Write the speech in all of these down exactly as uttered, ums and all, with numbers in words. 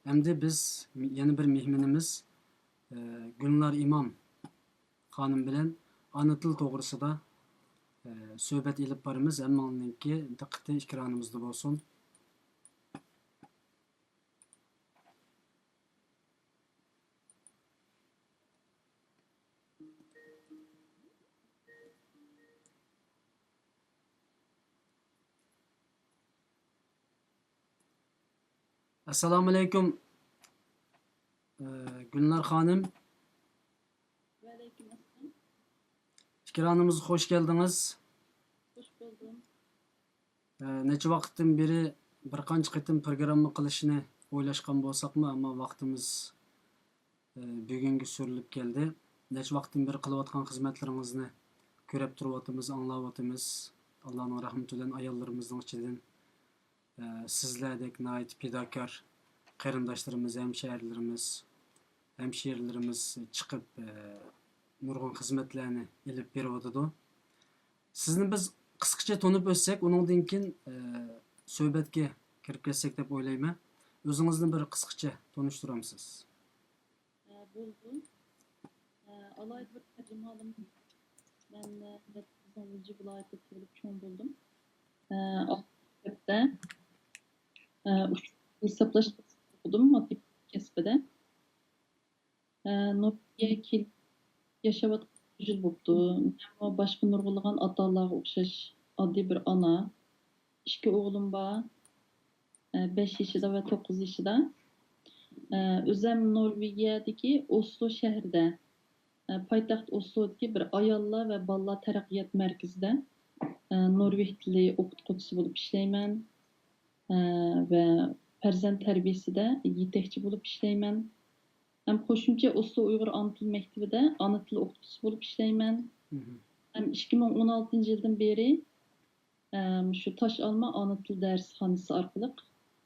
ئەمدى بىز يەنە بىر مېھمىنىمىز، ئە، گۈلنار ئىمام خانىم بىلەن ئانا تىل توغرىسىدا، ئە، سۆھبەت ئېلىپ بارىمىز. ھەممىڭلارنىڭكى دىققىتى ئېكرانىمىزدا بولسۇن. ئەسسالامۇئەلەيكۇم، ئە، گۈلنار خانىم. ۋەئەلەيكۇم ئەسسالام. ئېكرانىمىزغا خوش كەلدىڭىز. خوش بولدۇم. ئە، نەچچە ۋاقىتتىن بېرى بىر قانچە قېتىم پروگرامما قىلىشنى ئويلاشقان بولساقمۇ، ئەمما ۋاقتىمىز، ئە، بۈگۈنگە سۈرۈلۈپ كەلدى. نەچچە ۋاقىتتىن بېرى قىلىۋاتقان خىزمەتلىرىڭىزنى كۆرۈپ تۇرۇۋاتىمىز، ئاڭلاۋاتىمىز. ئاللانىڭ رەھمىتى بىلەن ئاياللىرىمىزنىڭ ئىچىدىن، ئە، سىزلەردەك ناھايىتى پىداكار قېرىنداشلىرىمىز، ھەمشەھەرلىرىمىز، ھەمشىرىلىرىمىز چىقىپ، ئە، نۇرغۇن خىزمەتلەرنى ئېلىپ بېرىۋاتىدۇ. سىزنى بىز قىسقىچە تونۇپ ئۆتسەك، ئۇنىڭدىن كېيىن، ئە، سۆھبەتكە كىرىپ كەتسەك دەپ ئويلايمەن. ئۆزىڭىزنى بىر قىسقىچە تونۇشتۇرامسىز؟ ئە، بولىدۇ. ئە، ئالاھىدە بىر تەرجىمىھالىم. مەن، ئە، بىزنىڭ ئۈرۈمچى ۋىلايىتىدە تۇغۇلۇپ چوڭ بولدۇم. ئە، ئالتىنچى مەكتەپتە، ئە، ئۇچۇر ھېسابلاش ئوقۇدۇم، ماتېماتىكا كەسپىدە. ئە، نورۋېگىيەگە كېلىپ ياشاۋاتقىلى بىر يىل بوپتۇ. مەنمۇ باشقا نۇرغۇنلىغان ئاتا-ئانىلارغا ئوخشاش ئاددىي بىر ئانا. ئىككى ئوغلۇم بار. ئە، بەش يېشىدا ۋە توققۇز يېشىدا. ئە، ئۆزەم نورۋېگىيەدىكى ئوسلو شەھىرىدە، ئە، پايتەخت ئوسلودىكى بىر ئاياللار ۋە بالىلار تەرەققىيات مەركىزىدە، ئە، نورۋېگ تىلى ئوقۇتقۇچىسى بولۇپ ئىشلەيمەن. ئە، ۋە پەرزەنت تەربىيەسىدە يېتەكچى بولۇپ ئىشلەيمەن. ھەم قوشۇمچە ئوسلو ئۇيغۇر ئانا تىل مەكتىۋىدە ئانا تىل ئوقۇتقۇچىسى بولۇپ ئىشلەيمەن. مم. ھەم ئىككى مىڭ ئون ئالتىنچى يىلدىن بېرى، ئە، مۇشۇ تاش ئالما ئانا تىل دەرسخانىسى ئارقىلىق،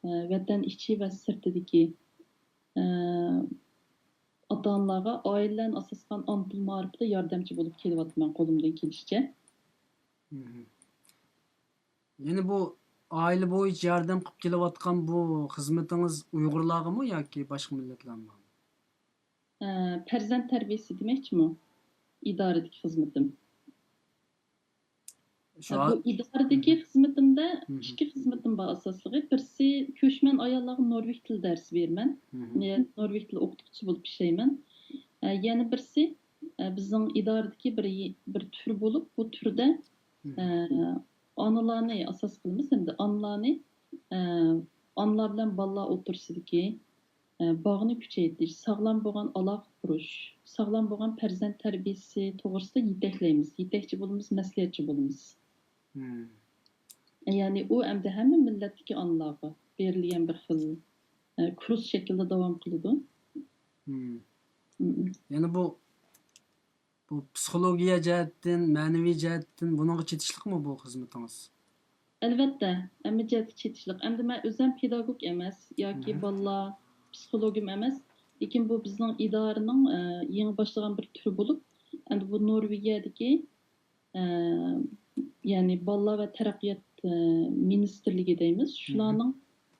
ئە، ۋەتەن ئىچى ۋە سىرتىدىكى، ئە، ئاتا-ئانىلارغا ئائىلىلەرنى ئاساس قىلغان ئانا تىل مائارىپىدا ياردەمچى بولۇپ كېلىۋاتىمەن قولۇمدىن كېلىشىچە. مم. يەنى بۇ ئائىلە بويىچە ياردەم قىلىپ كېلىۋاتقان بۇ خىزمىتىڭىز ئۇيغۇرلارغىمۇ ياكى باشقا مىللەتلەرگىمۇ؟ ئە، پەرزەنت تەربىيەسى دېمەكچىمۇ؟ ئىدارىدىكى خىزمىتىم. شۇ ئە، بۇ ھا-، ئىدارىدىكى مم. خىزمىتىمدە مم. ئىككى خىزمىتىم بار ئاساسلىقى. بىرسى كۆچمەن ئاياللارغا نورۋېگ تىلى دەرسى بېرىمەن. مم. يە-، نورۋېگ تىلى ئوقۇتقۇچىسى بولۇپ ئىشلەيمەن. ئە، يەنە بىرسى، ئە، بىزنىڭ ئىدارىدىكى بىر، بىر تۈر بولۇپ، بۇ تۈردە، مم. ئە، ئانىلارنى ئاساس قىلىمىز ھەمدە ئانىلارنى، ئە، ئانىلار بىلەن بالىلار ئوتتۇرىسىدىكى، ئە، باغنى كۈچەيتىش، ساغلام بولغان ئالاقە قۇرۇش، ساغلام بولغان پەرزەنت تەربىيەسى توغرىسىدا يېتەكلەيمىز، يېتەكچى بولىمىز، مەسلىھەتچى بولىمىز. مم. يەنى ئۇ ئەمدى ھەممە مىللەتتىكى ئانىلارغا بېرىلگەن بىر خىل، ئە، كۇرس شەكلىدە داۋام قىلىدۇ. مم. مم. يەنى بۇ بۇ پسىخولوگىيە جەھەتتىن، مەنىۋى جەھەتتىن بۇنىڭغا چېتىشلىقمۇ بۇ خىزمىتىڭىز؟ ئەلۋەتتە، ھەممە جەھەتتە چېتىشلىق. ئەمدى مەن ئۆزۈم پېداگوگ ئەمەس ياكى مم. بالىلار پسىخولوگىم ئەمەس، لېكىن بۇ بىزنىڭ ئىدارىنىڭ، ئە، يېڭى باشلىغان بىر تۈرى بولۇپ، ئەمدى بۇ نورۋېگىيەدىكى، ئە، يەنى بالىلار ۋە تەرەققىيات، ئە، مىنىستىرلىكى دەيمىز. مم. شۇلارنىڭ،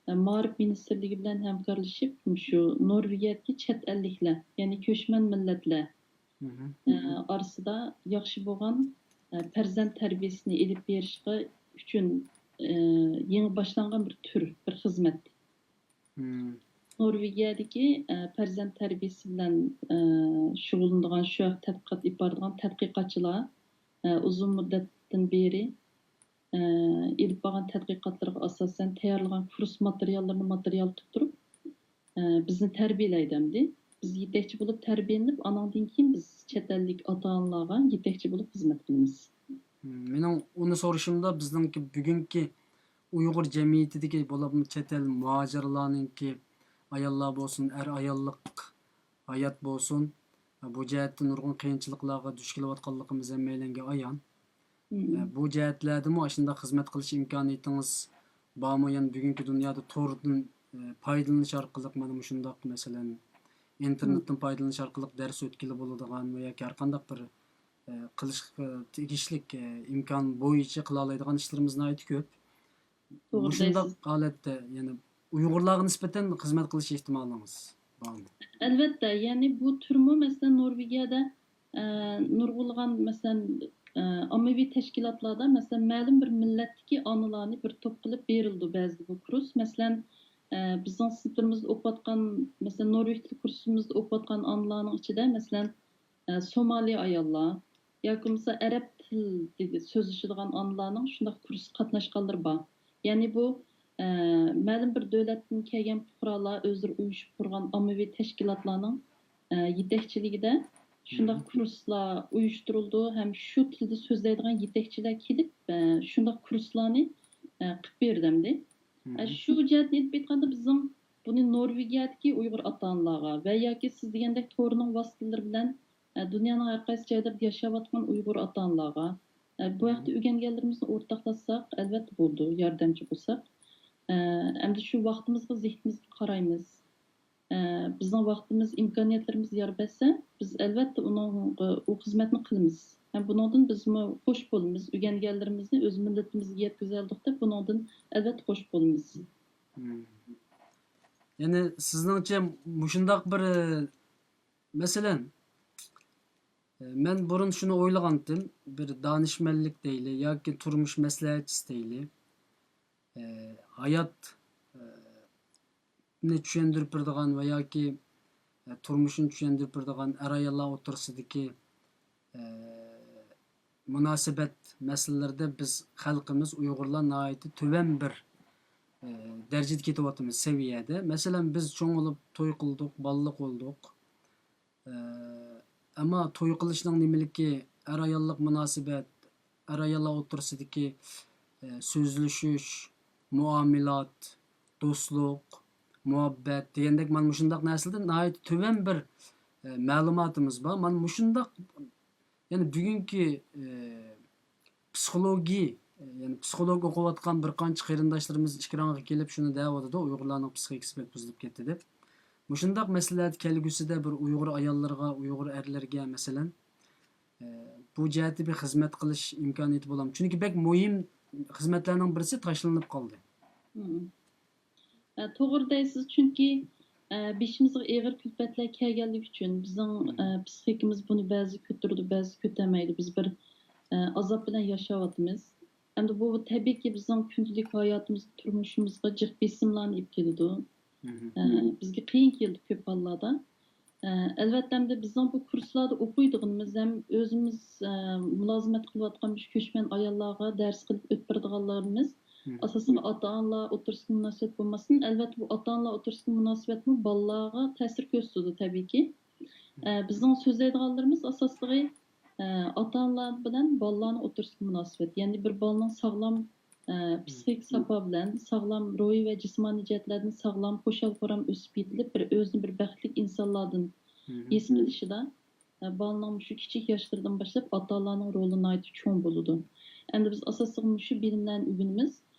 ئە، مائارىپ مىنىستىرلىكى بىلەن ھەمكارلىشىپ، مۇشۇ نورۋېگىيەدىكى چەت ئەللىكلەر، يەنى كۆچمەن مىللەتلەر، مم. ئە، ئارىسىدا ياخشى بولغان، ئە، پەرزەنت تەربىيەسىنى ئېلىپ بېرىشقا ئۈچۈن، ئە، يېڭى باشلانغان بىر تۈر، بىر خىزمەت. مم. نورۋېگىيەدىكى، ئە، پەرزەنت تەربىيەسى بىلەن، ئە، شۇغۇللىنىدىغان، شۇ ھەقتە تەتقىقات ئېلىپ بارىدىغان تەتقىقاتچىلار، ئە، ئۇزۇن مۇددەتتىن بېرى، ئە، ئېلىپ بارغان تەتقىقاتلىرىغا ئاساسەن تەييارلىغان كۇرس ماتېرىياللىرىنى ماتېرىيال تۇتتۇرۇپ، ئە، بىزنى تەربىيەلەيدۇ ئەمدى. بىز يېتەكچى بولۇپ تەربىيەلىنىپ، ئانىڭدىن كېيىن بىز چەت ئەللىك ئاتا-ئانىلارغا يېتەكچى بولۇپ خىزمەت قىلىمىز. مم، مېنىڭ ئۇنى سورىشىمدا، بىزنىڭكى بۈگۈنكى ئۇيغۇر جەمئىيىتىدىكى، بولۇپمۇ چەت ئەل مۇھاجىرلارنىڭكى، ئاياللار بولسۇن، ئەر-ئاياللىق ھايات بولسۇن، بۇ جەھەتتە نۇرغۇن قىيىنچىلىقلارغا دۇچ كېلىۋاتقانلىقىمىز ھەممەيلەنگە ئايان. مم. بۇ جەھەتلەردىمۇ ئاشۇنداق خىزمەت قىلىش ئىمكانىيىتىڭىز بارمۇ؟ يەنى بۈگۈنكى دۇنيادا توردىن، ئە، پايدىلىنىش ئارقىلىق مانا مۇشۇنداق، مەسىلەن، مم. ئىنتېرنېتتىن پايدىلىنىش ئارقىلىق دەرس ئۆتكىلى بولىدىغان ۋە ياكى ھەرقانداق بىر، ئە، قىلىشقا تېگىشلىك، ئە، ئىمكان بويىچە قىلالايدىغان ئىشلىرىمىز ناھايىتى كۆپ. توغرا مۇشۇنداق دەيسىز. ھالەتتە يەنە ئۇيغۇرلارغا نىسبەتەن خىزمەت قىلىش ئېھتىمالىڭىز بارمۇ؟ ئەلۋەتتە، يەنى بۇ تۈرمۇ، مەسىلەن، نورۋېگىيەدە، ئە، نۇرغۇنلىغان، مەسىلەن، ئە، ئاممىۋى تەشكىلاتلاردا، مەسىلەن، مەلۇم بىر مىللەتتىكى ئانىلارنى بىر توپ قىلىپ بېرىلىدۇ بەزىدە بۇ كۇرس. مەسىلەن، ئە، بىزنىڭ سىنىپلىرىمىزدا ئوقۇۋاتقان، مەسىلەن، نورۋېگ تىل كۇرسىمىزدا ئوقۇۋاتقان ئانىلارنىڭ ئىچىدە، مەسىلەن، ئە، سومالى ئاياللار ياكى بولمىسا ئەرەب تىل دېگە-، سۆزلىشىدىغان ئانىلارنىڭ شۇنداق كۇرسقا قاتناشقانلىرى بار. يەنى بۇ، ئە، مەلۇم بىر دۆلەتتىن كەلگەن پۇقرالار ئۆزلىرى ئۇيۇشۇپ قۇرغان ئاممىۋى تەشكىلاتلارنىڭ، ئە، يېتەكچىلىكىدە شۇنداق كۇرسلار ئۇيۇشتۇرۇلىدۇ ھەم شۇ تىلدا سۆزلەيدىغان يېتەكچىلەر كېلىپ، ئە، شۇنداق كۇرسلارنى، ئە، قىلىپ بېرىدۇ ئەمدى. ئە، شۇ جەھەتتىن ئېلىپ ئېيتقاندا، بىزنىڭ بۇنى نورۋېگىيەدىكى ئۇيغۇر ئاتا-ئانىلارغا ۋە ياكى سىز دېگەندەك تورنىڭ ۋاسىتىلىرى بىلەن، ئە، دۇنيانىڭ ھەر قايسى جايلىرىدا ياشاۋاتقان ئۇيغۇر ئاتا-ئانىلارغا، ئە، بۇ ھەقتە ئۆگەنگەنلىرىمىزنى ئورتاقلاشساق، ئەلۋەتتە بولىدۇ، ياردەمچى بولساق. ئە، ئەمدى شۇ ۋاقتىمىزغا، زېھنىمىزگە قارايمىز. ئە، بىزنىڭ ۋاقتىمىز، ئىمكانىيەتلىرىمىز يار بەرسە، بىز ئەلۋەتتە ئۇنىڭغا، ئۇ خىزمەتنى قىلىمىز. ھەم بۇنىڭدىن بىزمۇ خوش بولىمىز. ئۆگەنگەنلىرىمىزنى ئۆز مىللىتىمىزگە يەتكۈزەلدۇق دەپ بۇنىڭدىن ئەلۋەتتە خوش بولىمىز. يەنى سىزنىڭچە مۇشۇنداق بىر، مەسىلەن، مەن بۇرۇن شۇنى ئويلىغانتىم، بىر دانىشمەنلىك دەيلى ياكى تۇرمۇش مەسلىھەتچىسى دەيلى، ھايات نى چۈشەندۈرۈپ بېرىدىغان ۋە ياكى، ئە، تۇرمۇشنى چۈشەندۈرۈپ بېرىدىغان ئەر-ئاياللار ئوتتۇرىسىدىكى، ئە، مۇناسىۋەت مەسىلىلىرىدە بىز خەلقىمىز ئۇيغۇرلار ناھايىتى تۆۋەن بىر، ئە، دەرىجىدە كېتىۋاتىمىز، سەۋىيەدە. مەسىلەن، بىز چوڭ بولۇپ، توي قىلدۇق، بالىلىق بولدۇق. ئە، ئەمما توي قىلىشنىڭ نېمىلىكى، ئەر-ئاياللىق مۇناسىۋەت، ئەر-ئاياللار ئوتتۇرىسىدىكى، ئە، سۆزلىشىش، مۇئامىلات، دوستلۇق، مۇھەببەت دېگەندەك مانا مۇشۇنداق نەرسىلەردە ناھايىتى تۆۋەن بىر، ئە، مەلۇماتىمىز بار. مانا مۇشۇنداق، يەنى بۈگۈنكى، ئە، پسىخولوگىي، يەنى پسىخولوگ ئوقۇۋاتقان بىر قانچە قېرىنداشلىرىمىز ئېكرانغا كېلىپ شۇنى دەۋاتىدۇ، ئۇيغۇرلارنىڭ پسىخىكىسى بەك بۇزۇلۇپ كەتتى دەپ. مۇشۇنداق مەسىلىلەردە كەلگۈسىدە بىر ئۇيغۇر ئاياللىرىغا، ئۇيغۇر ئەرلىرىگە مەسىلەن، ئە، بۇ جەھەتتە بىر خىزمەت قىلىش ئىمكانىيىتى بولامدۇ؟ چۈنكى بەك مۇھىم خىزمەتلەرنىڭ بىرسى تاشلىنىپ قالدى. ئە، توغرا دەيسىز، چۈنكى، ئە، بېشىمىزغا ئېغىر كۈلپەتلەر كەلگەنلىكى ئۈچۈن بىزنىڭ، ئە، پسىخىكىمىز بۇنى بەزى كۆتۈرىدۇ، بەزى كۆتەرمەيدۇ. بىز بىر، ئە، ئازاب بىلەن ياشاۋاتىمىز. ئەمدى بۇ تەبىئىيكى بىزنىڭ كۈندىلىك ھاياتىمىزغا، تۇرمۇشىمىزغا جىق بېسىملارنى ئېلىپ كېلىدۇ. ئە، بىزگە قىيىن كېلىدۇ كۆپ ھاللاردا. ئە، ئەلۋەتتە، ئەمدى بىزنىڭ بۇ كۇرسلاردا ئوقۇيدىغىنىمىز ھەم ئۆزىمىز، ئە، مۇلازىمەت قىلىۋاتقان مۇشۇ كۆچمەن ئاياللارغا دەرس قىلىپ ئۆتۈپ بېرىدىغانلىرىمىز، ئاساسلىقى ئاتا-ئانىلار ئوتتۇرىسىدىكى مۇناسىۋەت بولماستىن، ئەلۋەتتە، بۇ ئاتا-ئانىلار ئوتتۇرىسىدىكى مۇناسىۋەتمۇ بالىلارغا تەسىر كۆرسىتىدۇ، تەبىئىيكى. ئە، بىزنىڭ سۆزلەيدىغانلىرىمىز ئاساسلىقى، ئە، ئاتا-ئانىلار بىلەن بالىلارنىڭ ئوتتۇرىسىدىكى مۇناسىۋەت. يەنى بىر بالىنىڭ ساغلام، ئە، پسىخىك ساپا بىلەن، ساغلام روھىي ۋە جىسمانىي جەھەتلەردىن ساغلام، خۇشال-خۇرام ئۆسۈپ يېتىلىپ، بىر ئۆزىنى بىر بەختلىك ئىنسانلاردىن ھېس قىلىشىدا، ئە، بالىنىڭ مۇشۇ كىچىك ياشلىرىدىن باشلاپ ئاتا-ئانىلارنىڭ رولى ناھايىتى چوڭ بولىدۇ. ئەمدى بىز ئاساسلىقى مۇشۇ بىلىملەرنى ئۆگىنىمىز.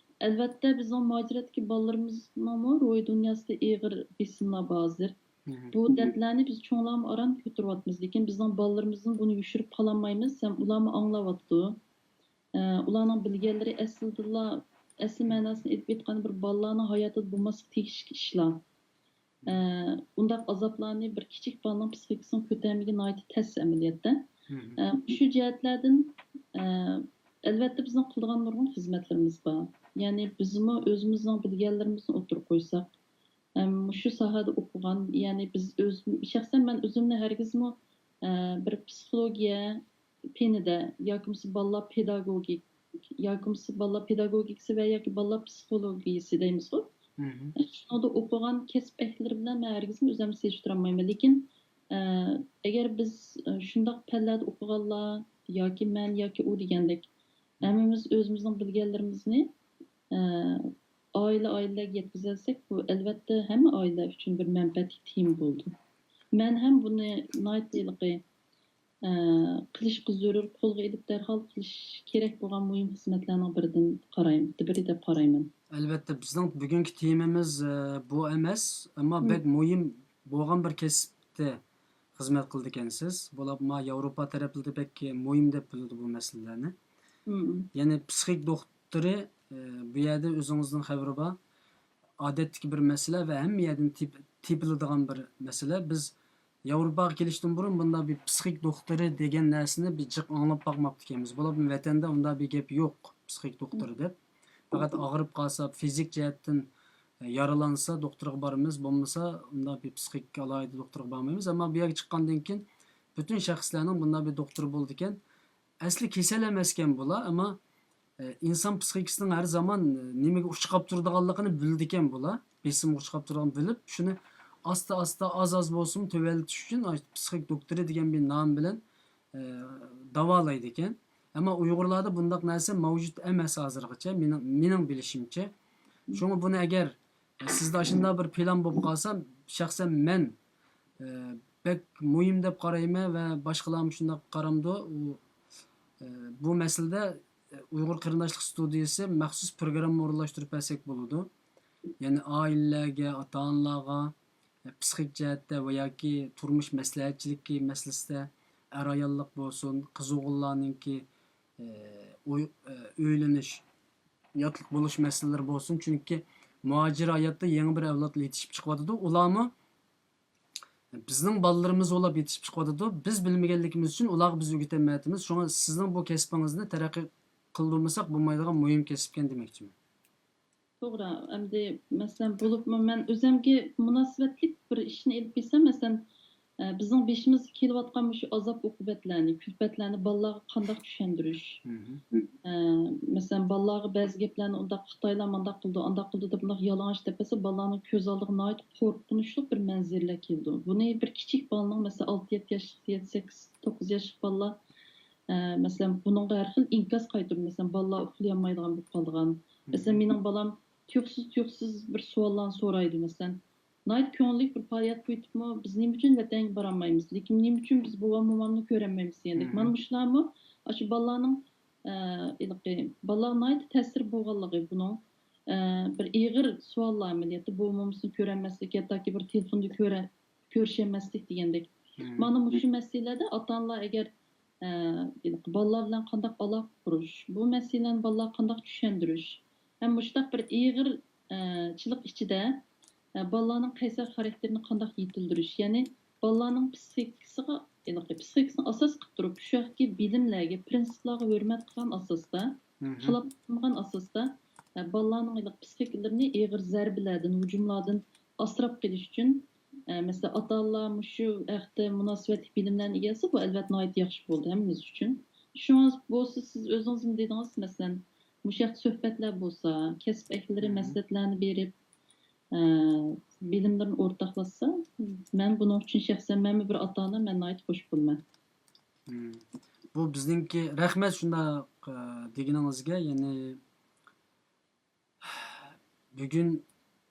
ئەلۋەتتە، بىزنىڭ مۇھاجىرەتتىكى بالىلىرىمىزنىڭمۇ روھىي دۇنياسىدا ئېغىر بېسىملار بار ھازىر. بۇ دەردلەرنى بىز چوڭلارمۇ ئاران كۆتۈرۈۋاتىمىز، لېكىن بىزنىڭ بالىلىرىمىزدىن بۇنى يوشۇرۇپ قالالمايمىز ھەم ئۇلارمۇ ئاڭلاۋاتىدۇ. ئە، ئۇلارنىڭ بىلگەنلىرى ئەسلىدىلا، ئەسلى مەناسىنى ئېلىپ ئېيتقاندا، بىر بالىلارنىڭ ھاياتىدا بولماسلىقى تېگىشلىك ئىشلار. ئە، ئۇنداق ئازابلارنى بىر كىچىك بالىنىڭ پسىخىكىسىنىڭ كۆتەرمىكى ناھايىتى تەس ئەمەلىيەتتە. ئە، شۇ جەھەتلەردىن، ئە، ئەلۋەتتە بىزنىڭ قىلىدىغان نۇرغۇن خىزمەتلىرىمىز بار. يەنى بىزمۇ ئۆزىمىزنىڭ بىلگەنلىرىمىزنى ئوتتۇرىغا قويساق، ئە، مۇشۇ ساھەدە ئوقۇغان، يەنى بىز ئۆز-، شەخسەن مەن ئۆزۈمنى ھەرگىزمۇ، ئە، بىر پسىخولوگىيە پېنىدە ياكى بولمىسا بالىلار پېداگوگىك ياكى بولمىسا بالىلار پېداگوگىكىسى ۋە ياكى بالىلار پسىخولوگىيىسى دەيمىزغۇ. شۇنىڭدا ئوقۇغان كەسىپ ئەھلىلىرى بىلەن مەن ھەرگىزمۇ ئۆزۈمنى سېلىشتۇرالمايمەن. لېكىن، ئە، ئەگەر بىز، ئە، شۇنداق پەنلەردە ئوقۇغانلار ياكى مەن ياكى ئۇ دېگەندەك ھەممىمىز ئۆزىمىزنىڭ بىلگەنلىرىمىزنى، ئە، ئائىلە، ئائىلىلەرگە يەتكۈزەلسەك، بۇ ئەلۋەتتە ھەممە ئائىلىلەر ئۈچۈن بىر مەنپەئەتلىك تېما بولىدۇ. مەن ھەم بۇنى ناھايىتى ھېلىقى، ئە، قىلىشقا زۆرۈر، قولغا ئېلىپ دەرھال قىلىش كېرەك بولغان مۇھىم خىزمەتلەرنىڭ بىرىدىن قارايمەن، بىرى دەپ قارايمەن. ئەلۋەتتە، بىزنىڭ بۈگۈنكى تېمىمىز، ئە، بۇ ئەمەس، ئەمما بەك مۇھىم بولغان بىر كەسىپتە خىزمەت قىلىدىكەنسىز. بولۇپمۇ ياۋروپا تەرەپلىرىدە بەك مۇھىم دەپ بىلىدۇ بۇ مەسىلىلەرنى. يەنى پسىخىك دوختۇرى، ئە، بۇ يەردە ئۆزىڭىزنىڭ خەۋىرى بار. ئادەتتىكى بىر مەسىلە ۋە ھەممە يەردىن تېپ-، تېپىلىدىغان بىر مەسىلە. بىز ياۋروپاغا كېلىشتىن بۇرۇن بۇنداق بىر پسىخىك دوختۇرى دېگەن نەرسىنى بىر جىق ئاڭلاپ باقماپتىكەنمىز. بولۇپمۇ ۋەتەندە ئۇنداق بىر گەپ يوق، پسىخىك دوختۇرى دەپ. پەقەت ئاغرىپ قالسا، فىزىك جەھەتتىن يارىلانسا دوختۇرغا بارىمىز، بولمىسا ئۇنداق بىر پسىخىك ئالاھىدە دوختۇرغا بارمايمىز. ئەمما بۇ يەرگە چىققاندىن كېيىن پۈتۈن شەخسلەرنىڭ بۇنداق بىر دوختۇرى بولىدىكەن. ئەسلى كېسەل ئەمەسكەن بۇلار، ئەمما، ئە، ئىنسان پسىخىكىسىنىڭ ھەر زامان، ئە، نېمىگە ئۇچراپ تۇرىدىغانلىقىنى بىلىدىكەن بۇلار. بېسىمغا ئۇچراپ تۇرىدىغانلىقىنى بىلىپ، شۇنى ئاستا-ئاستا، ئاز-ئاز بولسىمۇ تۆۋەنلىتىش ئۈچۈن ئاي-، پسىخىك دوختۇرى دېگەن بىر نام بىلەن، ئە، داۋالايدىكەن. ئەمما ئۇيغۇرلاردا بۇنداق نەرسە مەۋجۇت ئەمەس ھازىرغىچە، مېنىڭ، مېنىڭ بىلىشىمچە. شۇڭا بۇنى ئەگەر سىزدە ئاشۇنداق بىر پىلان بولۇپ قالسا، شەخسەن مەن، ئە، بەك مۇھىم دەپ قارايمەن ۋە باشقىلارمۇ شۇنداق قارامدۇ. ئۇ، ئە، بۇ مەسىلىدە، ئە، ئۇيغۇر قېرىنداشلىق ستۇدىيىسى مەخسۇس پروگرامما ئورۇنلاشتۇرۇپ بەرسەك بولىدۇ. يەنى ئائىلىلەرگە، ئاتا-ئانىلارغا، ئە، پسىخىك جەھەتتە ۋە ياكى تۇرمۇش مەسلىھەتچىلىكى مەسىلىسىدە ئەر-ئاياللىق بولسۇن، قىز-ئوغۇللارنىڭكى، ئە، ئۆي-، ئە، ئۆيلىنىش، ياتلىق بولۇش مەسىلىلىرى بولسۇن، چۈنكى مۇھاجىر ھاياتتا يېڭى بىر ئەۋلادلار يېتىشىپ چىقىۋاتىدۇ. ئۇلارمۇ بىزنىڭ بالىلىرىمىز بولاپ يېتىشىپ چىقىۋاتىدۇ. بىز بىلمىگەنلىكىمىز ئۈچۈن ئۇلارغا بىز ئۆگىتەلمەيۋاتىمىز. شۇڭا سىزنىڭ بۇ كەسپىڭىزنى تەرەققىي قىلدۇرمىساق بولمايدىغان مۇھىم كەسىپكەن دېمەكچىمەن. توغرا. ئەمدى مەسىلەن، بولۇپمۇ مەن ئۆزۈمگە مۇناسىۋەتلىك بىر ئىشنى ئېلىپ بېرسەم، مەسىلەن، ئە، بىزنىڭ بېشىمىزغا كېلىۋاتقان مۇشۇ ئازاب-ئوقۇبەتلەرنى، كۈلپەتلەرنى بالىلارغا قانداق چۈشەندۈرۈش؟ مھم. ئە، مەسىلەن، بالىلارغا بەزى گەپلەرنى ئۇنداق خىتايلار مانداق قىلىدۇ، ئانداق قىلىدۇ دەپ مۇنداق يالىڭاچ دەپ بەرسە، بالىلارنىڭ كۆز ئالدىغا ناھايىتى قورقۇنچلۇق بىر مەنزىرىلەر كېلىدۇ. بۇنى بىر كىچىك بالىنىڭ، مەسىلەن، ئالتە يەتتە ياشلىق، يەتتە سەككىز، توققۇز ياشلىق بالىلار، ئە، مەسىلەن، بۇنىڭغا ھەر خىل ئىنكاس قايتۇرىدۇ. مەسىلەن، بالىلار ئۇخلىيالمايدىغان بولۇپ قالىدىغان. مەسىلەن، مھم. مېنىڭ بالام تۇيۇقسىز-تۇيۇقسىز بىر سوئاللارنى سورايدۇ. مەسىلەن، ناھايىتى كۆڭلىلىك بىر پائالىيەت قويۇپمۇ، بىز نېمە ئۈچۈن ۋەتەنگە بارالمايمىز؟ لېكىن نېمە ئۈچۈن بىز بوۋام، مومامنى كۆرەلمەيمىز دېگەندەك. مھم. مانا مۇشۇلارمۇ ئاشۇ بالىلارنىڭ، ئە، ھېلىقى بالىلارغا ناھايىتى تەسىرى بولغانلىقى بۇنىڭ، ئە، بىر ئېغىر سوئاللار ئەمەلىيەتتە، بوۋا، مومىسىنى كۆرەلمەسلىك، ياكى بىر تېلېفوندا كۆرە-، كۆرۈشەلمەسلىك دېگەندەك. مھم. مانا مۇشۇ مەسىلىلەردە ئاتا-ئانىلار ئەگەر ئە، بالىلار بىلەن قانداق ئالاقە قۇرۇش، بۇ مەسىلىلەرنى بالىلارغا قانداق چۈشەندۈرۈش ھەم مۇشۇنداق بىر ئېغىر، ئە، چىلىق ئىچىدە، ئە، بالىلارنىڭ قەيسەر خاراكتېرىنى قانداق يېتىلدۈرۈش، يەنى بالىلارنىڭ پسىخىكىسىغا، ھېلىقى پسىخىكىسىنى ئاساس قىلىپ تۇرۇپ، شۇ ھەقتىكى بىلىملەرگە، پىرىنسىپلارغا ھۆرمەت قىلغان ئاساستا، مھم. خىلاپلىق قىلمىغان ئاساستا، ئە، بالىلارنىڭ ھېلىقى پسىخىكىلىرىنى ئېغىر زەربىلەردىن، ھۇجۇملاردىن ئاسراپ قېلىش ئۈچۈن، ئە، مەسىلەن، ئاتا-ئانىلار مۇشۇ ھەقتە مۇناسىۋەتلىك بىلىملەرنى ئىگە ئالسا، بۇ ئەلۋەتتە ناھايىتى ياخشى بولىدۇ ھەممىمىز ئۈچۈن. شۇڭا بولسا سىز ئۆزىڭىزمۇ دېدىڭىز، مەسىلەن، مۇشۇ ھەقتە سۆھبەتلەر بولسا، كەسىپ ئەھلىلىرى مھم. مەسلىھەتلەرنى بېرىپ، ئە، بىلىملىرىنى ئورتاقلاشسا، مەن بۇنىڭ ئۈچۈن شەخسەن مەنمۇ بىر ئاتا-ئانا، مەن ناھايىتى خۇش بولىمەن. مھم. بۇ بىزنىڭكى، رەھمەت شۇنداق، ئە، دېگىنىڭىزگە، يەنى بۈگۈن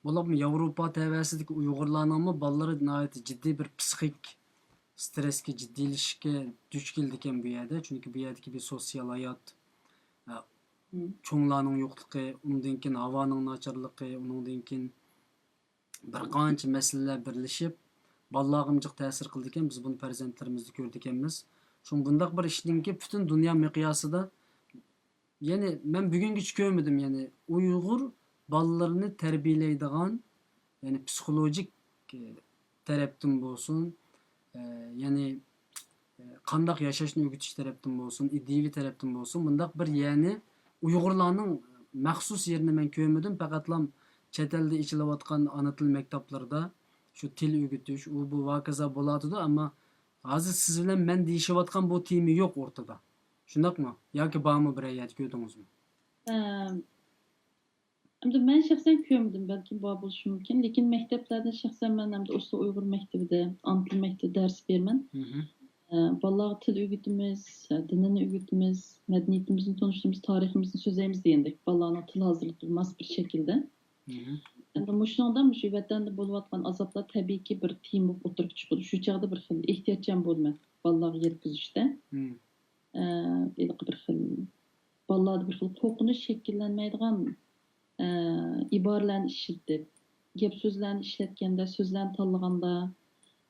بولۇپمۇ ياۋروپا تەۋەسىدىكى ئۇيغۇرلارنىڭمۇ بالىلىرى ناھايىتى جىددىي بىر پسىخىك سترېسكە، جىددىيلىشىشكە دۇچ كېلىدىكەن بۇ يەردە. چۈنكى بۇ يەردىكى بىر سوتسىيال ھايات، ئە، مم. چوڭلارنىڭ يوقلۇقى، ئۇنىڭدىن كېيىن ھاۋانىڭ ناچارلىقى، ئۇنىڭدىن كېيىن بىر قانچە مەسىلىلەر بىرلىشىپ، بالىلارغىمۇ جىق تەسىر قىلىدىكەن. بىز بۇنى پەرزەنتلىرىمىزدە كۆرىدىكەنمىز. شۇڭا بۇنداق بىر ئىشنىڭكى پۈتۈن دۇنيا مىقياسىدا يەنى مەن بۈگۈنگىچە كۆرمىدىم، يەنى ئۇيغۇر بالىلىرىنى تەربىيەلەيدىغان، يەنى پسىخولوگىك، ئى، تەرەپتىن بولسۇن، ئى، يەنى، ئى، قانداق ياشاشنى ئۆگىتىش تەرەپتىن بولسۇن، ئىدىيىۋى تەرەپتىن بولسۇن، بۇنداق بىر يەرنى ئۇيغۇرلارنىڭ مەخسۇس يېرىنى مەن كۆرمىدىم. پەقەتلا چەت ئەلدە ئېچىلىۋاتقان ئانا تىل مەكتەپلىرىدا شۇ تىل ئۆگىتىش، ئۇ بۇ ۋاكازا بولاتىدۇ، ئەمما ھازىر سىز بىلەن مەن دېيىشىۋاتقان بۇ تېما يوق ئورتىدا. شۇنداقمۇ؟ ياكى بارمۇ بىرەر يەردە كۆردىڭىزمۇ؟ ئەم، ئەمدى مەن شەخسەن كۆرمىدىم، بەلكىم بار بولۇشى مۇمكىن. لېكىن مەكتەپلەردە شەخسەن مەن ئەمدى ئوسلو ئۇيغۇر مەكتىۋىدە، ئانا تىل مەكتىۋىدە دەرس بېرىمەن. مھم. ئە، بالىلارغا تىل ئۆگىتىمىز، دىنىنى ئۆگىتىمىز، مەدەنىيىتىمىزنى تونۇشتۇرىمىز، تارىخىمىزنى سۆزلەيمىز دېگەندەك، بالىلارنىڭ تىل ھازىرلىقىغا ماس بىر شەكىلدە. مھم. ئەمدى مۇشۇنىڭدا مۇشۇ ۋەتەندە بولۇۋاتقان ئازابلار تەبىئىيكى بىر تېما بولۇپ ئوتتۇرىغا چىقىدۇ. شۇ چاغدا بىر خىل ئېھتىياتچان بولىمەن بالىلارغا يەتكۈزۈشتە. مم. ئە، ھېلىقى بىر خىل بالىلاردا بىر خىل قورقۇنچ شەكىللەنمەيدىغان، ئە، ئىبارىلەرنى ئىشلىتىپ، گەپ سۆزلەرنى ئىشلەتكەندە، سۆزلەرنى تاللىغاندا،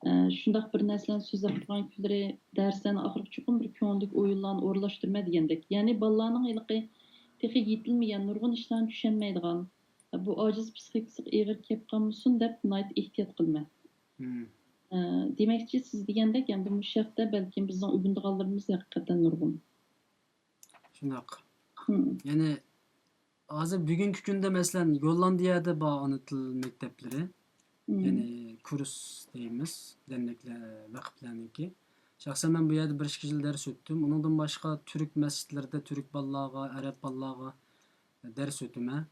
ئە، شۇنداق بىر نەرسىلەرنى سۆزلەپ تۇرغان كۈنلىرى دەرسلەرنىڭ ئاخىرىغا چوقۇم بىر كۆڭۈلدىكى ئويۇنلارنى ئورۇنلاشتۇرىمەن دېگەندەك. يەنى بالىلارنىڭ ھېلىقى تېخى يېتىلمىگەن نۇرغۇن ئىشلارنى چۈشەنمەيدىغان، بۇ ئاجىز پىسخىكىسىغا ئېغىر كەپ قالمىسۇن دەپ ناھايىتى ئېھتىيات قىلىمەن. ئە، دېمەكچى، سىز دېگەندەك، ئەمدى مۇشۇ ھەقتە بەلكىم بىزنىڭ ئۆگىنىدىغانلىرىمىز ھەقىقەتەن نۇرغۇن. شۇنداق. يەنى ھازىر بۈگۈنكى كۈندە، مەسىلەن، گوللاندىيەدە بار ئانا تىل مەكتەپلىرى، يەنى كۇرس دەيمىز، دەرنەكلەر، ۋەقىپلەرنىڭكى. شەخسەن مەن بۇ يەردە بىر ئىككى يىل دەرس ئۆتتۈم. ئۇنىڭدىن باشقا تۈرك مەسچىتلىرىدە تۈرك بالىلارغا، ئەرەب بالىلارغا دەرس ئۆتىمەن.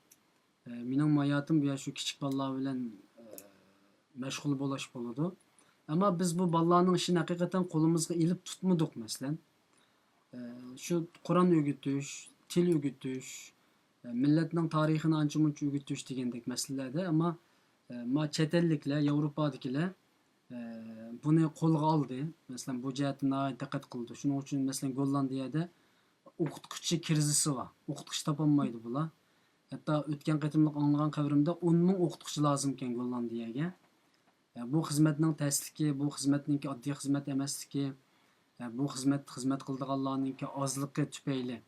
ئە، مېنىڭ ھاياتىم بۇ يەر شۇ كىچىك بالىلار بىلەن، ئە، مەشغۇل بولۇش بولىدۇ. ئەمما بىز بۇ بالىلارنىڭ ئىشىنى ھەقىقەتەن قولىمىزغا ئېلىپ تۇتمىدۇق، مەسىلەن. ئە، شۇ قۇرئان ئۆگىتىش، تىل ئۆگىتىش، ئە، مىللەتنىڭ تارىخىنى ئانچە-مۇنچە ئۆگىتىش دېگەندەك مەسىلىلەردە. ئەمما، ئە، ما چەت ئەللىكلەر، ياۋروپادىكىلەر، ئە، بۇنى قولغا ئالدى. مەسىلەن، بۇ جەھەتتە ناھايىتى دىققەت قىلىدۇ. شۇنىڭ ئۈچۈن، مەسىلەن، گوللاندىيەدە ئوقۇتقۇچى كىرىزىسى بار. ئوقۇتقۇچى تاپالمايدۇ بۇلار. ھەتتا ئۆتكەن قېتىملىق ئاڭلىغان خەۋىرىمدە ئون مىڭ ئوقۇتقۇچى لازىمكەن گوللاندىيەگە. ئە، بۇ خىزمەتنىڭ تەسلىكى، بۇ خىزمەتنىڭكى ئاددىي خىزمەت ئەمەسلىكى، ئە، بۇ خىزمەتتە خىزمەت قىلىدىغانلارنىڭكى ئازلىقى تۈپەيلى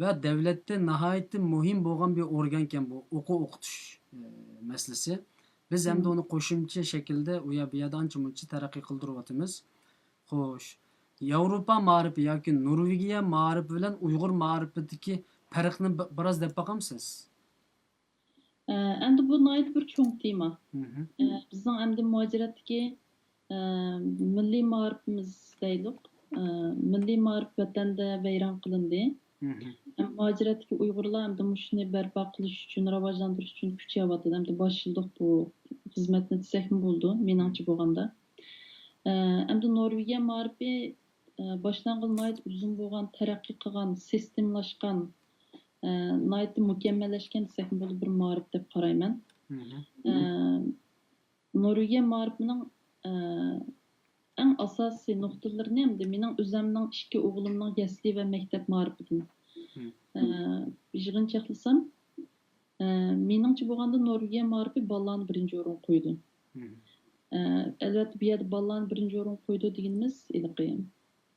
ۋە دەۋلەتتە ناھايىتى مۇھىم بولغان بىر ئورگانكەن بۇ ئوقۇ ئوقۇتۇش، ئە، مەسىلىسى. بىز ئەمدى ئۇنى قوشۇمچە شەكىلدە ئۇ يەر بۇ يەردە ئانچە مۇنچە تەرەققىي قىلدۇرۇۋاتىمىز. خوش، ياۋروپا مائارىپى ياكى نورۋېگىيە مائارىپى بىلەن ئۇيغۇر مائارىپىدىكى پەرقنى بىراز دەپ باقامسىز؟ ئەمدى بۇ ناھايىتى بىر چوڭ تېما. بىزنىڭ ئەمدى مۇھاجىرەتتىكى مىللىي مائارىپىمىز دەيلۇق. مىللىي مائارىپ ۋەتەندە ۋەيران قىلىندى. مۇھاجىرەتتىكى ئۇيغۇرلار ئەمدى مۇشۇنى بەرپا قىلىش ئۈچۈن، راۋاجلاندۇرۇش ئۈچۈن كۈچەۋاتىدۇ. ئەمدى باشلىدۇق بۇ خىزمەتنى دېسەكمۇ بولىدۇ، مېنىڭچە بولغاندا. ئەمدى نورۋېگىيە مائارىپى باشلانغىلى ناھايىتى ئۇزۇن بولغان، تەرەققىي قىلغان، سىستېمىلاشقان، ناھايىتى مۇكەممەللەشكەن دېسەكمۇ بولىدۇ، بىر مائارىپ دەپ قارايمەن. نورۋېگىيە مائارىپىنىڭ ئەڭ ئاساسىي نۇقتىلىرىنى ئەمدى مېنىڭ ئۆزەمنىڭ ئىككى ئوغلۇمنىڭ يەسلى ۋە مەكتەپ مائارىپىدىن يىغىنچاقلىسام، مېنىڭچە بولغاندا نورۋېگىيە مائارىپى بالىلارنى بىرىنچى ئورۇنغا قويىدۇ. ئەلۋەتتە، بۇ يەردە بالىلارنى بىرىنچى ئورۇنغا قويىدۇ دېگىنىمىز ھېلىقى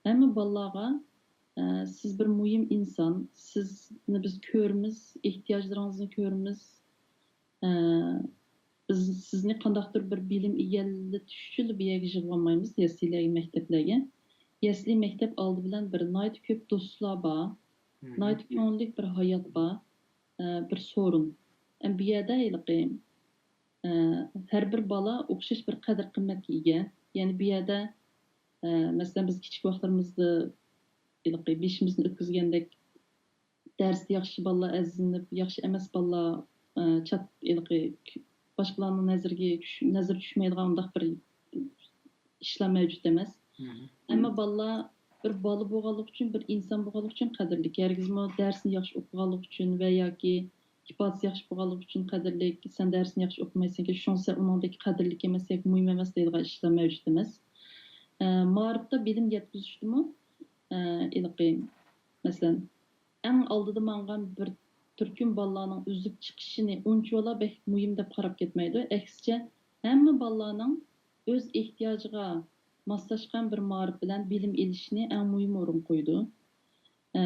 ھەممە بالىلارغا، سىز بىر مۇھىم ئىنسان، سىزنى بىز كۆرىمىز، ئېھتىياجلىرىڭىزنى كۆرىمىز. بىز سىزنى قانداقتۇر بىر بىلىم ئىگىلىتىش ئۈچۈنلا بۇ يەرگە يىغىۋالمايمىز، يەسلىلەرگە، مەكتەپلەرگە. يەسلى، مەكتەپ ئالدى بىلەن بىر ناھايىتى كۆپ دوستلار بار، ناھايىتى كۆڭۈللۈك بىر ھايات بار، بىر سورۇن. بۇ يەردە ھېلىقى ھەر بىر بالا ئوخشاش بىر قەدىر-قىممەتكە ئىگە. يەنى بۇ يەردە، مەسىلەن، بىز كىچىك ۋاقىتلىرىمىزدا ھېلىقى بېشىمىزدىن ئۆتكۈزگەندەك دەرستە ياخشى بالىلار ئەزىزلىنىپ، ياخشى ئەمەس بالىلار، ئە، چات، ھېلىقى، باشقىلارنىڭ نەزىرىگە چۈش-، نەزىرى چۈشمەيدىغان ئۇنداق بىر ئىشلار مەۋجۇت ئەمەس. ئەمما بالىلار بىر بالا بولغانلىقى ئۈچۈن، بىر ئىنسان بولغانلىقى ئۈچۈن قەدىرلىك. ھەرگىزمۇ دەرسىنى ياخشى ئوقۇغانلىقى ئۈچۈن ۋە ياكى ئىپادىسى ياخشى بولغانلىقى ئۈچۈن قەدىرلىك، سەن دەرسىنى ياخشى ئوقۇمايسەنكەن، شۇڭا سەن ئۇنىڭدەك قەدىرلىك ئەمەس ياكى مۇھىم ئەمەس دەيدىغان ئىشلار مەۋجۇت ئەمەس. ئە، مائارىپتا بىلىم يەتكۈزۈشتىمۇ، ئە، ھېلىقى، مەسىلەن، ئەڭ ئالدىدا ماڭغان بىر تۈركۈم بالىلارنىڭ ئۈزۈپ چىقىشىنى ئۇنچىۋالا بەك مۇھىم دەپ قاراپ كەتمەيدۇ. ئەكسىچە، ھەممە بالىلارنىڭ ئۆز ئېھتىياجىغا ماسلاشقان بىر مائارىپ بىلەن بىلىم ئېلىشىنى ئەڭ مۇھىم ئورۇنغا قويىدۇ. ئە،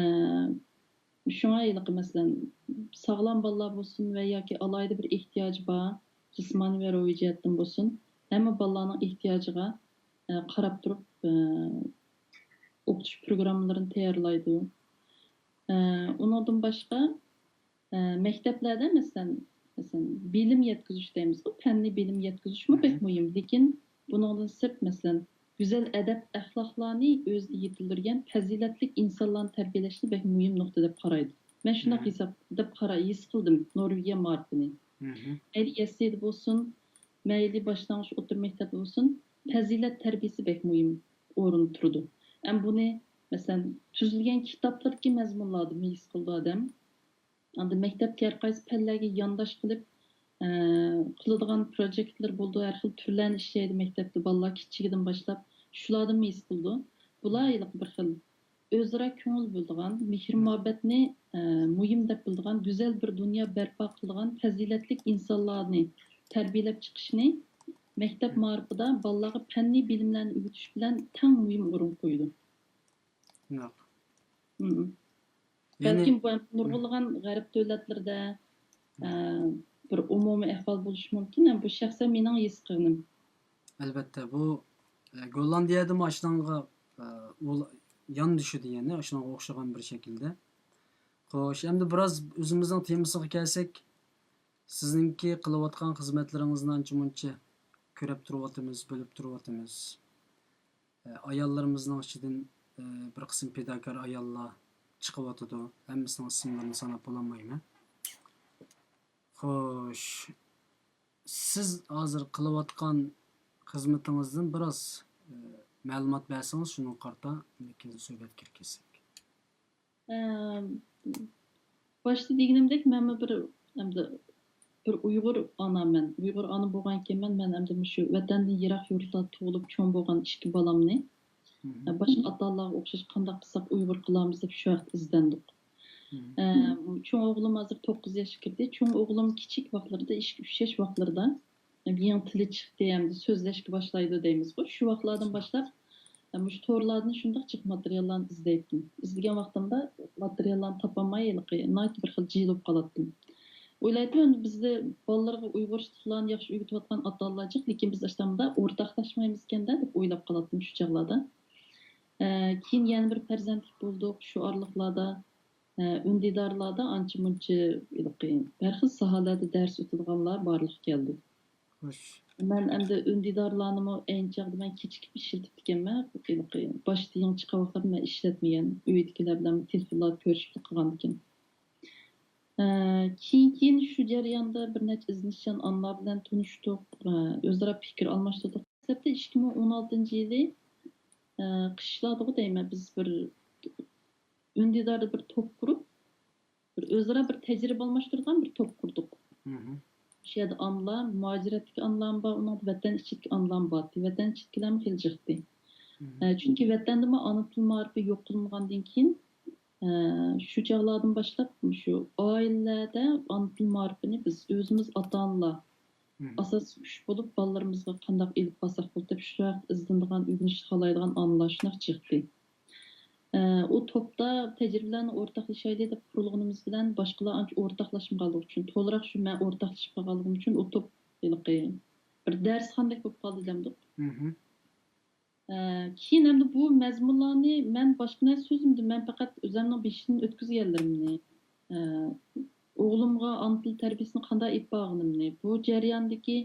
شۇڭا ھېلىقى، مەسىلەن، ساغلام بالىلار بولسۇن ۋە ياكى ئالاھىدە بىر ئېھتىياجى بار، جىسمانىي ۋە روھىي جەھەتتىن بولسۇن، ھەممە بالىلارنىڭ ئېھتىياجىغا، ئە، قاراپ تۇرۇپ، ئە، ئوقۇتۇش پروگراممىلىرىنى تەييارلايدۇ. ئە، ئۇنىڭدىن باشقا، ئە، مەكتەپلەردە، مەسىلەن، مەسىلەن، بىلىم يەتكۈزۈش دەيمىزغۇ، پەننىي بىلىم يەتكۈزۈشمۇ بەك مۇھىم. لېكىن بۇنىڭدىن سىرت، مەسىلەن، گۈزەل ئەدەپ-ئەخلاقلارنى ئۆزىدە يېتىلدۈرگەن پەزىلەتلىك ئىنسانلارنى تەربىيەلەشنى بەك مۇھىم نۇقتا دەپ قارايدۇ. مەن شۇنداق ھېساب، دەپ قارا-، ھېس قىلدىم نورۋېگىيە مائارىپىنى. مەيلى يەسلىدە بولسۇن، مەيلى باشلانغۇچ ئوتتۇرا مەكتەپتە بولسۇن، پەزىلەت تەربىيەسى بەك مۇھىم ئورۇندا تۇرىدۇ. ھەم بۇنى، مەسىلەن، تۈزۈلگەن كىتابلىرىدىكى مەزمۇنلاردىمۇ ھېس قىلىدۇ ئادەم. ئاندىن مەكتەپتىكى ھەر قايسى پەنلەرگە يانداش قىلىپ، ئە، قىلىدىغان پروجېكتلىرى بولىدۇ، ھەر خىل تۈرلەرنى ئىشلەيدۇ مەكتەپتە بالىلار كىچىكىدىن باشلاپ. شۇلاردىنمۇ ھېس قىلىدۇ. بۇلار ھېلىقى بىر خىل ئۆزئارا كۆڭۈل بۆلىدىغان، مېھىر-مۇھەببەتنى، ئە، مۇھىم دەپ بىلىدىغان، گۈزەل بىر دۇنيا بەرپا قىلىدىغان پەزىلەتلىك ئىنسانلارنى تەربىيەلەپ چىقىشنى مەكتەپ مائارىپىدا بالىلارغا پەننىي بىلىملەرنى ئۆگىتىش بىلەن تەڭ مۇھىم ئورۇنغا قويىدۇ. شۇنداق. مم. يەنى بەلكىم بۇ نۇرغۇنلىغان غەرب دۆلەتلىرىدە، ئە، بىر ئومۇمىي ئەھۋال بولۇشى مۇمكىن. ھەم بۇ شەخسەن مېنىڭ ھېس قىلغىنىم. ئەلۋەتتە، بۇ ئە، گوللاندىيەدىمۇ ئاشۇنىڭغا ئە، ئۇل- ياندىشىدۇ، يەنى ئاشۇنىڭغا ئوخشىغان بىر شەكىلدە. خوش، ئەمدى بىراز ئۆزىمىزنىڭ تېمىسىغا كەلسەك، سىزنىڭكى قىلىۋاتقان خىزمەتلىرىڭىزنى ئانچە مۇنچە كۆرۈپ تۇرۇۋاتىمىز، بىلىپ تۇرۇۋاتىمىز. ئە، ئاياللىرىمىزنىڭ ئىچىدىن ئە، بىر قىسىم پىداكار ئاياللار چىقىۋاتىدۇ. ھەممىسىنىڭ ئىسىملىرىنى ساناپ بولالمايمەن. خوش، سىز ھازىر قىلىۋاتقان خىزمىتىڭىزدىن بىراز ئە، مەلۇمات بەرسىڭىز، شۇنىڭغا قارىتا كېيىن سۆھبەتكە كىرىشسەك. ئەم، باشتا دېگىنىمدەك، مەنمۇ بىر، ئەمدى بىر ئۇيغۇر ئانا مەن. ئۇيغۇر ئانا بولغانكەنمەن، مەن ئەمدى مۇشۇ ۋەتەندىن يىراق يۇرتلاردا تۇغۇلۇپ چوڭ بولغان ئىككى بالامنى، ئە، باشقا ئاتا-ئانىلارغا ئوخشاش قانداق قىلساق ئۇيغۇر قىلارمىز دەپ شۇ ۋاقىت ئىزدەندۇق. ئە، چوڭ ئوغلۇم ھازىر توققۇز ياشقا كىردى. چوڭ ئوغلۇم كىچىك ۋاقىتلىرىدا، ئىككى، ئۈچ ياش ۋاقىتلىرىدا يېڭى تىلى چىقتى ھەمدە سۆزلەشكە باشلايدۇ دەيمىزغۇ. شۇ ۋاقىتلاردىن باشلاپ، ئە، مۇشۇ تورلاردىن شۇنداق جىق ماتېرىياللارنى ئىزدەيتتىم. ئىزدىگەن ۋاقتىمدا ماتېرىياللارنى تاپالماي، ھېلىقى ناھايىتى بىر خىل جىلىپ قالاتتىم. ئويلايتتىم، ئەمدى بىزدە بالىلىرىغا ئۇيغۇرچە تىللارنى ياخشى ئۆگىتىۋاتقان ئاتا-ئانىلار جىق، لېكىن بىز ئاشۇنداق ئورتاقلاشمايمىزكەندە دەپ ئويلاپ قالاتتىم شۇ چاغلاردا. ئە، كېيىن يەنە بىر پەرزەنتلىك بولدۇق، شۇ ئارىلىقلاردا ئە، ئۈندىدارلاردا ئانچە-مۇنچە ھېلىقى ھەر خىل ساھەلەردە دەرس ئۆتىدىغانلار بارلىققا كەلدى. خوش. مەن ئەمدى ئۈندىدارلارنىمۇ ئەينى چاغدا مەن كېچىكىپ ئىشلىتىپتىكەنمەن. ھېلىقى باشتا يېڭى چىققان ۋاقىتلاردا مەن ئىشلەتمىگەن. ئۆيدىكىلەر بىلەن تېلېفونلاردا كۆرۈشۈپلا قالغانىكەن. ئە، كېيىن-كېيىن شۇ جەرياندا بىر نەچچە ئىزدىنىشچان ئانىلار بىلەن تونۇشتۇق، ئە، ئۆزئارا پىكىر ئالماشتۇردۇق. دەسلەپتە ئىككى مىڭ ئون ئالتىنچى يىلى، ئە، قىشلاردىغۇ دەيمەن، بىز بىر ئۈندىداردا بىر توپ قۇرۇپ، بىر ئۆزئارا بىر تەجرىبە ئالماشتۇرىدىغان بىر توپ قۇردۇق. شۇ يەردە ئانىلار، مۇھاجىرەتتىكى ئانىلارمۇ بار، ئۇنىڭدا ۋەتەن ئىچىدىكى ئانىلارمۇ بار. ۋەتەن ئىچىدىكىلەرمۇ خېلى جىقتى. ئە، چۈنكى ۋەتەندىمۇ ئانا تىل مائارىپى يوق قىلىنغاندىن كېيىن، ئە، شۇ چاغلاردىن باشلاپ شۇ ئائىلىلەردە ئانا تىل مائارىپىنى بىز ئۆزىمىز ئاتا-ئانىلار ئاساسىي كۈچ بولۇپ، بالىلىرىمىزغا قانداق ئېلىپ بارساق بولىدۇ دەپ شۇ ھەقتە ئىزدىنىدىغان، ئۆگىنىشنى خالايدىغان ئانىلار شۇنداق جىقتى. ئە، ئۇ توپتا تەجرىبىلەرنى ئورتاقلىشايلى دەپ قۇرۇلغىنىمىز بىلەن باشقىلار ئانچە ئورتاقلاشمىغانلىقى ئۈچۈن، تولىراق شۇ مەن ئورتاقلىشىپ قالغانلىقىم ئۈچۈن ئۇ توپ ھېلىقى بىر دەرسخانىدەك بولۇپ قالدى دەمدۇق. ئە، كېيىن ئەمدى بۇ مەزمۇنلارنى مەن باشقا نەرسە سۆزلىمىدىم. مەن پەقەت ئۆزەمنىڭ بېشىدىن ئۆتكۈزگەنلىرىمنى، ئە، ئوغلۇمغا ئانا تىل تەربىيەسىنى قانداق ئېلىپ بارغىنىمنى، بۇ جەرياندىكى،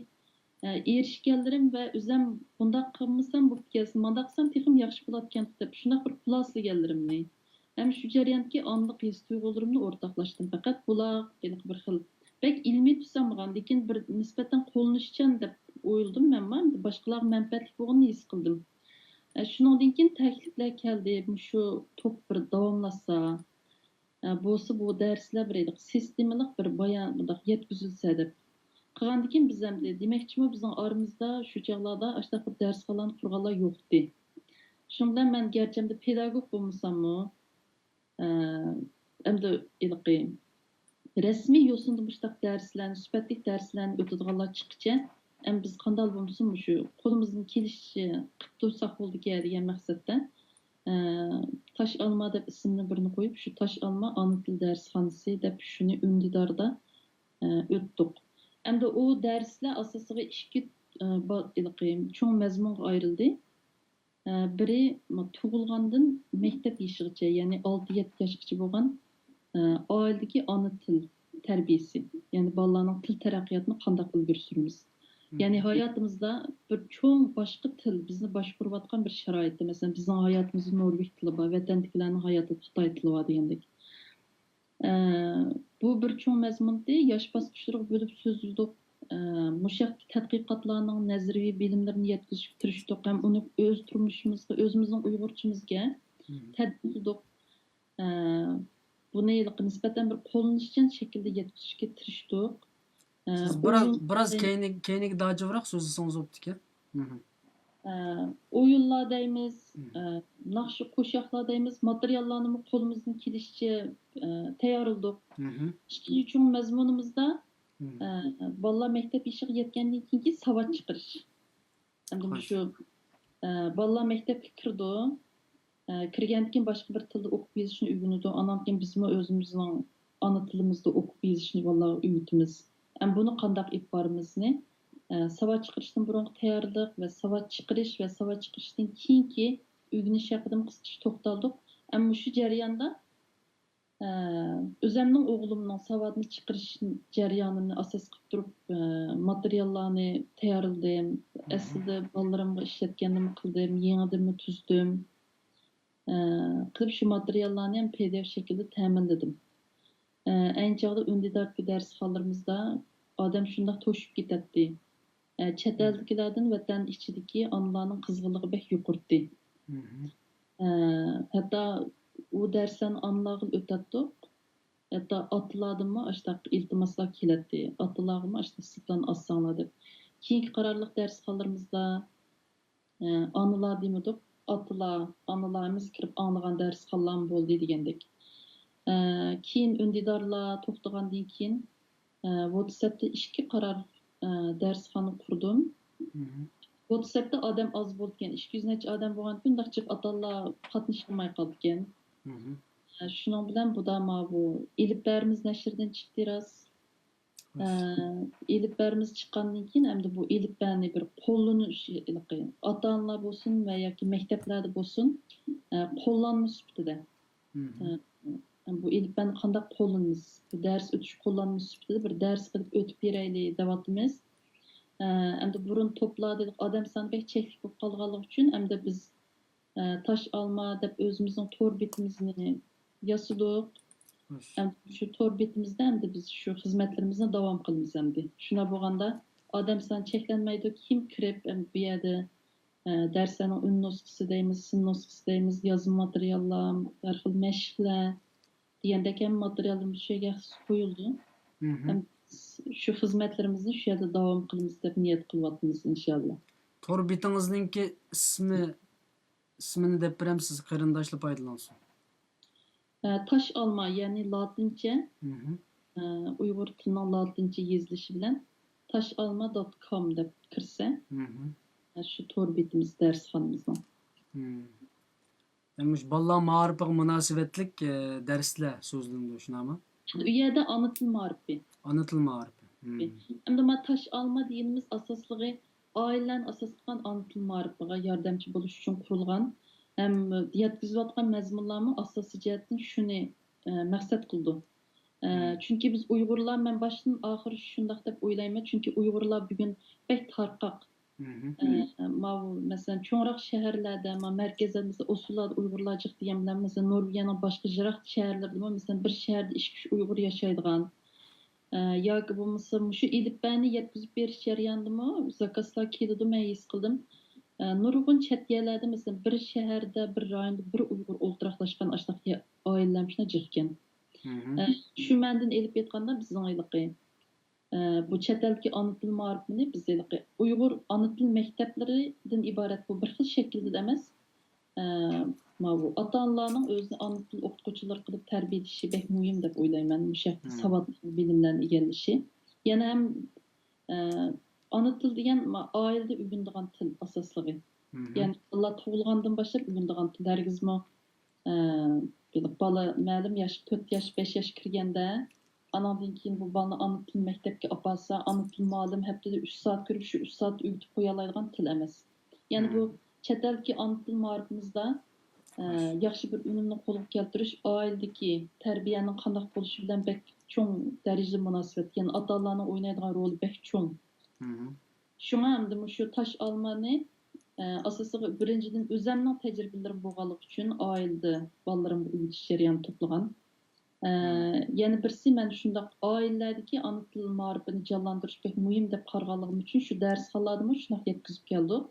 ئە، ئېرىشكەنلىرىم ۋە ئۆزەم بۇنداق قىلمىسام بولۇپ كەلسە، مانداق قىلسام تېخىمۇ ياخشى بولاتتىكەن دەپ شۇنداق بىر خۇلاسىلىگەنلىرىمنى، ھەم شۇ جەرياندىكى ئانىلىق ھېس تۇيغۇلىرىمنى ئورتاقلاشتىم. پەقەت بۇلار ھېلىقى بىر خىل بەك ئىلمىي تۈس ئالمىغان، لېكىن بىر نىسبەتەن قوللىنىشچان دەپ ئويلىدىم مەنمۇ، باشقىلارغا مەنپەئەتلىك بولغىنىنى ھېس قىلدىم. ئە، شۇنىڭدىن كېيىن تەكلىپلەر كەلدى، مۇشۇ توپ بىر داۋاملاشسا، ئە، بولسا بۇ دەرسلەر بىر ھېلىقى سىستېمىلىق بىر بايان، مۇنداق يەتكۈزۈلسە دەپ. قىلغاندىن كېيىن بىز ئەمدى دېمەكچىمۇ بىزنىڭ ئارىمىزدا شۇ چاغلاردا ئاشۇنداق بىر دەرسخانىلارنى قۇرغانلار يوقتى. شۇنىڭ بىلەن مەن گەرچە ئەمدى پېداگوگ بولمىساممۇ، ئە، ئەمدى ھېلىقى رەسمىي يوسۇندا مۇشۇنداق دەرسلەرنى، سۈپەتلىك دەرسلەرنى ئۆتىدىغانلار چىققىچە، ئەمدى بىز قانداق بولمىسۇن مۇشۇ قولىمىزدىن كېلىشىچە قىلىپ تۇرساق بولىدىكەن دېگەن مەقسەتتە، ئە، تاش ئالما دەپ ئىسىمنى بىرنى قويۇپ، شۇ تاش ئالما ئانا تىل دەرسخانىسى دەپ شۇنى ئۈندىداردا، ئە، ئۆتتۇق. ئەمدى ئۇ دەرسلەر ئاساسىغا ئىككى، ئە، با-، ھېلىقى چوڭ مەزمۇنغا ئايرىلدى. ئە، بىرى، م-، تۇغۇلغاندىن مەكتەپ يېشىغىچە، يەنى ئالتە يەتتە ياشقىچە بولغان، ئە، ئائىلىدىكى ئانا تىل تەربىيەسى، يەنى بالىلارنىڭ تىل تەرەققىياتىنى قانداق ئىلگىرى سۈرىمىز؟ يەنى ھاياتىمىزدا بىر چوڭ باشقا تىل بىزنى باشقۇرۇۋاتقان بىر شارائىتتا، مەسىلەن، بىزنىڭ ھاياتىمىزدا نورۋېگ تىلى بار، ۋەتەندىكىلەرنىڭ ھاياتىدا خىتاي تىلى بار دېگەندەك. ئە، بۇ بىر چوڭ مەزمۇنتى، ياش باسقۇچلىرىغا بۆلۈپ سۆزلىدۇق. ئە، مۇشۇ ياقتىكى تەتقىقاتلارنىڭ نەزەرىيە بىلىملىرىنى يەتكۈزۈشكە تىرىشتۇق ھەم ئۇنى ئۆز تۇرمۇشىمىزغا، ئۆزىمىزنىڭ ئۇيغۇرچىمىزگە تەتبىقلىدۇق. ئە، بۇنى ھېلىقى نىسبەتەن بىر قوللىنىشچان شەكىلدە يەتكۈزۈشكە تىرىشتۇق. ئە، سىز بىراز، بىراز كەينىگە، كەينىگە داجىۋراق سۆزلىسىڭىز بوپتىكەن. ئە، ئويۇنلار دەيمىز، ئە، ناخشا قوشاقلار دەيمىز، ماتېرىياللارنىمۇ قولىمىزدىن كېلىشىچە، ئە، تەييارلىدۇق. ئىككىنچى چوڭ مەزمۇنىمىزدا، ئە، بالىلار مەكتەپ يېشىغا يەتكەندىن كېيىنكى ساۋات چىقىرىش. ئەمدى مۇشۇ، ئە، بالىلار مەكتەپكە كىرىدۇ. ئە، كىرگەندىن كېيىن باشقا بىر تىلدا ئوقۇپ يېزىشنى ئۆگىنىدۇ. ئانان كېيىن بىزمۇ ئۆزىمىزنىڭ ئانا تىلىمىزدا ئوقۇپ يېزىشنى بالىلارغا ئۆگىتىمىز. ئەم بۇنى قانداق ئېلىپ بارىمىزنى، ئە، ساۋات چىقىرىشتىن بۇرۇنقى تەييارلىق ۋە ساۋات چىقىرىش ۋە ساۋات چىقىرىشتىن كېيىنكى ئۆگىنىش ھەققىدىمۇ قىسقىچە توختالدۇق. ئەم مۇشۇ جەرياندا، ئە، ئۆزەمنىڭ ئوغلۇمنىڭ ساۋاتنى چىقىرىش جەريانىنى ئاساس قىلىپ تۇرۇپ، ئە، ماتېرىياللارنى تەييارلىدىم. ئەسلىدە بالىلىرىمغا ئىشلەتكەننىمۇ قىلدىم، يېڭىدىنمۇ تۈزدۈم. ئە، قىلىپ شۇ ماتېرىياللارنى ھەم پى دى ئېف شەكلىدە تەمىنلىدىم. ئە، ئەينى چاغدا ئۈندىداردىكى دەرسخانىلىرىمىزدا ئادەم شۇنداق توشۇپ كېتەتتى. ئە، چەت ئەلدىكىلەردىن ۋەتەن ئىچىدىكى ئانىلارنىڭ قىزغىنلىقى بەك يۇقىرىتى. ئە، ھەتتا ئۇ دەرسلەرنى ئانىلارغىلا ئۆتەتتۇق. ھەتتا ئاتىلاردىنمۇ ئاشتاق ئىلتىماسلار كېلەتتى. ئاتىلارغىمۇ ئاشتاق سىلتان ئاسساڭلار دەپ. كېيىنكى قارارلىق دەرسخانىلىرىمىزدا ئانىلار دېمىدۇق، ئاتىلار، ئانىلارمىز كىرىپ ئاڭلىغان دەرسخانىلارمۇ بولدى دېگەندەك. كېيىن ئۈندىدارلار توختىغاندىن كېيىن، ۋاتسەپتە ئىككى قارار دەرسخانا قۇردۇم. ۋاتسەپتە ئادەم ئاز بولىدىكەن، ئىككى يۈز نەچچە ئادەم بولغاندىكىن، ئۇنداق جىق ئاتالار قاتنىشالماي قالىدىكەن. شۇنىڭ بىلەن بۇدا ماۋۇ ئېلىپبەمىز نەشردىن چىقتى راست. ئە، ئېلىپبەمىز چىققاندىن كېيىن، ئەمدى بۇ ئېلىپبەنى بىر قوللىنىش، ھېلىقى ئاتا-ئانىلار بولسۇن ۋە ياكى مەكتەپلەردە بولسۇن، ئە، قوللانما سۈپىتىدە، ئە، بۇ ئېلىپبەنى قانداق قوللىنىمىز، بۇ دەرس ئۆتۈش قوللانما سۈپىتىدە بىر دەرس قىلىپ ئۆتۈپ بېرەيلى دەۋاتىمىز. ئە، ئەمدى بۇرۇن توپلاردا ئادەم سانى بەك چەكلىك بولۇپ قالغانلىقى ئۈچۈن، ئەمدى بىز ئە، تاش ئالما دەپ ئۆزىمىزنىڭ تور بېتىمىزنى ياسىدۇق. ئەمدى شۇ تور بېتىمىزدە ئەمدى بىز شۇ خىزمەتلىرىمىزنى داۋام قىلىمىز ئەمدى. شۇنداق بولغاندا ئادەم سانى چەكلەنمەيدۇ. كىم كىرىپ، ئەمدى بۇ يەردە، ئە، دەرسلەرنىڭ ئۈن نۇسخىسى دەيمىز، سىن نۇسخىسى دەيمىز، يازما ماتېرىياللار، ھەر خىل مەشىقلەر دېگەندەك ھەممە ماتېرىياللىرىمىز شۇ يەرگە قويۇلدى. ھەم شۇ خىزمەتلىرىمىزنى شۇ يەردە داۋام قىلىمىز دەپ نىيەت قىلىۋاتىمىز، ئىنشاللا. تور بېتىڭىزنىڭكى ئىسمى ئىسمىنى دەپ بېرەمسىز، قېرىنداشلار پايدىلانسۇن. ئە، تاش ئالما، يەنى لاتىنچە، ئە، ئۇيغۇر تىلىنىڭ لاتىنچە يېزىلىشى بىلەن تاش ئالما دوت كوم دەپ كىرسە، ئە، شۇ تور بېتىمىز دەرسخانىمىزنىڭ. يەنى مۇشۇ بالىلار مائارىپىغا مۇناسىۋەتلىك، ئە، دەرسلەر سۆزلىنىدۇ، شۇنداقمۇ؟ ئۇ يەردە ئانا تىل مائارىپى. ئانا تىل مائارىپى. ئەمدى ما تاش ئالما دېگىنىمىز ئاساسلىقى ئائىلىلەرنى ئاساس قىلغان ئانا تىل مائارىپىغا ياردەمچى بولۇش ئۈچۈن قۇرۇلغان ھەم يەتكۈزۈۋاتقان مەزمۇنلارمۇ ئاساسىي جەھەتتىن شۇنى، ئە، مەقسەت قىلىدۇ. ئە، چۈنكى بىز ئۇيغۇرلار، مەن باشتىن ئاخىر شۇنداق دەپ ئويلايمەن، چۈنكى ئۇيغۇرلار بۈگۈن بەك تارقاق. ئە، ماۋۇ، مەسىلەن، چوڭراق شەھەرلەردە، ما، مەركەزلەردە، مەسىلەن، ئوسۇللاردا ئۇيغۇرلار جىق دېگەن بىلەن، مەسىلەن، نورۋېگىيەنىڭ باشقا يىراق شەھەرلىرىدىمۇ، مەسىلەن، بىر شەھەردە ئىككى، ئۈچ ئۇيغۇر ياشايدىغان، ئە، ياكى بولمىسا مۇشۇ ئېلىپبەنى يەتكۈزۈپ بېرىش جەريانىدىمۇ زاكازلار كېلىدۇ، مەن ھېس قىلدىم. ئە، نۇرغۇن چەت يەرلەردە، مەسىلەن، بىر شەھەردە، بىر رايوندا بىر ئۇيغۇر ئولتۇراقلاشقان ئاشۇنداق يە-، ئائىلىلەرمۇ شۇنداق جىق ئىكەن. ئە، شۇ مەنىدىن ئېلىپ ئېيتقاندا، بىزنىڭ ھېلىقى ئە، بۇ چەت ئەلدىكى ئانا تىل مائارىپىنى بىز ھېلىقى ئۇيغۇر ئانا تىل مەكتەپلىرىدىن ئىبارەت بۇ بىر خىل شەكىلدىلا ئەمەس، ئە، ماۋۇ ئاتا-ئانىلارنىڭ ئۆزىنى ئانا تىل ئوقۇتقۇچىلىرى قىلىپ تەربىيەلىشى بەك مۇھىم دەپ ئويلايمەن، مۇشۇ ھەقتە ساۋاتلىق بىلىملەرنى ئىگىلىشى. يەنە ھەم، ئە، ئانا تىل دېگەن ما-، ئائىلىدە ئۆگىنىدىغان تىل ئاساسلىقى. يەنى بالىلار تۇغۇلغاندىن باشلاپ ئۆگىنىدىغان تىل، ھەرگىزمۇ ئە، بىر بالا مەلۇم ياش، تۆت ياش، بەش ياش كىرگەندە، ئاناندىن كېيىن بۇ بالىنى ئانا تىل مەكتەپكە ئاپارسا، ئانا تىل مۇئەللىمى ھەپتىدە ئۈچ سائەت كۆرۈپ، شۇ ئۈچ سائەتتە ئۆگىتىپ قويالايدىغان تىل ئەمەس. يەنى بۇ چەت ئەلدىكى ئانا تىل مائارىپىمىزدا، ئە، ياخشى بىر ئۈنۈمنى قولغا كەلتۈرۈش ئائىلىدىكى تەربىيەنىڭ قانداق بولۇشى بىلەن بەك چوڭ دەرىجىدە مۇناسىۋەتلىك. يەنى ئاتا-ئانىلارنىڭ ئوينايدىغان رولى بەك چوڭ. شۇڭا ئەمدى مۇشۇ تاش ئالمانى، ئە، ئاساسلىقى بىرىنچىدىن ئۆزەمنىڭ تەجرىبىلىرىم بولغانلىقى ئۈچۈن ئائىلىدە بالىلىرىمغا ئۆگىتىش جەريانى توپلىغان. ئە، يەنە بىرسى مەن شۇنداق ئائىلىلەردىكى ئانا تىل مائارىپىنى جانلاندۇرۇش بەك مۇھىم دەپ قارىغانلىقىم ئۈچۈن شۇ دەرسخانىلاردىمۇ شۇنداق يەتكۈزۈپ كەلدۇق.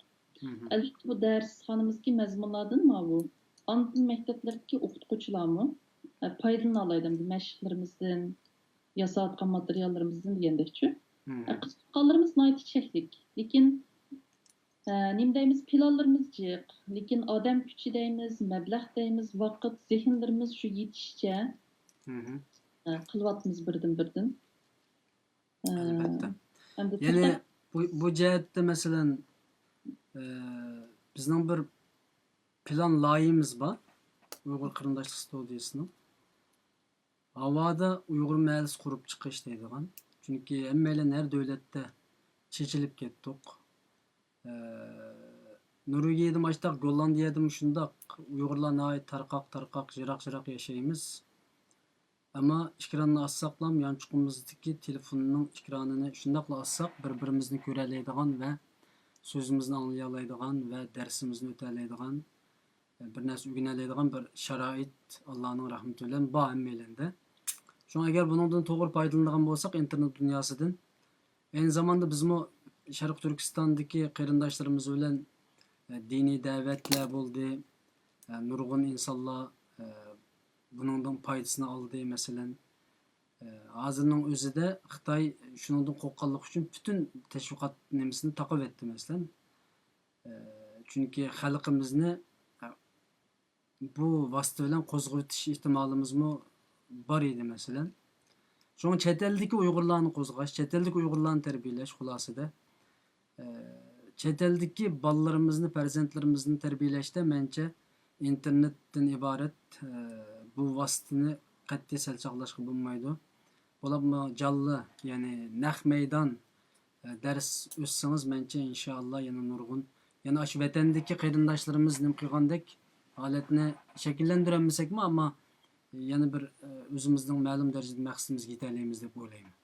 ئەلۋەتتە بۇ دەرسخانىمىزدىكى مەزمۇنلاردىن ماۋۇ ئانا تىل مەكتەپلىرىدىكى ئوقۇتقۇچىلارمۇ، ئە، پايدىلىنالايدۇ ئەمدى مەشىقلىرىمىزدىن، ياساۋاتقان ماتېرىياللىرىمىزدىن دېگەندەكچۇ. ئە، قىزىققانلىرىمىز ناھايىتى چەكلىك. لېكىن، ئە، نېمە دەيمىز، پىلانلىرىمىز جىق. لېكىن ئادەم كۈچى دەيمىز، مەبلەغ دەيمىز، ۋاقىت، زېھىنلىرىمىز شۇ يېتىشىچە، ئە، قىلىۋاتىمىز بىردىن-بىردىن. ئە، ئەلۋەتتە. ئەمدى يەنى بۇ، بۇ جەھەتتە، مەسىلەن، ئە، بىزنىڭ بىر پىلان لايىھىمىز بار، ئۇيغۇر قېرىنداشلىق ستۇدىيىسىنىڭ. ھاۋادا ئۇيغۇر مەھەللىسى قۇرۇپ چىقىش دەيدىغان. چۈنكى ھەممەيلەن ھەر دۆلەتتە چېچىلىپ كەتتۇق. ئە، نورۋېگىيەدىمۇ ئاشتاق، گوللاندىيەدىمۇ شۇنداق، ئۇيغۇرلار ناھايىتى تارقاق، تارقاق، يىراق، يىراق ياشايمىز. ئەمما ئېكراننى ئاچساقلام، يانچۇقىمىزدىكى تېلېفوننىڭ ئېكرانىنى شۇنداقلا ئاچساق، بىر-بىرىمىزنى كۆرەلەيدىغان ۋە سۆزىمىزنى ئاڭلىيالايدىغان ۋە دەرسىمىزنى ئۆتەلەيدىغان، بىر نەرسە ئۆگىنەلەيدىغان بىر شارائىت ئاللانىڭ رەھمىتى بىلەن بار ھەممەيلەندە. شۇڭا ئەگەر بۇنىڭدىن توغرا پايدىلىنىدىغان بولساق ئىنتېرنېت دۇنياسىدىن، ئەينى زاماندا بىزمۇ شەرقىي تۈركىستاندىكى قېرىنداشلىرىمىز بىلەن، ئە، دىنىي دەۋەتلەر بولدى. ئە، نۇرغۇن ئىنسانلار، ئە، بۇنىڭدىن پايدىسىنى ئالدى. مەسىلەن، ئە، ھازىرنىڭ ئۆزىدە خىتاي شۇنىڭدىن قورققانلىقى ئۈچۈن پۈتۈن تەشۋىقات نېمىسىنى تاقىۋەتتى، مەسىلەن. ئە، چۈنكى خەلقىمىزنى، ئە، بۇ ۋاسىتە بىلەن قوزغىۋېتىش ئېھتىمالىمىزمۇ بار ئىدى، مەسىلەن. شۇڭا چەت ئەلدىكى ئۇيغۇرلارنى قوزغاش، چەت ئەلدىكى ئۇيغۇرلارنى تەربىيەلەش خۇلاسىدە، ئە، چەت ئەلدىكى بالىلىرىمىزنى، پەرزەنتلىرىمىزنى تەربىيەلەشتە مەنچە ئىنتېرنېتتىن ئىبارەت، ئە، بۇ ۋاسىتىنى قەتئىي سەل چاغلاشقا بولمايدۇ. بولۇپمۇ جانلى، يەنى نەق مەيدان، ئە، دەرس ئۆتسىڭىز، مەنچە ئىنشائاللا يەنە نۇرغۇن، يەنە ئاشۇ ۋەتەندىكى قېرىنداشلىرىمىز نېمە قىلغاندەك ھالەتنى شەكىللەندۈرەلمىسەكمۇ، ئەمما يەنە بىر، ئە، ئۆزىمىزنىڭ مەلۇم دەرىجىدە مەقسىتىمىزگە يېتەلەيمىز دەپ ئويلايمەن.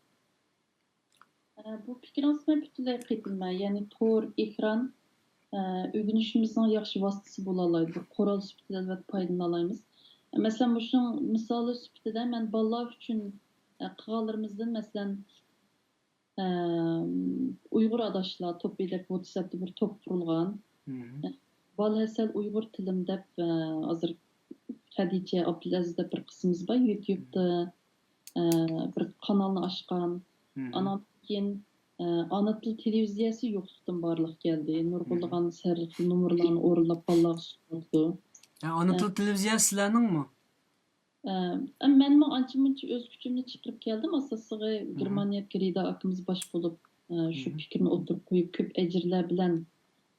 ئە، بۇ پىكرىڭىزگە مەن پۈتۈنلەي قېتىلىمەن. يەنى تور، ئېكران، ئە، ئۆگىنىشىمىزنىڭ ياخشى ۋاسىتىسى بولالايدۇ. بىر قورال سۈپىتىدە ئەلۋەتتە پايدىلىنالايمىز. مەسىلەن، مۇشۇنىڭ مىسالى سۈپىتىدە مەن بالىلار ئۈچۈن، ئە، قىلغانلىرىمىزدىن، مەسىلەن، ئە، ئۇيغۇر ئاداشلار توپى دەپ ۋاتساپتا بىر توپ قۇرۇلغان. بالا ھەسەل ئۇيغۇر تىلىم دەپ، ئە، ھازىر خەدىچە ئابدۇلئەزىز دەپ بىر قىزىمىز بار، يۇتيۇبتا، ئە، بىر قانالنى ئاچقان. ئانان كېيىن، ئە، ئانا تىل تېلېۋىزىيەسى يوقلۇقتىن بارلىققا كەلدى. نۇرغۇنلىغان سەرلىك نومۇرلارنى ئورۇنلاپ بالىلارغا سۇنۇۋاتىدۇ. ھە، ئانا تىل تېلېۋىزىيەسى سىلەرنىڭمۇ؟ ئە، مەنمۇ ئانچە-مۇنچە ئۆز كۈچۈمنى چىقىرىپ كەلدىم. ئاساسلىقى گېرمانىيەدىكى رىدا ئاكىمىز باش بولۇپ، ئە، شۇ پىكىرنى ئوتتۇرىغا قويۇپ، كۆپ ئەجىرلەر بىلەن،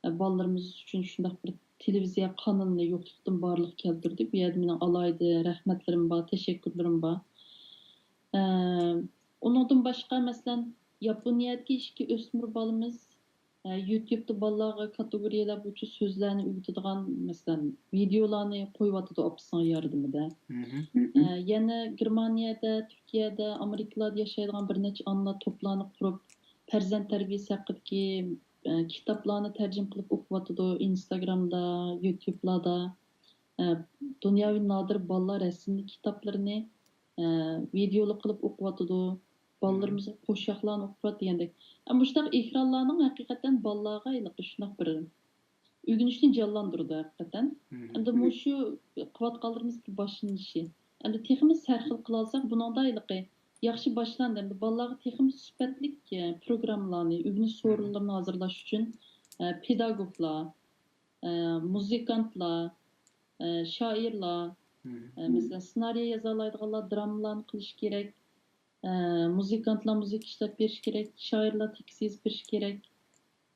ئە، بالىلىرىمىز ئۈچۈن شۇنداق بىر تېلېۋىزىيە قانىلىنى يوقلۇقتىن بارلىققا كەلتۈردى. بۇ يەردە مېنىڭ ئالاھىدە رەھمەتلىرىم بار، تەشەككۈرلىرىم بار. ئە، ئۇنىڭدىن باشقا، مەسىلەن، ياپونىيەدىكى ئىككى ئۆسمۈر بالىمىز، ئە، يۇتيۇبتا بالىلارغا كاتېگورىيەلەر بويىچە سۆزلەرنى ئۆگىتىدىغان، مەسىلەن، ۋىدېئولارنى قويۇۋاتىدۇ ئاپىسىنىڭ ياردىمىدە. ئە، يەنە گېرمانىيەدە، تۈركىيەدە، ئامېرىكىلاردا ياشايدىغان بىر نەچچە ئانىلار توپلارنى قۇرۇپ، پەرزەنت تەربىيەسى ھەققىدىكى، ئە، كىتابلارنى تەرجىمە قىلىپ ئوقۇۋاتىدۇ ئىنستاگرامدا، يۇتيۇبلاردا. ئە، دۇنياۋى نادىر بالىلار رەسىملىك كىتابلىرىنى، ئە، ۋىدېئولۇق قىلىپ ئوقۇۋاتىدۇ. بالىلىرىمىزغا قوشاقلارنى ئوقۇتۇۋاتىدۇ دېگەندەك. ئە، مۇشۇنداق ئېكرانلارنىڭ ھەقىقەتەن بالىلارغا ھېلىقى شۇنداق بىر ئۆگىنىشنى جانلاندۇرىدۇ ھەقىقەتەن. ئەمدى مۇشۇ قىلىۋاتقانلىرىمىز بىر باشلىنىشى. ئەمدى تېخىمۇ سەرخىل قىلالىساق، بۇنىڭدا ھېلىقى ياخشى باشلاندى. ئەمدى بالىلارغا تېخىمۇ سۈپەتلىك، ئە، پروگراممىلارنى، ئۆگىنىش سورۇنلىرىنى ھازىرلاش ئۈچۈن، ئە، پېداگوگلار، ئە، مۇزىكانتلار، ئە، شائىرلار، ئە، مەسىلەن، سېنارىي يازالايدىغانلار درامىلارنى قىلىشى كېرەك. ئە، مۇزىكانتلار مۇزىكا ئىشلەپ بېرىشى كېرەك، شائىرلار تېكىست يېزىپ بېرىشى كېرەك،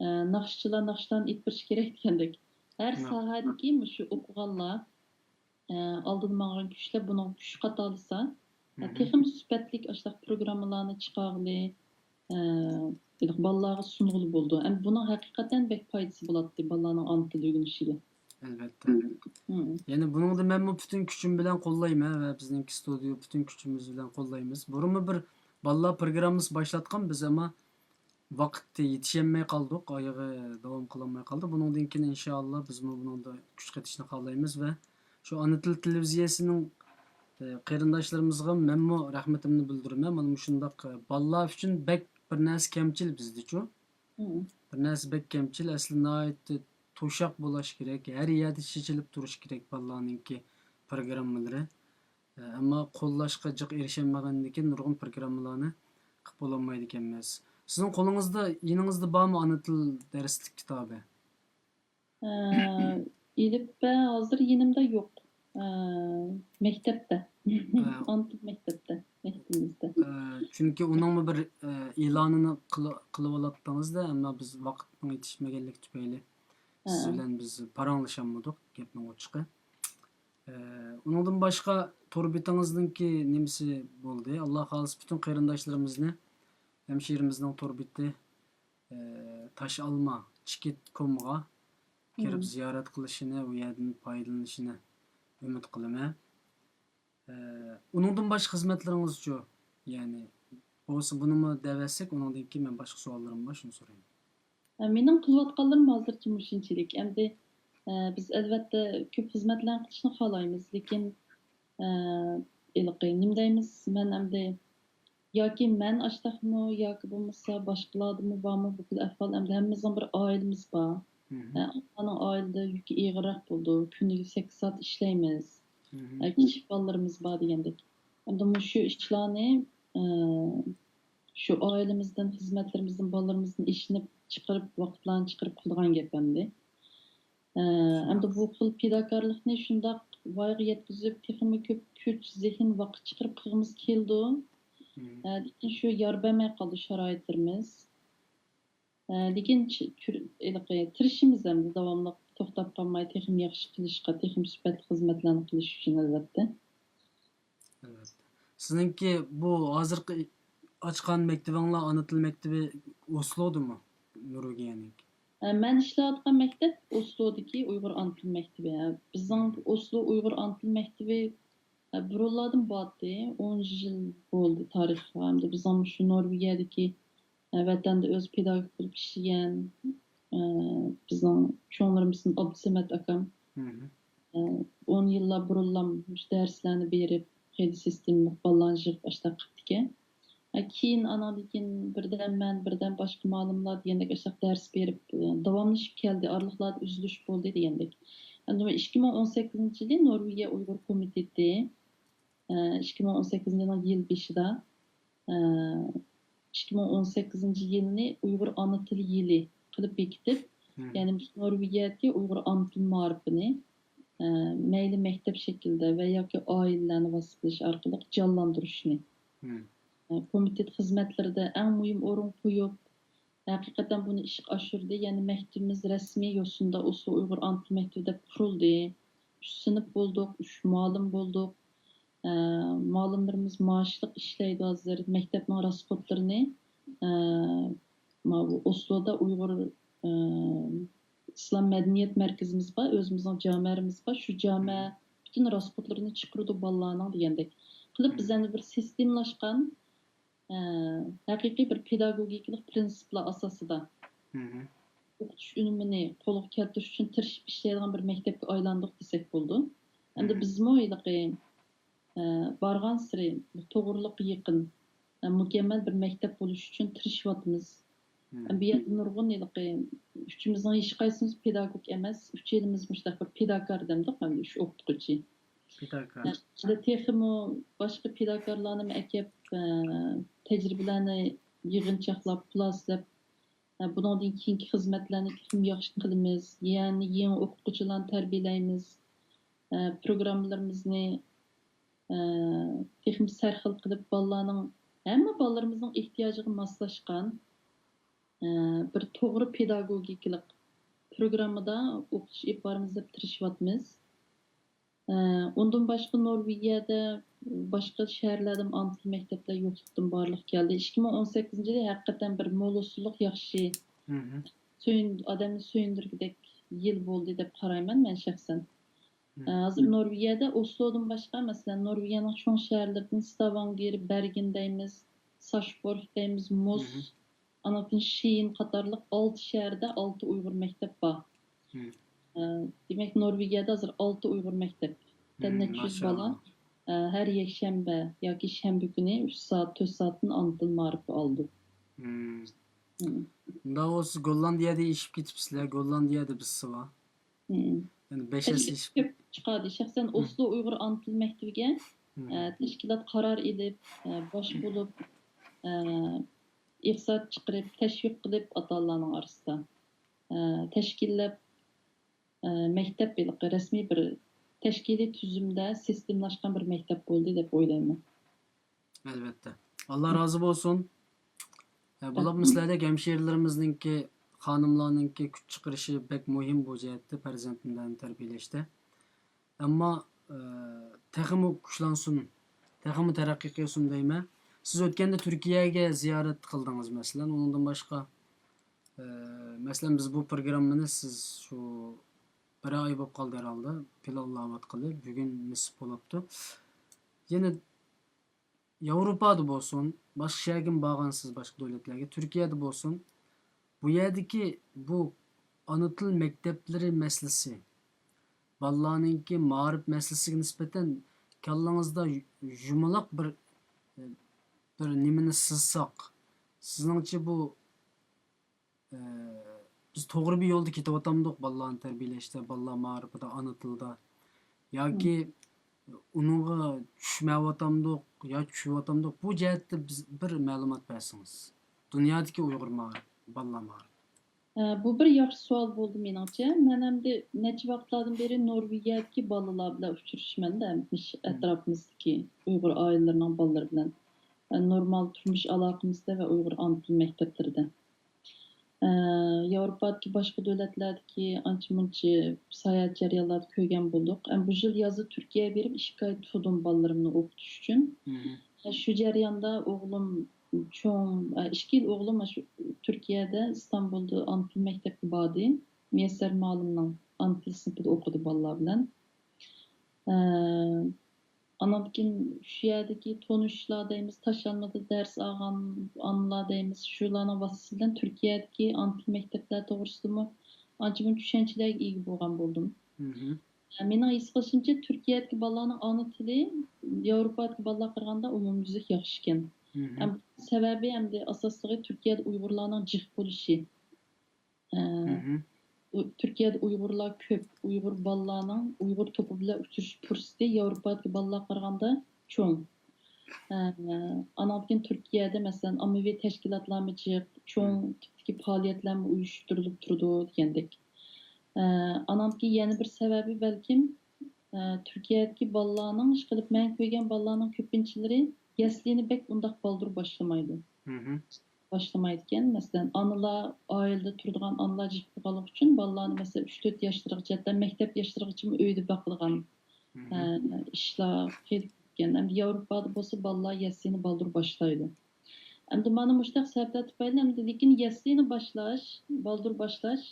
ئە، ناخشىچىلار ناخشىلارنى ئېيتىپ بېرىشى كېرەك دېگەندەك. ھەر ساھەدىكى مۇشۇ ئوقۇغانلار، ئە، ئالدىدا ماڭغان كۈچلەر بۇنىڭغا كۈچ قاتالىسا، ئە، تېخىمۇ سۈپەتلىك ئاشۇنداق پروگراممىلارنى چىقارغىلى، ئە، بالىلارغا سۇنغىلى بولىدۇ. ئەمدى بۇنىڭ ھەقىقەتەن بەك پايدىسى بولاتتى بالىلارنىڭ ئانا تىل ئۆگىنىشىگە. ئەلۋەتتە. يەنى بۇنىڭدا مەنمۇ پۈتۈن كۈچۈم بىلەن قوللايمەن ۋە بىزنىڭكى ستۇدىيو پۈتۈن كۈچىمىز بىلەن قوللايمىز. بۇرۇنمۇ بىر بالىلار پروگراممىسى باشلاتقان بىز، ئەمما ۋاقىت يېتىشەلمەي قالدۇق، ئايىغى داۋام قىلالماي قالدى. بۇنىڭدىن كېيىن ئىنشائاللا بىزمۇ بۇنىڭدا كۈچ قېتىشنى خالايمىز ۋە شۇ ئانا تىل تېلېۋىزىيەسىنىڭ، ئە، قېرىنداشلىرىمىزغا مەنمۇ رەھمىتىمنى بىلدۈرىمەن. مانا مۇشۇنداق، ئە، بالىلار ئۈچۈن بەك بىر نەرسە كەمچىل بىزدىچۇ. بىر نەرسە بەك كەمچىل. ئەسلى ناھايىتى توشاق بولاش كېرەك، ھەر يەردە چېچىلىپ تۇرۇش كېرەك بالىلارنىڭكى پروگراممىلىرى. ئەمما قوللاشقا جىق ئېرىشەلمىگەندىكىن نۇرغۇن پروگراممىلارنى قىلىپ بولالمايدىكەنمىز. سىزنىڭ قولىڭىزدا، يېنىڭىزدا بارمۇ ئانا تىل دەرسلىك كىتابى؟ ئە، ئېلىپبە ھازىر يېنىمدا يوق. ئە، مەكتەپتە. ئانا تىل مەكتەپتە، مەكتىپىمىزدە. ئە، چۈنكى ئۇنىڭمۇ بىر، ئە، ئېلانىنى قىل-، قىلىۋالاتتىڭىزدا، ئەمما بىز ۋاقىتنىڭ يېتىشمىگەنلىكى تۈپەيلى سىز بىلەن بىز پاراڭلىشالمىدۇق، گەپنىڭ ئوچۇقى. ئە، ئۇنىڭدىن باشقا تور بېتىڭىزنىڭكى نېمىسى بولدى؟ ئاللا خالىسا پۈتۈن قېرىنداشلىرىمىزنى ھەمشىرىمىزنىڭ تور بېتى، ئى، تاش ئالما چىكىت كومغا كىرىپ زىيارەت قىلىشىنى، ئۇ يەردىن پايدىلىنىشىنى ئۈمىد قىلىمەن. ئى، ئۇنىڭدىن باشقا خىزمەتلىرىڭىزچۇ؟ يەنى بولسا بۇنىمۇ دەۋەتسەك، ئۇنىڭدىن كېيىن مەن باشقا سوئاللىرىم بار، شۇنى سورايمەن. ئە، مېنىڭ قىلىۋاتقانلىرىم ھازىرچە مۇشۇنچىلىك. ئەمدى، ئە، بىز ئەلۋەتتە كۆپ خىزمەتلەرنى قىلىشنى خالايمىز، لېكىن، ئە، ھېلىقى نېمە دەيمىز، مەن ئەمدى ياكى مەن ئاشتاقمۇ ياكى بولمىسا باشقىلاردىمۇ بارمۇ بۇ خىل ئەھۋال؟ ئەمدى ھەممىمىزنىڭ بىر ئائىلىمىز بار. ئە، ئاتىنىڭ ئائىلىدە يۈكى ئېغىرراق بولىدۇ. كۈنىگە سەككىز سائەت ئىشلەيمىز. ئە، كىچىك بالىلىرىمىز بار دېگەندەك. ئەمدى مۇشۇ ئىشلارنى، ئە، شۇ ئائىلىمىزدىن، خىزمەتلىرىمىزدىن، بالىلىرىمىزدىن ئېشىنىپ چىقىرىپ، ۋاقىتلارنى چىقىرىپ قىلىدىغان گەپ ئەمدى. ئە، ئەمدى بۇ خىل پىداكارلىقنى شۇنداق ۋايىغا يەتكۈزۈپ، تېخىمۇ كۆپ كۈچ، زېھىن، ۋاقىت چىقىرىپ قىلغۇمىز كېلىدۇ. ئە، لېكىن شۇ يار بەرمەي قالدى شارائىتلىرىمىز. ئە، لېكىن چ-، چۈر-، ھېلىقى تىرىشىمىز ئەمدى داۋاملىق توختاپ قالماي، تېخىمۇ ياخشى قىلىشقا، تېخىمۇ سۈپەتلىك خىزمەتلەرنى قىلىش ئۈچۈن، ئەلۋەتتە. ئەلۋەتتە. سىزنىڭكى بۇ ھازىرقى ئاچقان مەكتىۋىڭلار ئانا تىل مەكتىۋى ئوسلودىمۇ؟ نورۋېگىيەنىڭكى؟ ئە، مەن ئىشلەۋاتقان مەكتەپ ئوسلودىكى ئۇيغۇر ئانا تىل مەكتىۋى. بىزنىڭ ئوسلو ئۇيغۇر ئانا تىل مەكتىۋى، ئە، بۇرۇنلاردىن بارتتى، ئون يىل بولدى تارىخى. ئەمدى بىزنىڭ مۇشۇ نورۋېگىيەدىكى، ئە، ۋەتەندە ئۆزى پېداگوگ بولۇپ ئىشلىگەن، ئە، بىزنىڭ چوڭلىرىمىزدىن ئابدۇسەمەت ئاكام، ئە، ئون يىللار بۇرۇنلام مۇشۇ دەرسلەرنى بېرىپ، خېلى سىستېمىلىق بالىلارنى يىغىپ ئاشۇنداق قىپتىكەن. ئە، كېيىن ئاناندىن كېيىن بىردەم مەن، بىردەم باشقا مۇئەللىملار دېگەندەك ئاشۇنداق دەرس بېرىپ، ئە، داۋاملىشىپ كەلدى. ئارىلىقلاردا ئۈزۈلۈش بولدى دېگەندەك. ئەمدى ئىككى مىڭ ئون سەككىزىنچى يىلى نورۋېگىيە ئۇيغۇر كومىتېتى، ئە، ئىككى مىڭ ئون سەككىزىنچى يىلنىڭ يىل بېشىدا، ئە، ئىككى مىڭ ئون سەككىزىنچى يىلنى ئۇيغۇر ئانا تىل يىلى قىلىپ بېكىتىپ، يەنى بىز نورۋېگىيەدىكى ئۇيغۇر ئانا تىل مائارىپىنى، ئە، مەيلى مەكتەپ شەكلىدە ۋە ياكى ئائىلىلەرنى ۋاسىتە قىلىش ئارقىلىق جانلاندۇرۇشنى، ئە، كومىتېت خىزمەتلىرىدە ئەڭ مۇھىم ئورۇن قويۇپ، ھەقىقەتەن بۇنى ئىشقا ئاشۇردى. يەنى مەكتىپىمىز رەسمىي يوسۇندا ئوسلو ئۇيغۇر ئانا تىل مەكتىپى دەپ قۇرۇلدى. ئۈچ سىنىپ بولدۇق، ئۈچ مۇئەللىم بولدۇق. ئە، مۇئەللىملىرىمىز مائاشلىق ئىشلەيدۇ ھازىر. مەكتەپنىڭ راسخوتلىرىنى، ئە، ماۋۇ ئوسلودا ئۇيغۇر، ئە، ئىسلام مەدەنىيەت مەركىزىمىز بار، ئۆزىمىزنىڭ جامەرىمىز بار. شۇ جامە پۈتۈن راسخوتلىرىنى چىقىرىدۇ بالىلارنىڭ دېگەندەك قىلىپ، بىز ئەمدى بىر سىستېمىلاشقان، ئە، ھەقىقىي بىر پېداگوگىكىلىق پىرىنسىپلار ئاساسىدا ئوقۇتۇش ئۈنۈمىنى قولغا كەلتۈرۈش ئۈچۈن تىرىشىپ ئىشلەيدىغان بىر مەكتەپكە ئايلاندۇق دېسەك بولىدۇ. ئەمدى بىزمۇ ھېلىقى، ئە، بارغانسېرى توغرىلىققا يېقىن، ئە، مۇكەممەل بىر مەكتەپ بولۇش ئۈچۈن تىرىشىۋاتىمىز. بۇ يەردە نۇرغۇن ھېلىقى ئۈچىمىزنىڭ ھېچقايسىمىز پېداگوگ ئەمەس، ئۈچەيلىمىز مۇشۇنداق بىر پىداكار دەمدۇق، مەن ئۈچ ئوقۇتقۇچى. پىداكار. ئە، تېخىمۇ باشقا پىداكارلارنىمۇ ئەكەپ، ئە، تەجرىبىلەرنى يىغىنچاقلاپ، خۇلاسىلەپ، ئە، بۇنىڭدىن كېيىنكى خىزمەتلەرنى تېخىمۇ ياخشى قىلىمىز. يەنى يېڭى ئوقۇتقۇچىلارنى تەربىيەلەيمىز. ئە، پروگراممىلىرىمىزنى، ئە، تېخىمۇ سەرخىل قىلىپ، بالىلارنىڭ، ھەممە بالىلىرىمىزنىڭ ئېھتىياجىغا ماسلاشقان، ئە، بىر توغرا پېداگوگىكىلىق پروگراممىدا ئوقۇتۇش ئېلىپ بارىمىز دەپ تىرىشىۋاتىمىز. ئە، ئۇندىن باشقا نورۋېگىيەدە، باشقا شەھەرلەردىمۇ ئانا تىل مەكتەپلەر يوقلۇقتىن بارلىققا كەلدى. ئىككى مىڭ ئون سەككىزىنچى يىلى ھەقىقەتەن بىر مولىسىلىق ياخشى، سۆيۈن-، ئادەمنى سۆيۈندۈرگۈدەك يىل بولدى دەپ قارايمەن مەن شەخسەن. ئە، ھازىر نورۋېگىيەدە ئوسلودىن باشقا، مەسىلەن، نورۋېگىيەنىڭ چوڭ شەھەرلىرىدىن ستاۋانگېر، بەرگېن دەيمىز، ساشبورگ دەيمىز، موس، ئانىڭدىن كېيىن شىئىن قاتارلىق ئالتە شەھەردە ئالتە ئۇيغۇر مەكتەپ بار. ئە، دېمەك، نورۋېگىيەدە ھازىر ئالتە ئۇيغۇر مەكتەپ. دەل نەچچە يۈز بالا، ئە، ھەر يەكشەنبە ياكى شەنبە كۈنى ئۈچ سائەت، تۆت سائەتتىن ئانا تىل مائارىپى ئالىدۇ. ئۇنداق بولسا، گوللاندىيەدىن ئېشىپ كېتىپسىلەر، گوللاندىيەدە بىرسى بار. يەنى بەش ھەسسە ئېشىپ كۆپ چىقاردى. شەخسەن ئوسلو ئۇيغۇر ئانا تىل مەكتىۋىگە، ئە، تەشكىلات قارار ئېلىپ، ئە، باش بولۇپ، ئە، ئىقتىساد چىقىرىپ، تەشۋىق قىلىپ ئاتا-ئانىلارنىڭ ئارىسىدا، ئە، تەشكىللەپ، ئە، مەكتەپ ھېلىقى رەسمىي بىر تەشكىلىي تۈزۈمدە سىستېمىلاشقان بىر مەكتەپ بولدى دەپ ئويلايمەن. ئەلۋەتتە. ئاللا رازى بولسۇن. ئە، بولۇپمۇ سىلەردەك ھەمشىرىلىرىمىزنىڭكى، خانىملارنىڭكى كۈچ چىقىرىشى بەك مۇھىم بۇ جەھەتتە، پەرزەنتلەرنى تەربىيەلەشتە. ئەمما، ئە، تېخىمۇ كۈچلەنسۇن، تېخىمۇ تەرەققىي قىلسۇن دەيمەن. سىز ئۆتكەندە تۈركىيەگە زىيارەت قىلدىڭىز، مەسىلەن، ئۇنىڭدىن باشقا، ئە، مەسىلەن، بىز بۇ پروگراممىنى سىز شۇ بىر ئاي بولۇپ قالدى ھەرھالدا، پىلانلاۋاتقىلى، بۈگۈن نېسىپ بولاپتۇ. يەنە ياۋروپادا بولسۇن، باشقا شەھەرگىمۇ بارغانسىز، باشقا دۆلەتلەرگە، تۈركىيەدە بولسۇن، بۇ يەردىكى بۇ ئانا تىل مەكتەپلىرى مەسىلىسى، بالىلارنىڭكى مائارىپ مەسىلىسىگە نىسبەتەن كاللىڭىزدا يۇمىلاق بىر، بىر نېمىنى سىزساق، سىزنىڭچە بۇ، ئە، بىز توغرا بىر يولدا كېتىۋاتامدۇق بالىلارنى تەربىيەلەشتە، بالىلار مائارىپىدا، ئانا تىلدا؟ ياكى ئۇنىڭغا چۈشمەيۋاتامدۇق يا چۈشۈۋاتامدۇق؟ بۇ جەھەتتە بىز بىر مەلۇمات بەرسىڭىز. دۇنيادىكى ئۇيغۇر مائارىپ، بالىلار مائارىپى. ئە، بۇ بىر ياخشى سوئال بولدى مېنىڭچە. مەن ئەمدى نەچچە ۋاقىتلاردىن بېرى نورۋېگىيەدىكى بالىلار بىلەن ئۇچرىشىمەن-دە، مۇشۇ ئەتراپىمىزدىكى ئۇيغۇر ئائىلىلىرىنىڭ بالىلىرى بىلەن. ئە، نورمال تۇرمۇش ئالاقىمىزدا ۋە ئۇيغۇر ئانا تىل مەكتەپلىرىدە. ئە، ياۋروپادىكى باشقا دۆلەتلەردىكى ئانچە-مۇنچە ساياھەت جەريانلاردا كۆرگەن بولدۇق. ئەمما بۇ يىل يازدا تۈركىيەگە بېرىپ، ئىككى ئاي تۇردۇم بالىلىرىمنى ئوقۇتۇش ئۈچۈن. مم. ئە، شۇ جەرياندا ئوغلۇم چوڭ، ئە، ئىككى يىل ئوغلۇم شۇ تۈركىيەدە، ئىستانبۇلدا ئانا تىل مەكتەپكە باردى. مۇيەسسەر مۇئەللىمنىڭ ئانا تىل سىنىپىدا ئوقۇدى بالىلار بىلەن. ئە، ئانان كېيىن شۇ يەردىكى تونۇشلار دەيمىز، تاشلانمىدا دەرس ئالغان ئانىلار دەيمىز، شۇلارنىڭ ۋاسىتىسى بىلەن تۈركىيەدىكى ئانا تىل مەكتەپلەر توغرىسىدىمۇ ئانچە-مۇنچە چۈشەنچىلەرگە ئىگە بولغان بولدۇم. مم. مېنىڭ ھېس قىلىشىمچە، تۈركىيەدىكى بالىلارنىڭ ئانا تىلى ياۋروپادىكى بالىلارغا قارىغاندا ئومۇميۈزلۈك ياخشىكەن. مم. ھەم سەۋەبى، ئەمدى ئاساسلىقى تۈركىيەدە ئۇيغۇرلارنىڭ جىق بولۇشى. ئە، مم. ئۇ، تۈركىيەدە ئۇيغۇرلار كۆپ، ئۇيغۇر بالىلارنىڭ ئۇيغۇر توپى بىلەن ئۇچرىشىش پۇرسىتى ياۋروپادىكى بالىلارغا قارىغاندا چوڭ. ئە، ئانان كېيىن تۈركىيەدە، مەسىلەن، ئاممىۋى تەشكىلاتلارمۇ جىق، چوڭ مم. تىپتىكى پائالىيەتلەرمۇ ئۇيۇشتۇرۇلۇپ تۇرىدۇ دېگەندەك. ئە، ئانان كېيىن يەنە بىر سەۋەبى بەلكىم، ئە، تۈركىيەدىكى بالىلارنىڭ، ئىشقىلىپ، مەن كۆرگەن بالىلارنىڭ كۆپىنچىلىرى يەسلىنى بەك ئۇنداق بالدۇر باشلىمايدۇ. مم. باشلىمايدىكەن. مەسىلەن، ئانىلار، ئائىلىدە تۇرىدىغان ئانىلار جىق بولغانلىقى ئۈچۈن بالىلارنى، مەسىلەن، ئۈچ تۆت ياشلىرىغىچە، ھەتتا مەكتەپ ياشلىرىغىچىمۇ ئۆيدە باقىدىغان، مم. ئە، ئىشلار خېلى كۆپكەن. ئەمدى ياۋروپادا بولسا بالىلار يەسلىنى بالدۇر باشلايدۇ. ئەمدى مانا مۇشۇنداق سەۋەبلەر تۈپەيلى، ئەمدى لېكىن يەسلىنى باشلاش، بالدۇر باشلاش،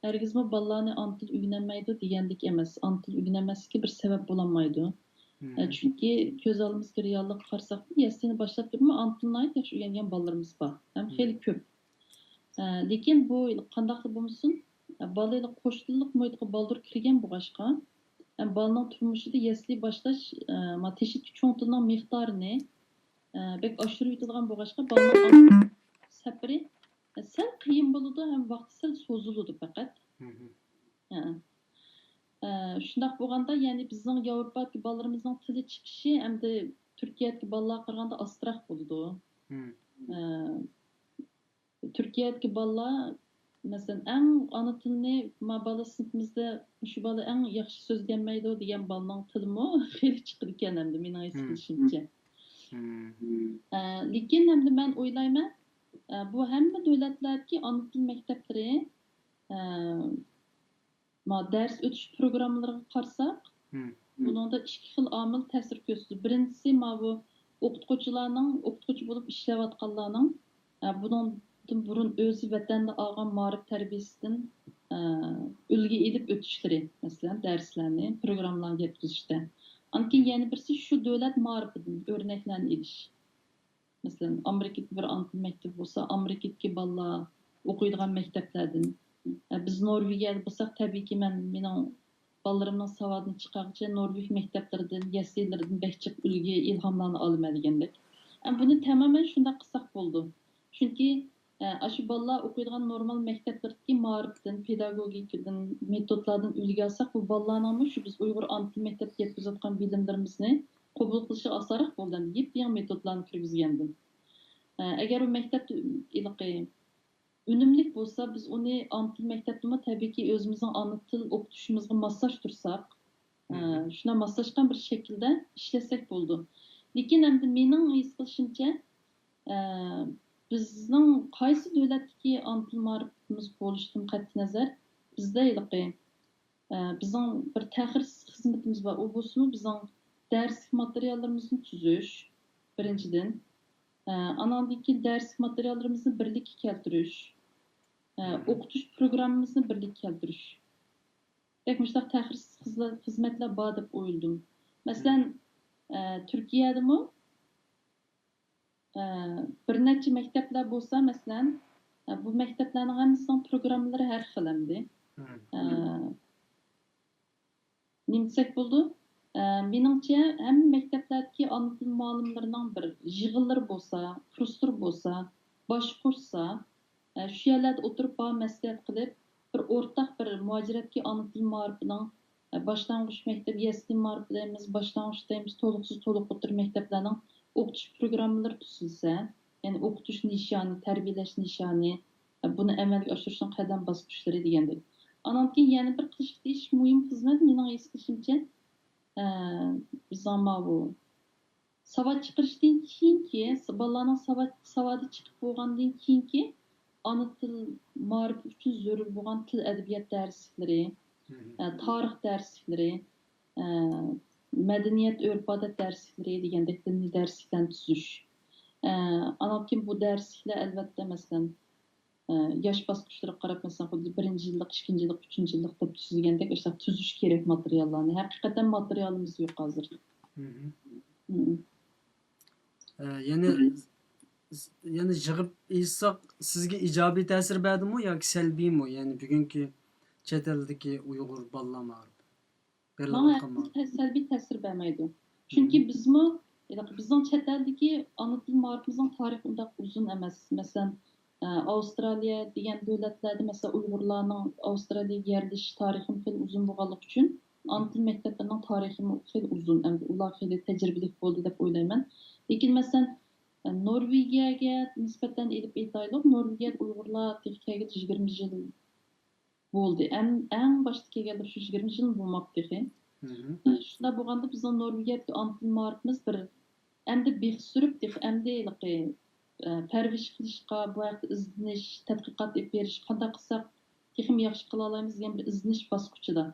ھەرگىزمۇ بالىلارنى ئانا تىل ئۆگىنەلمەيدۇ دېگەنلىك ئەمەس. ئانا تىل ئۆگىنەلمەسلىكى بىر سەۋەب بولالمايدۇ. مم. ئە، چۈنكى كۆز ئالدىمىزدىكى رېئاللىققا قارىساقمۇ، يەسلىنى باشلاپ تۇرۇپمۇ ئانا تىلنى ناھايىتى ياخشى ئۆگەنگەن بالىلىرىمىز بار. ھەم مم. خېلى كۆپ. ئە، لېكىن بۇ قانداقلا بولمىسۇن، ئە، بالا قوش تىللىق مۇھىتقا بالدۇر كىرگەن بولغاچقا، ھەم بالىنىڭ تۇرمۇشىدا يەسلى باشلاش، ئە، ما تېشىدىكى چوڭ تىلنىڭ مىقدارىنى، ئە، بەك ئاشۇرۇۋېتىدىغان بولغاچقا، بالىنىڭ سەپىرى سەل قىيىن بولىدۇ ھەم ۋاقتى سەل سوزۇلىدۇ پەقەت. مم. ھە. ئە، شۇنداق بولغاندا، يەنى بىزنىڭ ياۋروپادىكى بالىلىرىمىزنىڭ تىلى چىقىشى ئەمدى تۈركىيەدىكى بالىلارغا قارىغاندا ئاستىراق بولىدۇ. مم. ئە، تۈركىيەدىكى بالىلار، مەسىلەن، ئەڭ ئانا تىلىنى، ما بالا سىنىپىمىزدا مۇشۇ بالا ئەڭ ياخشى سۆزلىيەلمەيدۇ دېگەن بالىنىڭ تىلىمۇ خېلى چىقىدىكەن ئەمدى، مېنىڭ ھېس مم. قىلىشىمچە. مم. ئە، لېكىن ئەمدى مەن ئويلايمەن، ئە، بۇ ھەممە دۆلەتلەردىكى ئانا تىل مەكتەپلىرى، ئە، ما دەرس ئۆتۈش پروگراممىلىرىغا قارىساق، مم. بۇنىڭدا ئىككى خىل ئامىل تەسىر كۆرسىتىدۇ. بىرىنچىسى، ماۋۇ ئوقۇتقۇچىلارنىڭ، ئوقۇتقۇچى بولۇپ ئىشلەۋاتقانلارنىڭ، ئە، بۇنىڭدىن بۇرۇن ئۆزى ۋەتەندە ئالغان مائارىپ تەربىيەسىدىن، ئە، ئۈلگە ئېلىپ ئۆتۈشلىرى، مەسىلەن، دەرسلەرنى، پروگراممىلارنى يەتكۈزۈشتە. ئاندىن كېيىن يەنە بىرسى شۇ دۆلەت مائارىپىدىن ئۆرنەكلەرنى ئېلىش. مەسىلەن، ئامېرىكىدا بىر ئانا تىل مەكتىپى بولسا، ئامېرىكىدىكى بالىلار ئوقۇيدىغان مەكتەپلەردىن. ئە، بىز نورۋېگىيەدە بولساق، تەبىئىيكى، مەن مېنىڭ بالىلىرىمنىڭ ساۋادىنى چىقارغۇچە نورۋېگ مەكتەپلىرىدىن، يەسلىلىرىدىن بەك جىق ئۈلگە، ئىلھاملارنى ئالىمەن دېگەندەك. ئە، بۇنى تەمامەن شۇنداق قىلساق بولىدۇ. چۈنكى، ئە، ئاشۇ بالىلار ئوقۇيدىغان نورمال مەكتەپلىرىدىكى مائارىپتىن، پېداگوگىكىدىن، مېتودلاردىن ئۈلگە ئالساق، بۇ بالىلارنىڭمۇ شۇ بىز ئۇيغۇر ئانا تىل مەكتەپتە يەتكۈزۈۋاتقان بىلىملىرىمىزنى قوبۇل قىلىشىغا ئاسانراق بولدى، ئەمدى يېپيېڭى مېتودلارنى كىرگۈزگەندىن. ئە، ئەگەر ئۇ مەكتەپتە ھېلىقى ئۈنۈملۈك بولسا، بىز ئۇنى ئانا تىل مەكتەپتىمۇ تەبىئىيكى ئۆزىمىزنىڭ ئانا تىل ئوقۇتۇشىمىزغا ماسلاشتۇرساق، ئە، مم. شۇنداق ماسلاشقان بىر شەكىلدە ئىشلەتسەك بولىدۇ. لېكىن ئەمدى مېنىڭ ھېس قىلىشىمچە، ئە، بىزنىڭ قايسى دۆلەتتىكى ئانا تىل مائارىپىمىز بولۇشىدىن قەتئىينەزەر، بىزدە ھېلىقى ئە، بىزنىڭ بىر تەخىر خىزمىتىمىز بار. ئۇ بولسىمۇ بىزنىڭ دەرسلىك ماتېرىياللىرىمىزنى تۈزۈش، بىرىنچىدىن. ئاناندىن كېيىن دەرسلىك ماتېرىياللىرىمىزنى بىرلىككە كەلتۈرۈش، ئوقۇتۇش پروگراممىمىزنى بىرلىككە كەلتۈرۈش. بەك مۇشۇنداق تەخىر خىزمەتلەر بار دەپ ئويلىدىم. مەسىلەن، تۈركىيەدىمۇ بىر نەچچە مەكتەپلەر بولسا، مەسىلەن، بۇ مەكتەپلەرنىڭ ھەممىسىنىڭ پروگراممىلىرى ھەر خىل ئەمدى. نېمە دېسەك بولىدۇ؟ مېنىڭچە، ھەممە مەكتەپلەردىكى ئانا تىل مۇئەللىملىرىنىڭ بىر يىغىنلىرى بولسا، كۇرسلىرى بولسا، باش قوشسا، شۇ يەرلەردە ئولتۇرۇپ بار مەسلىھەت قىلىپ، بىر ئورتاق بىر مۇھاجىرەتتىكى ئانا تىل مائارىپىنىڭ، باشلانغۇچ مەكتەپ، يەسلى مائارىپى دەيمىز، باشلانغۇچ دەيمىز، تولۇقسىز تولۇق ئوتتۇرا مەكتەپلەرنىڭ ئوقۇتۇش پروگراممىلىرى تۈزۈلسە، يەنى ئوقۇتۇش نىشانى، تەربىيەلەش نىشانى، بۇنى ئەمەلگە ئاشۇرۇشنىڭ قەدەم باسقۇچلىرى دېگەندەك. ئانان كېيىن يەنە بىر قىلىشقا تېگىشلىك مۇھىم خىزمەت، مېنىڭ ھېس قىلىشىمچە، بىزنىڭ ماۋۇ ساۋات چىقىرىشتىن كېيىنكى، بالىلارنىڭ ساۋات، ساۋادى چىقىپ بولغاندىن كېيىنكى ئانا تىل مائارىپى ئۈچۈن زۆرۈر بولغان تىل ئەدەبىيات دەرسلىكلىرى، تارىخ دەرسلىكلىرى، مەدەنىيەت، ئۆرپ-ئادەت دەرسلىكلىرى دېگەندەك دىنىي دەرسلىكلەرنى تۈزۈش. ئانان كېيىن بۇ دەرسلىكلەر، ئەلۋەتتە، مەسىلەن، ياش باسقۇچلىرىغا قاراپ، مەسىلەن، خۇددى بىرىنچى يىللىق، ئىككىنچى يىللىق، ئۈچىنچى يىللىق دەپ تۈزۈلگەندەك، ئاشۇنداق تۈزۈش كېرەك ماتېرىياللارنى. ھەقىقەتەن ماتېرىيالىمىز يوق ھازىر. مم. ئە، يەنە، يەنە يىغىپ ئېيتساق، سىزگە ئىجابىي تەسىر بەردىمۇ ياكى سەلبىيمۇ؟ يەنى بۈگۈنكى چەت ئەلدىكى ئۇيغۇر بالىلار مائارىپى، ماڭا بېرىلىۋاتقان مائارىپ. ھېچ سەلبىي تەسىر بەرمەيدۇ. چۈنكى بىزمۇ، ھېلىقى بىزنىڭ چەت ئەلدىكى ئانا تىل مائارىپىمىزنىڭ تارىخى ئۇنداق ئۇزۇن ئەمەس. مەسىلەن، ئە، ئاۋسترالىيە دېگەن دۆلەتلەردە، مەسىلەن، ئۇيغۇرلارنىڭ ئاۋسترالىيەگە يەرلىشىش تارىخىمۇ خېلى ئۇزۇن بولغانلىقى ئۈچۈن، ئانا تىل مەكتەپلىرىنىڭ تارىخىمۇ خېلى ئۇزۇن. ئەمدى ئۇلار خېلى تەجرىبىلىك بولدى دەپ ئويلايمەن. لېكىن، مەسىلەن، ئە، نورۋېگىيەگە نىسبەتەن ئېلىپ ئېيتايلۇق، نورۋېگىيەدە ئۇيغۇرلار تېخى كەلگىلى يىگىرمە يىل بولدى. ئەم-، ئەڭ باشتا كەلگەنلەر شۇ يىگىرمە يىل بولماپتۇ تېخى. شۇنداق بولغاندا بىزنىڭ نورۋېگىيەدىكى ئانا تىل مائارىپىمىز بىر ئەمدى بىخ سۈرۈپ، تېخى ئەمدى ھېلىقى، ئە، پەرۋىش قىلىشقا، بۇ ھەقتە ئىزدىنىش، تەتقىقات ئېلىپ بېرىش، قانداق قىلساق تېخىمۇ ياخشى قىلالايمىز دېگەن بىر ئىزدىنىش باسقۇچىدا.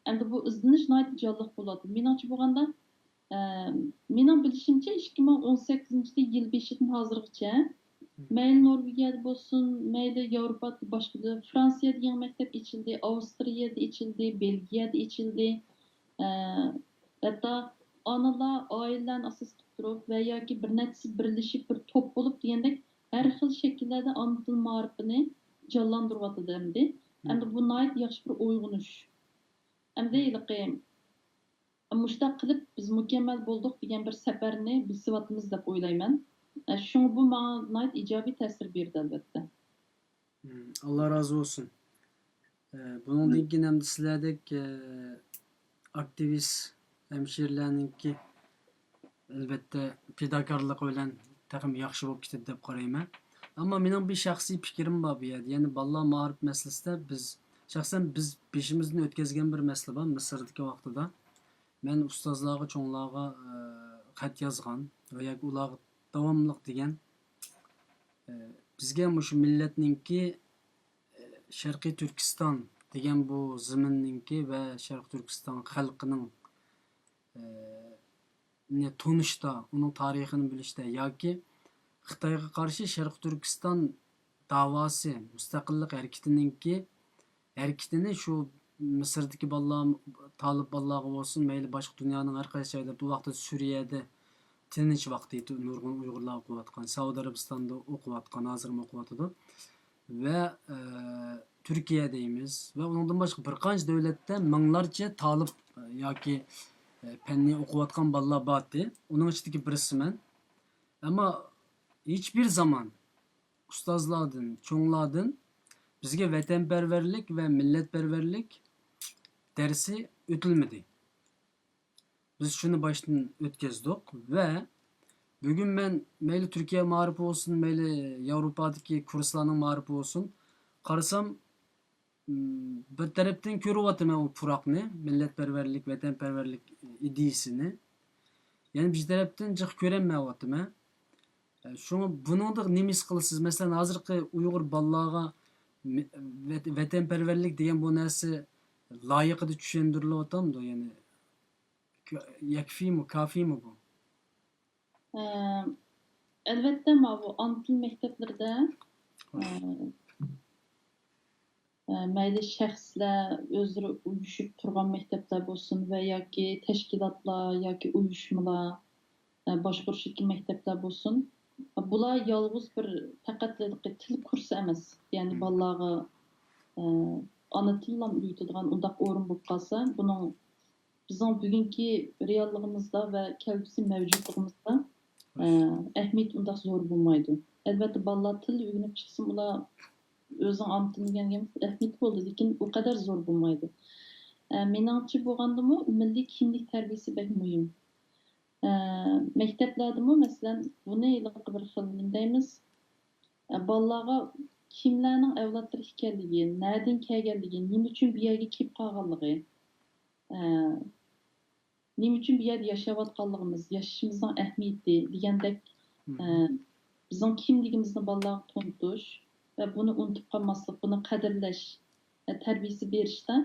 ئەمدى بۇ ئىزدىنىش ناھايىتى جانلىق بولۇۋاتىدۇ. مېنىڭچە بولغاندا، ئە، مېنىڭ بىلىشىمچە، ئىككى مىڭ ئون سەككىزىنچى يىل بېشىدىن ھازىرغىچە مەيلى نورۋېگىيەدە بولسۇن، مەيلى ياۋروپادىكى باشقا دۆلەت، فرانسىيەدە يېڭى مەكتەپ ئېچىلدى، ئاۋسترىيەدە ئېچىلدى، بېلگىيەدە ئېچىلدى. ئە، ھەتتا ئانىلار ئائىلىلەرنى ئاساس قىلىپ تۇرۇپ ۋە ياكى بىر نەچچىسى بىرلىشىپ بىر توپ بولۇپ دېگەندەك ھەر خىل شەكىللەردە ئانا تىل مائارىپىنى جانلاندۇرۇۋاتىدۇ ئەمدى. ئەمدى بۇ ناھايىتى ياخشى بىر ئويغىنىش. ئەمدى ھېلىقى مۇشۇنداق قىلىپ بىز مۇكەممەل بولدۇق دېگەن بىر سەپەرنى بېسىۋاتىمىز دەپ ئويلايمەن. شۇڭا بۇ ماڭا ناھايىتى ئىجابىي تەسىر بېرىدۇ، ئەلۋەتتە. مم، ئاللا رازى بولسۇن. ئە، بۇنىڭدىن كېيىن ئەمدى سىلەردەك، ئە، ئاكتىۋىست ھەمشىرىلەرنىڭكى، ئەلۋەتتە، پىداكارلىقى بىلەن تېخىمۇ ياخشى بولۇپ كېتىدۇ دەپ قارايمەن. ئەمما مېنىڭ بىر شەخسىي پىكرىم بار بۇ يەردە. يەنى بالىلار مائارىپ مەسىلىسىدە بىز، شەخسەن بىز بېشىمىزدىن ئۆتكۈزگەن بىر مەسىلە بار مىسىردىكى ۋاقتىدا. مەن ئۇستازلارغا، چوڭلارغا، ئە، خەت يازغان ۋە ياكى ئۇلارغا داۋاملىق دېگەن، ئە، بىزگە مۇشۇ مىللەتنىڭكى، ئە، شەرقىي تۈركىستان دېگەن بۇ زېمىننىڭكى ۋە شەرقىي تۈركىستان خەلقىنىڭ، ئە، نى تونۇشتا، ئۇنىڭ تارىخىنى بىلىشتە ياكى خىتايغا قارشى شەرقىي تۈركىستان داۋاسى، مۇستەقىللىق ھەرىكىتىنىڭكى ھەرىكىتىنى شۇ مىسىردىكى بالىلار، تالىپ بالىلارغا بولسۇن، مەيلى باشقا دۇنيانىڭ ھەر قايسى جايلىرىدا، ئۇ ۋاقىتتا سۈرىيەدە تىنچ ۋاقتى ئىدى، نۇرغۇن ئۇيغۇرلار ئوقۇۋاتقان، سەئۇدى ئەرەبىستاندا ئوقۇۋاتقان، ھازىرمۇ ئوقۇۋاتىدۇ. ۋە، ئە، تۈركىيە دەيمىز. ۋە ئۇنىڭدىن باشقا بىر قانچە دۆلەتتە مىڭلارچە تالىپ، ئە، ياكى، ئە، پەننى ئوقۇۋاتقان بالىلار بارتى. ئۇنىڭ ئىچىدىكى بىرسىمەن. ئەمما ھېچبىر زامان ئۇستازلاردىن، چوڭلاردىن بىزگە ۋەتەنپەرۋەرلىك ۋە مىللەتپەرۋەرلىك دەرسى ئۆتۈلمىدى. بىز شۇنى باشتىن ئۆتكۈزدۇق ۋە بۈگۈن مەن مەيلى تۈركىيە مائارىپى بولسۇن، مەيلى ياۋروپادىكى كۇرسلارنىڭ مائارىپى بولسۇن، قارىسام، م، بىر تەرەپتىن كۆرۈۋاتىمەن ئۇ پۇراقنى، مىللەتپەرۋەرلىك، ۋەتەنپەرۋەرلىك ئىدىيىسىنى. يەنە بىر تەرەپتىن جىق كۆرەلمەيۋاتىمەن. شۇڭا بۇنىڭدا نېمە ھېس قىلىسىز؟ مەسىلەن، ھازىرقى ئۇيغۇر بالىلارغا مە-، ۋەت-، ۋەتەنپەرۋەرلىك دېگەن بۇ نەرسە لايىقىدا چۈشەندۈرۈلۈۋاتامدۇ؟ يەنى، ك-، يەكفىيمۇ، كافىيمۇ بۇ؟ ئە، ئەلۋەتتە، ماۋۇ ئانا تىل مەكتەپلىرىدە، ئە، ئە، مەيلى شەخسلەر ئۆزلىرى ئۇيۇشۇپ قۇرغان مەكتەپلەر بولسۇن ۋە ياكى تەشكىلاتلار ياكى ئۇيۇشمىلار، ئە، باشقۇرۇشتىكى مەكتەپلەر بولسۇن، بۇلار يالغۇز بىر پەقەت تىل كۇرسى ئەمەس. يەنى بالىلارغا، ئە، ئانا تىللا ئۆگىتىدىغان ئۇنداق ئورۇن بولۇپ قالسا، بۇنىڭ بىزنىڭ بۈگۈنكى رېئاللىقىمىزدا ۋە كەلگۈسى مەۋجۇتلۇقىمىزدا، ئە، ئەھمىيىتى ئۇنداق زور بولمايدۇ. ئەلۋەتتە، بالىلار تىل ئۆگىنىپ چىقسىمۇ، ئۇلار ئۆزىنىڭ ئانا تىلىنى ئۆگەنگەن ئەھمىيىتى بولىدۇ، لېكىن ئۇ قەدەر زور بولمايدۇ. ئە، مېنىڭچە بولغاندىمۇ، مىللىي كىملىك تەربىيەسى بەك مۇھىم. ئە، مەكتەپلەردىمۇ، مەسىلەن، بۇنى ھېلىقى بىر خىل نېمە دەيمىز، ئە، بالىلارغا كىملەرنىڭ ئەۋلادلىرى ئىكەنلىكى، نەدىن كەلگەنلىكى، نېمە ئۈچۈن بۇ يەرگە كېلىپ قالغانلىقى، ئە، نېمە ئۈچۈن بۇ يەردە ياشاۋاتقانلىقىمىز، ياشىشىمىزنىڭ ئەھمىيىتى دېگەندەك، ئە، بىزنىڭ كىملىكىمىزنى بالىلارغا تونۇتۇش ۋە بۇنى ئۇنتۇپ قالماسلىق، بۇنى قەدىرلەش، ئە، تەربىيەسى بېرىشتا،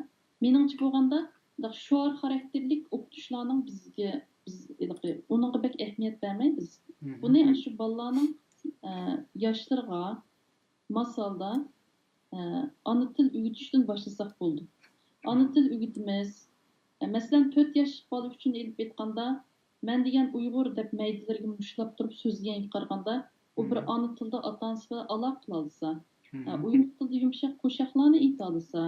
مېنىڭچە بولغاندا، مۇنداق شوئار خاراكتېرلىك ئوقۇتۇشلارنىڭ بىزگە، بىز ھېلىقى ئۇنىڭغا بەك ئەھمىيەت بەرمەي بىز. بۇنى شۇ بالىلارنىڭ، ئە، ياشلىرىغا ماس ھالدا، ئە، ئانا تىل ئۆگىتىشتىن باشلىساق بولىدۇ. ئانا تىل ئۆگىتىمىز. ئە، مەسىلەن، تۆت ياشلىق بالا ئۈچۈن ئېلىپ ئېيتقاندا، «مەن دېگەن ئۇيغۇر» دەپ مەيدىلىرىگە مۇشتلاپ تۇرۇپ سۆزلىگەنگە قارىغاندا، ئۇ بىر ئانا تىلدا ئاتا-ئانىسى بىلەن ئالاقە قىلالىسا، ئە، ئۇيغۇر تىلىدا يۇمشاق قوشاقلارنى ئېيتالىسا،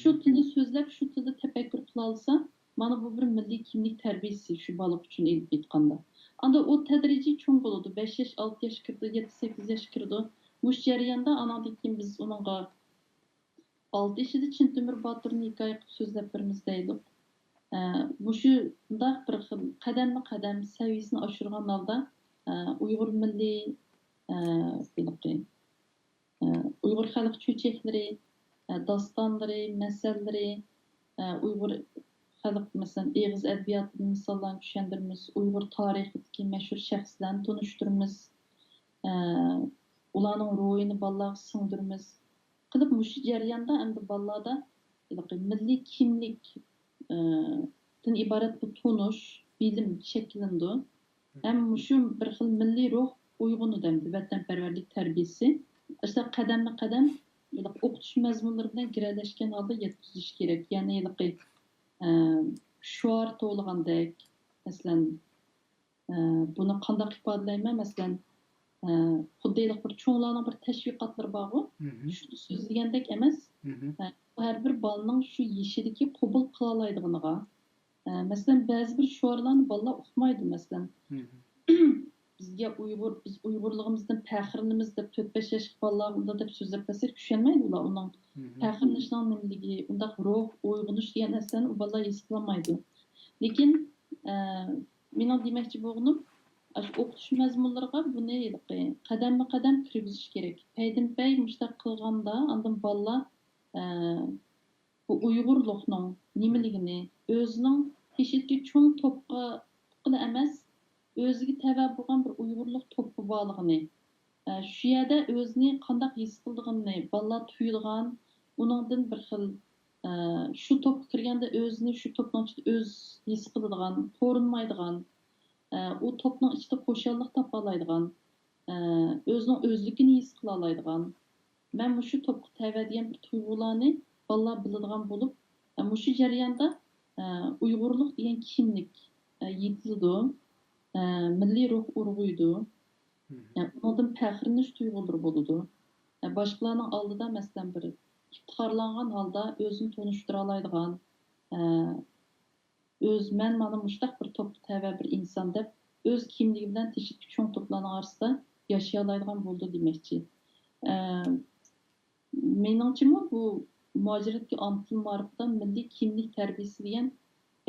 شۇ تىلدا سۆزلەپ، شۇ تىلدا تەپەككۇر قىلالىسا، مانا بۇ بىر مىللىي كىملىك تەربىيەسى شۇ بالا ئۈچۈن ئېلىپ ئېيتقاندا. ئاندا ئۇ تەدرىجىي چوڭ بولىدۇ. بەش ياش، ئالتە ياش كىرىدۇ، يەتتە، سەككىز ياش كىرىدۇ. مۇشۇ جەرياندا ئانىڭدىن كېيىن بىز ئۇنىڭغا ئالتە يېشىدا چىن تۆمۈر باتۇرنى ھېكايە قىلىپ سۆزلەپ بېرىمىز دەيدۇق. ئە، مۇشۇنداق بىر خىل قەدەممۇ قەدەم سەۋىيەسىنى ئاشۇرغان ھالدا، ئە، ئۇيغۇر مىللىي، ئە، ھېلىقى، ئە، ئۇيغۇر خەلق چۆچەكلىرى، ئە، داستانلىرى، مەسەللىرى، ئە، ئۇيغۇر خەلق، مەسىلەن، ئېغىز ئەدەبىياتىدىن مىساللارنى چۈشەندۈرىمىز، ئۇيغۇر تارىخىدىكى مەشھۇر شەخسلەرنى تونۇشتۇرىمىز، ئە، ئۇلارنىڭ روھىنى بالىلارغا سىڭدۈرىمىز. قىلىپ مۇشۇ جەرياندا ئەمدى بالىلاردا ھېلىقى مىللىي كىملىك، ئى، دىن ئىبارەت بۇ تونۇش، بىلىم شەكىللىنىدۇ. ھەم مۇشۇ بىر خىل مىللىي روھ ئويغىنىدۇ ئەمدى، ۋەتەنپەرۋەرلىك تەربىيەسى. ئاشۇنداق قەدەممۇ قەدەم ھېلىقى ئوقۇتۇش مەزمۇنلىرى بىلەن گىرەلەشكەن ھالدا يەتكۈزۈش كېرەك. يەنى ھېلىقى، ئە، شوئار توۋلىغاندەك، مەسىلەن، ئە، بۇنى قانداق ئىپادىلەيمەن؟ مەسىلەن، ئە، خۇددى ھېلىقى بىر چوڭلارنىڭ بىر تەشۋىقاتلىرى بارغۇ، شۇنى سۆزلىگەندەك ئەمەس. ئە، بۇ ھەر بىر بالىنىڭ شۇ يېشىدىكى قوبۇل قىلالايدىغىنىغا. ئە، مەسىلەن، بەزى بىر شوئارلارنى بالىلار ئۇقمايدۇ، مەسىلەن. بىزگە ئۇيغۇر، بىز ئۇيغۇرلۇقىمىزدىن پەخىرلىنىمىز دەپ تۆت-بەش ياشلىق بالىلارغا ئۇنداق دەپ سۆزلەپ بەرسەك چۈشەنمەيدۇ ئۇلار ئۇنىڭ پەخىرلىنىشنىڭ نېمىلىكى، ئۇنداق روھ، ئويغىنىش دېگەن نەرسىلەرنى ئۇ بالىلار ھېس قىلالمايدۇ. لېكىن، ئە، مېنىڭ دېمەكچى بولغىنىم، ئاشۇ ئوقۇتۇش مەزمۇنلىرىغا بۇنى ھېلىقى قەدەممۇ قەدەم كىرگۈزۈش كېرەك. پەيدىنپەي مۇشۇنداق قىلغاندا، ئاندىن بالىلار، ئە، بۇ ئۇيغۇرلۇقنىڭ نېمىلىكىنى، ئۆزىنىڭ تېشىدىكى چوڭ توپقا ئۇققىلى ئەمەس، ئۆزىگە تەۋە بولغان بىر ئۇيغۇرلۇق توپى بارلىقىنى، ئە، شۇ يەردە ئۆزىنى قانداق ھېس قىلىدىغىنىنى بالىلار تۇيىدىغان، ئۇنىڭدىن بىر خىل، ئە، شۇ توپقا كىرگەندە ئۆزىنى شۇ توپنىڭ ئىچىدە ئۆز ھېس قىلىدىغان، قورۇنمايدىغان، ئە، ئۇ توپنىڭ ئىچىدە خۇشاللىق تاپالايدىغان، ئە، ئۆزىنىڭ ئۆزلۈكىنى ھېس قىلالايدىغان، مەن مۇشۇ توپقا تەۋە دېگەن بىر تۇيغۇلارنى بالىلار بىلىدىغان بولۇپ، ئە، مۇشۇ جەرياندا، ئە، ئۇيغۇرلۇق دېگەن كىملىك، ئە، يېتىلىدۇ، ئە، مىللىي روھ ئۇرغۇيدۇ. ئە، ئۇنىڭدىن پەخىرلىنىش تۇيغۇلىرى بولىدۇ. ئە، باشقىلارنىڭ ئالدىدا، مەسىلەن، بىر ئىپتىخارلانغان ھالدا ئۆزىنى تونۇشتۇرالايدىغان، ئە، ئۆز، مەن مانا مۇشۇنداق بىر توپقا تەۋە بىر ئىنسان دەپ، ئۆز كىملىكى بىلەن تېشىدىكى چوڭ توپلارنىڭ ئارىسىدا ياشىيالايدىغان بولىدۇ دېمەكچى. ئە، مېنىڭچىمۇ بۇ مۇھاجىرەتتىكى ئانا تىل مائارىپىدا مىللىي كىملىك تەربىيەسى دېگەن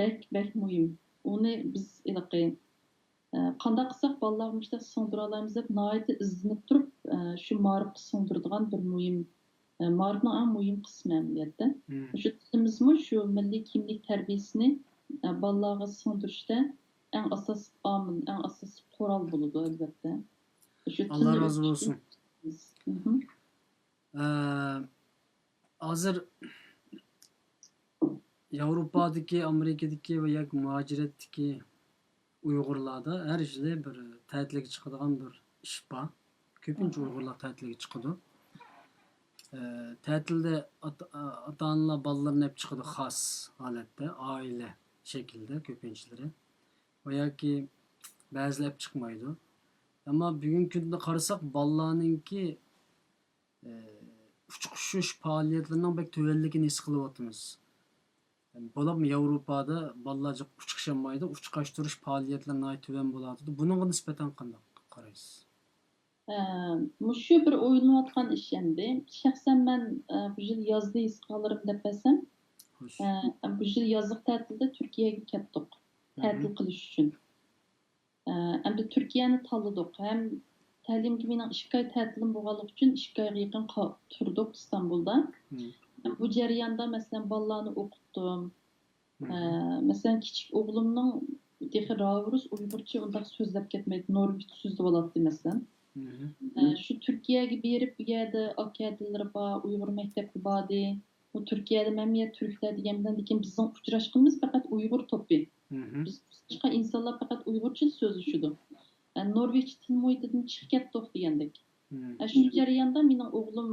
بەك، بەك مۇھىم. ئۇنى بىز ھېلىقى، ئە، قانداق قىلساق بالىلارغا مۇشۇنداق سىڭدۈرالايمىز دەپ ناھايىتى ئىزدىنىپ تۇرۇپ، ئە، شۇ مائارىپقا سىڭدۈرىدىغان بىر مۇھىم، ئە، مائارىپنىڭ ئەڭ مۇھىم قىسمى ئەمەلىيەتتە. شۇ تىلىمىزمۇ شۇ مىللىي كىملىك تەربىيەسىنى، ئە، بالىلارغا سىڭدۈرۈشتە ئەڭ ئاساسلىق ئامىل، ئەڭ ئاساسلىق قورال بولىدۇ، ئەلۋەتتە. شۇ ئاللا تىلنى رازى بولسۇن. ئۆگىتىش. مھم. ئە، ھازىر ياۋروپادىكى، ئامېرىكىدىكى ۋە ياكى مۇھاجىرەتتىكى ئۇيغۇرلاردا ھەر يىلى بىر تەتىلگە چىقىدىغان بىر ئىش بار. كۆپىنچە ئۇيغۇرلار تەتىلگە چىقىدۇ. ئە، تەتىلدە ئاتا-، ئاتا-ئانىلار بالىلىرىنى ئېلىپ چىقىدۇ خاس ھالەتتە، ئائىلە شەكلىدە كۆپىنچىلىرى. ۋە ياكى بەزىلەر ئېلىپ چىقمايدۇ. ئەمما بۈگۈنكى كۈندە قارىساق، بالىلارنىڭكى، ئە، ئۇچۇقۇشۇش پائالىيەتلىرىنىڭ بەك تۆۋەنلىكىنى ھېس قىلىۋاتىمىز. بولۇپمۇ ياۋروپادا بالىلار جىق ئۇچۇقۇشالمايدۇ، ئۇچۇقاشتۇرۇش پائالىيەتلىرى ناھايىتى تۆۋەن بولۇۋاتىدۇ. بۇنىڭغا نىسبەتەن قانداق قارايسىز؟ ئە، مۇشۇ بىر ئويلىنىۋاتقان ئىش ئەمدى. شەخسەن مەن، ئە، بۇ يىل يازدا ھېس قىلغانلىرىمنى دەپ بەرسەم، خوش. ئە، بۇ يىل يازلىق تەتىلدە تۈركىيەگە كەتتۇق. مھم. تەتىل قىلىش ئۈچۈن. ئە، ئەمدى تۈركىيەنى تاللىدۇق. ھەم تەلىيىمگە مېنىڭ ئىككى ئاي تەتىلىم بولغانلىقى ئۈچۈن ئىككى ئايغا يېقىن قا-، تۇردۇق ئىستانبۇلدا. مم. بۇ جەرياندا، مەسىلەن، بالىلارنى ئوقۇتتۇم. مم. ئە، مەسىلەن، كىچىك ئوغلۇمنىڭ تېخى راۋۇرۇس ئۇيغۇرچە ئۇنداق سۆزلەپ كەتمەيتتى، نورۋېگچە سۆزلىۋالاتتى، مەسىلەن. مم. ئە، شۇ تۈركىيەگە بېرىپ، بۇ يەردە ئاكا-ھەدىلىرى بار، ئۇيغۇر مەكتەپكە باردى. بۇ تۈركىيەدە مەن يە تۈركلەر دېگەن بىلەن، لېكىن بىزنىڭ ئۇچراشقىنىمىز پەقەت ئۇيغۇر توپى. مم. بىز، بىز باشقا ئىنسانلار پەقەت ئۇيغۇرچە سۆزلىشىدۇ. ئە، نورۋېگچە تىل مۇھىتىدىن چىقىپ كەتتۇق دېگەندەك. مم. ئە، شۇ جەرياندا مېنىڭ ئوغلۇم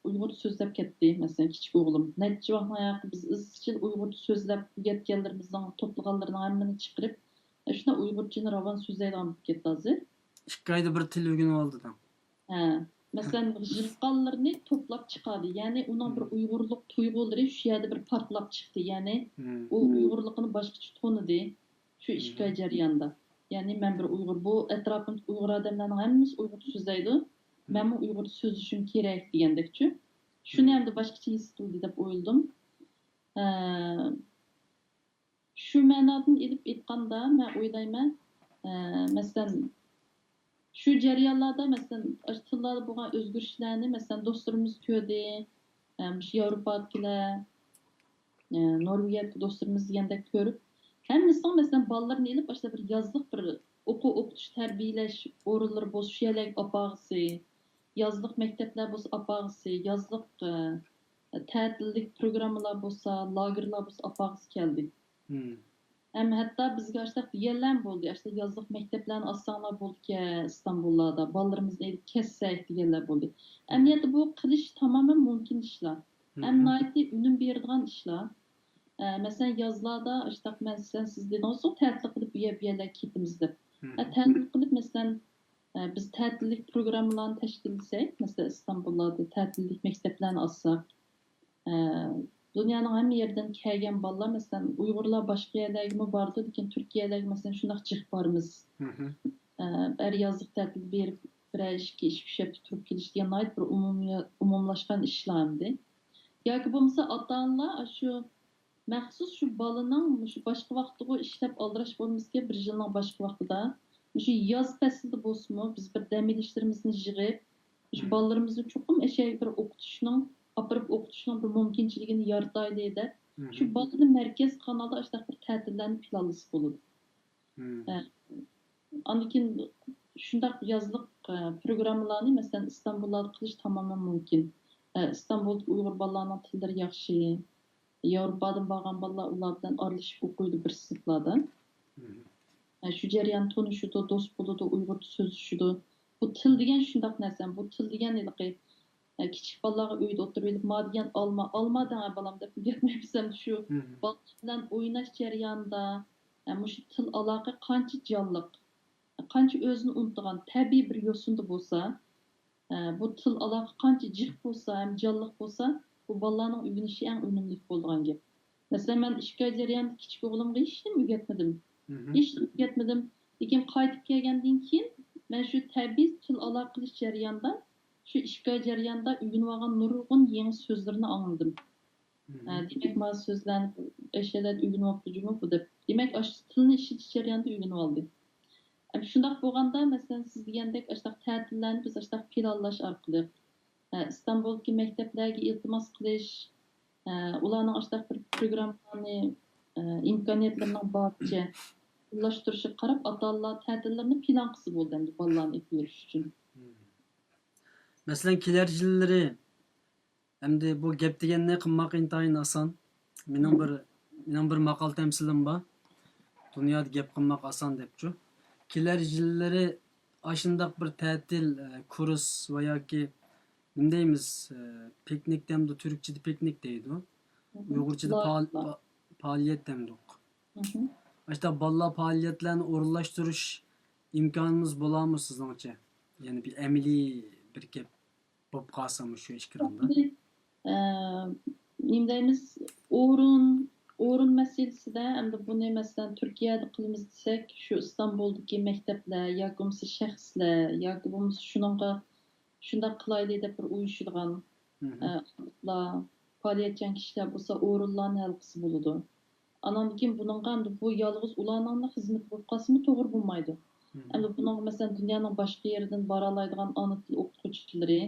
ئۇيغۇرچە سۆزلەپ كەتتى، مەسىلەن، كىچىك ئوغلۇم. نەچچە ۋاقىتنىڭ ئاياغىدا بىز ئىزچىل ئۇيغۇرچە سۆزلەپ ئۆگەتكەنلىرىمىزنىڭ، توپلىغانلىرىنىڭ ھەممىنى چىقىرىپ، ئە، شۇنداق ئۇيغۇرچىنى راۋان سۆزلەيدىغان بولۇپ كەتتى ھازىر. ئىككى ئايدا بىر تىل ئۆگىنىۋالدى دەڭ. ھە، مەسىلەن، يىغقانلىرىنى توپلاپ چىقاردى. يەنى ئۇنىڭ بىر مم. ئۇيغۇرلۇق تۇيغۇلىرى شۇ يەردە بىر پارتلاپ چىقتى. يەنى مم. ئۇ مم. ئۇيغۇرلۇقىنى باشقىچە تونۇدى شۇ ئىككى ئاي مم. جەريانىدا. يەنى مەن بىر ئۇيغۇر، بۇ ئەتراپىمدىكى ئۇيغۇر ئادەملەرنىڭ ھەممىسى ئۇيغۇرچە سۆزلەيدۇ. مم. مەنمۇ ئۇيغۇرچە سۆزلىشىم كېرەك دېگەندەكچۇ. شۇنى مم. ئەمدى باشقىچە ھېس قىلدى دەپ ئويلىدىم. ئە، شۇ مەنادىن ئېلىپ ئېيتقاندا، مەن ئويلايمەن، ئە، مەسىلەن، شۇ جەريانلاردا، مەسىلەن، ئاشۇ تىللاردا بولغان ئۆزگىرىشلەرنى، مەسىلەن، دوستلىرىمىز كۆردى، ئە، مۇشۇ ياۋروپادىكىلەر، ئە، نورۋېگىيەدىكى دوستلىرىمىز دېگەندەك كۆرۈپ، ھەممىسىنىڭ، مەسىلەن، بالىلىرىنى ئېلىپ، ئاشۇنداق بىر يازلىق بىر ئوقۇ-، ئوقۇتۇش، تەربىيەلەش ئورۇنلىرى بولسا، شۇ يەرلەرگە ئاپارغۇسى، يازلىق مەكتەپلەر بولسا ئاپارغۇسى، يازلىق، ئە، تەتىللىك پروگراممىلار بولسا، لاگېرلار بولسا ئاپارغۇسى كەلدى. مم. ھەم ھەتتا بىزگە ئاشۇنداق دېگەنلەرمۇ بولدى، ئاشۇنداق يازلىق مەكتەپلەرنى ئاچساڭلار بولىدىكەن ئىستانبۇللاردا، بالىلىرىمىزنى ئېلىپ كەتسەك دېگەنلەر بولدى. مم. ئەمەلىيەتتە بۇ قىلىش تامامەن مۇمكىن ئىشلار. ھەم مم. ناھايىتى ئۈنۈم بېرىدىغان ئىشلار. ئە، مەسىلەن، يازلاردا ئاشۇنداق مەن، سىلەن، سىز دېدىڭىزغۇ، تەتىل قىلىپ ئۇ يەر، بۇ يەرلەرگە كېتىمىز دەپ. مم. ئە، تەتىل قىلىپ، مەسىلەن، ئە، بىز تەتىللىك پروگراممىلارنى تەشكىللىسەك، مەسىلەن، ئىستانبۇللاردا تەتىللىك مەكتەپلەرنى ئاچساق، ئە، دۇنيانىڭ ھەممە يېرىدىن كەلگەن بالىلار، مەسىلەن، ئۇيغۇرلار باشقا يەرلەرگىمۇ بارىدۇ، لېكىن تۈركىيەلەرگە، مەسىلەن، شۇنداق جىق بارىمىز. مم. ئە، ھەر يازلىق تەتىل بېرىپ، بىرەر ئىككى، ئىككى، ئۈچ ھەپتە تۇرۇپ كېلىش دېگەن ناھايىتى بىر ئومۇميا-، ئومۇملاشقان ئىشلار ئەمدى. ياكى بولمىسا ئاتا-ئانىلار شۇ مەخسۇس شۇ بالىنىڭ مۇشۇ باشقا ۋاقتىغۇ ئىشلەپ ئالدىراش بولمىسىكەن، بىر يىلنىڭ باشقا ۋاقتىدا. مۇشۇ ياز پەسلىدە بولسىمۇ، بىز بىر دەم ئېلىشلىرىمىزنى يىغىپ، مۇشۇ مم. بالىلىرىمىزنى چوقۇم ئەشەگە بىر ئوقۇتۇشنىڭ، ئاپىرىپ ئوقۇتۇشنىڭ بىر مۇمكىنچىلىكىنى يارىتايلى دەپ، مم. شۇ بالىنى مەركەز قانالدا ئاشۇنداق بىر تەتىللەرنى پىلانلىسا بولىدۇ. مم. ئە، ئاندىن كېيىن شۇنداق يازلىق، ئە، پروگراممىلارنى، مەسىلەن، ئىستانبۇللاردا قىلىش تامامەن مۇمكىن. ئە، ئىستانبۇلدىكى ئۇيغۇر بالىلارنىڭ تىللىرى ياخشى. ياۋروپادىن بارغان بالىلار ئۇلار بىلەن ئارىلىشىپ ئوقۇيدۇ بىر سىنىپلاردا. مم. ئە، شۇ جەريان تونۇشىدۇ، دوست بولىدۇ، ئۇيغۇرچە سۆزلىشىدۇ. بۇ تىل دېگەن شۇنداق نەرسە. بۇ تىل دېگەن ھېلىقى، ئە، كىچىك بالىلارغا ئۆيدە ئولتۇرۇۋېلىپ، ما دېگەن ئالما، ئالما دەڭە بالام دەپ ئۆگەتمەي بىز ئەمدى شۇ مم. بالىلار بىلەن ئويناش جەريانىدا، ئە، مۇشۇ تىل ئالاقە قانچە جانلىق، قانچە ئۆزىنى ئۇنتۇغان تەبىئىي بىر يوسۇندا بولسا، ئە، بۇ تىل ئالاقە قانچە جىق بولسا ھەم جانلىق بولسا، بۇ بالىلارنىڭ ئۆگىنىشى ئەڭ ئۈنۈملۈك بولىدىغان گەپ. مەسىلەن، مەن ئىككى ئاي جەريانىدا كىچىك ئوغلۇمغا ھېچنېمە ئۆگەتمىدىم. مم. ھېچنېمە ئۆگەتمىدىم. لېكىن قايتىپ كەلگەندىن كېيىن، مەن شۇ تەبىئىي تىل ئالاقە قىلىش جەريانىدا، شۇ ئىككى ئاي جەريانىدا ئۆگىنىۋالغان نۇرغۇن يېڭى سۆزلىرىنى ئاڭلىدىم. مم. ئە، دېمەك، ما سۆزلەرنى ئەشەلەردە ئۆگىنىۋاپتۇ جۇمۇ بۇ دەپ. دېمەك، ئاشۇ تىلنى ئىشلىتىش جەريانىدا ئۆگىنىۋالدى. ئە، شۇنداق بولغاندا، مەسىلەن، سىز دېگەندەك ئاشۇنداق تەتىللەرنى بىز ئاشۇنداق پىلانلاش ئارقىلىق، ئە، ئىستانبۇلدىكى مەكتەپلەرگە ئىلتىماس قىلىش، ئە، ئۇلارنىڭ ئاشۇنداق بىر پروگراممىلارنى، ئە، ئىمكانىيەتلىرىنىڭ بارىچە ئورۇنلاشتۇرۇشىغا قاراپ، ئاتا-ئانىلار تەتىللىرىنى پىلان قىلسا بولدى ئەمدى بالىلارنى ئېلىپ يۈرۈش ئۈچۈن. مم. مەسىلەن، كېلەر يىللىرى ئەمدى بۇ گەپ دېگەننى قىلماق ئىنتايىن ئاسان. مېنىڭ بىر، مېنىڭ بىر ماقال تەمسىلىم بار. دۇنيادا گەپ قىلماق ئاسان دەپچۇ. كېلەر يىللىرى ئاشۇنداق بىر تەتىل، ئە، كۇرس ۋە ياكى نېمە دەيمىز، ئە، پىكنىك دەمدۇ، تۈركچىدە پىكنىك دەيدۇ. مھم. ئۇيغۇرچىدا پائال-، پا-، پائالىيەت دەمدۇق. مھم. ئاشۇنداق بالىلار پائالىيەتلەرنى ئورۇنلاشتۇرۇش ئىمكانىمىز بولارمۇ سىزنىڭچە؟ يەنى بىر ئەمەلىي بىر گەپ بولۇپ قالسا مۇشۇ ئېكراندا. ئە، نېمە دەيمىز، ئورۇن، ئورۇن مەسىلىسىدە، ئەمدى بۇنى، مەسىلەن، تۈركىيەدە قىلىمىز دېسەك، شۇ ئىستانبۇلدىكى مەكتەپلەر ياكى بولمىسا شەخسلەر ياكى بولمىسا شۇنىڭغا، شۇنداق قىلايلى دەپ بىر ئۇيۇشىدىغان، مھم. ئە، پائالىيەتچان كىشىلەر بولسا ئورۇنلارنى ھەل قىلسا بولىدۇ. ئاناندىن كېيىن بۇنىڭغا ئەمدى بۇ يالغۇز ئۇلارنىڭلا خىزمىتى بولۇپ قالسىمۇ توغرا بولمايدۇ. مھم. ئەمدى بۇنىڭغا، مەسىلەن، دۇنيانىڭ باشقا يېرىدىن بارالايدىغان ئانا تىل ئوقۇتقۇچىلىرى،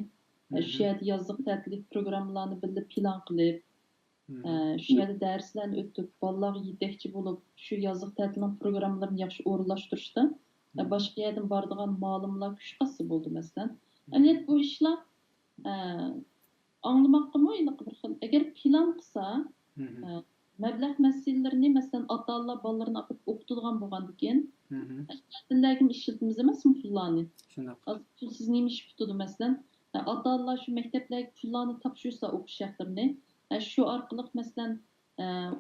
ئە، شۇ مھم. يەردە يازلىق تەتىللىك پروگراممىلارنى بىللە پىلان قىلىپ، مھم. ئە، شۇ يەردە دەرسلەرنى ئۆتۈپ، بالىلارغا يېتەكچى بولۇپ، شۇ يازلىق تەتىلنىڭ پروگراممىلىرىنى ياخشى ئورۇنلاشتۇرۇشتا، ئە، مھم. باشقا يەردىن بارىدىغان مالىملار كۈچ قاتسا بولدى، مەسىلەن. مھم. ئەمەلىيەتتە بۇ ئىشلار، ئە، ئاڭلىماققىمۇ ھېلىقى بىر خىل. ئەگەر پىلان قىلسا، مھم. ئە، مەبلەغ مەسىلىلىرىنى، مەسىلەن، ئاتا-ئانىلار بالىلىرىنى ئاپىرىپ ئوقۇتىدىغان بولغاندىكىن، مھم. ئەتىلەرگىمۇ ئىشلىتىمىز ئەمەسمۇ پۇللارنى؟ شۇنداق. ھازىر پۇلسىز نېمە ئىش پۈتىدۇ، مەسىلەن؟ ئاتا-ئانىلار شۇ مەكتەپلەرگە پۇللارنى تاپشۇرسا ئوقۇش ھەقلىرىنى، شۇ ئارقىلىق، مەسىلەن،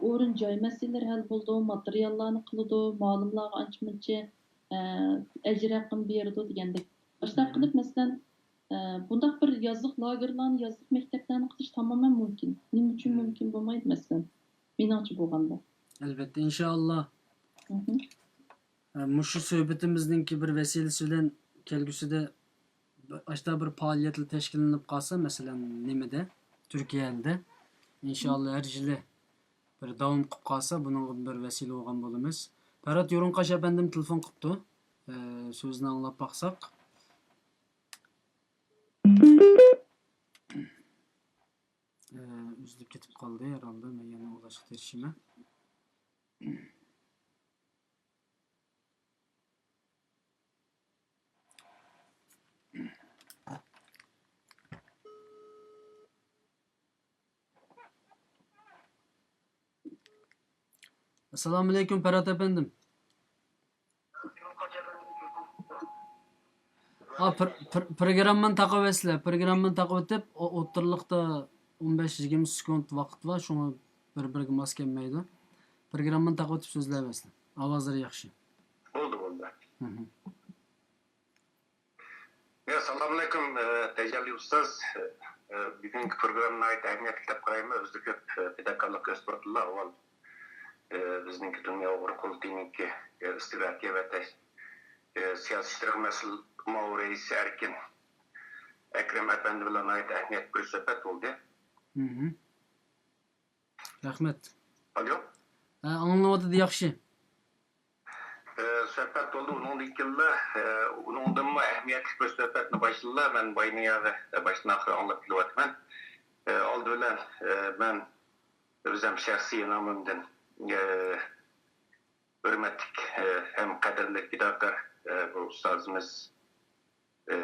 ئورۇن جاي مەسىلىلىرى ھەل بولىدۇ، ماتېرىياللارنى قىلىدۇ، مالىملارغا ئانچە-مۇنچە ئەجىر ھەققىنى بېرىدۇ دېگەندەك. ئاشۇنداق قىلىپ، مەسىلەن، بۇنداق بىر يازلىق لاگېرلارنى، يازلىق مەكتەپلەرنى قىلىش تامامەن مۇمكىن. نېمە ئۈچۈن مۇمكىن بولمايدۇ، مەسىلەن؟ مېنىڭچە بولغاندا. ئەلۋەتتە، ئىنشائاللا. مھم. ئە، مۇشۇ سۆھبىتىمىزنىڭكى بىر ۋەسىلىسى بىلەن كەلگۈسىدە بىر، ئاشتا بىر پائالىيەتلەر تەشكىللىنىپ قالسا، مەسىلەن، نېمىدە، تۈركىيەدە، ئىنشائاللا، ھەر يىلى بىر داۋام قىلىپ قالسا، بۇنىڭغا بىر ۋەسىلە بولغان بولىمىز. پەرھات يورۇنقاش ئەپەندىم تېلېفون قىپتۇ. ئە، سۆزىنى ئاڭلاپ باقساق. ئە، ئۈزۈلۈپ كېتىپ قالدى ھەرھالدا، مەن يەنە ئۇلاشقا تىرىشىمەن. ئەسسالامۇئەلەيكۇم، پەرھات ئەپەندىم. ئا، پىر-، پىر-، پروگراممىنى تاقىۋەتسىلەر. پروگراممىنى تاقىۋېتىپ، ئو-، ئوتتۇرىلىقتا ئون بەش يىگىرمە سېكۇنت ۋاقىت بار، شۇڭا بىر-بىرىگە ماس كەلمەيدۇ. پروگراممىنى تاقىۋېتىپ سۆزلەۋەرسىلەر. ئاۋازلىرى ياخشى. بولدى، بولدى. مھم. يا، سالامۇئەلەيكۇم، ئە، تەجەللى ئۇستاز. ئە، بۈگۈنكى پروگرامما ناھايىتى ئەھمىيەتلىك دەپ قارايمەن. ئۆزىدە كۆپ، ئە، پىداكارلىق كۆرسىتىۋاتىدىلا. ئاۋۋال، ئە، بىزنىڭكى دۇنيا ئۇيغۇر قۇرۇلتىيىنىڭكى، ئە، ئىستىل ۋەكىلى ۋە تەش-، ئە، سىياسىي ئىشلار مەسئۇل مۇئاۋىن رەئىسى ئەركىن ئەكرەم ئەپەندى بىلەن ناھايىتى ئەھمىيەتلىك بىر سۆھبەت بولدى. مھم. رەھمەت. ئاليو. ھە، ئاڭلىنىۋاتىدۇ، ياخشى. ئە، سۆھبەت بولدى، ئۇنىڭدىن كېيىنلا، ئە، ئۇنىڭدىنمۇ ئەھمىيەتلىك بىر سۆھبەتنى باشلىدىلا. مەن بايىنى يەنە، ئە، باشتىن ئاخىر ئاڭلاپ كېلىۋاتىمەن. ئە، ئالدى بىلەن، ئە، مەن ئۆزۈم شەخسىي نامىمدىن، ئە، ھۆرمەتلىك، ئە، ھەم قەدىرلىك پىداكار، ئە، بۇ ئۇستازىمىز، ئە،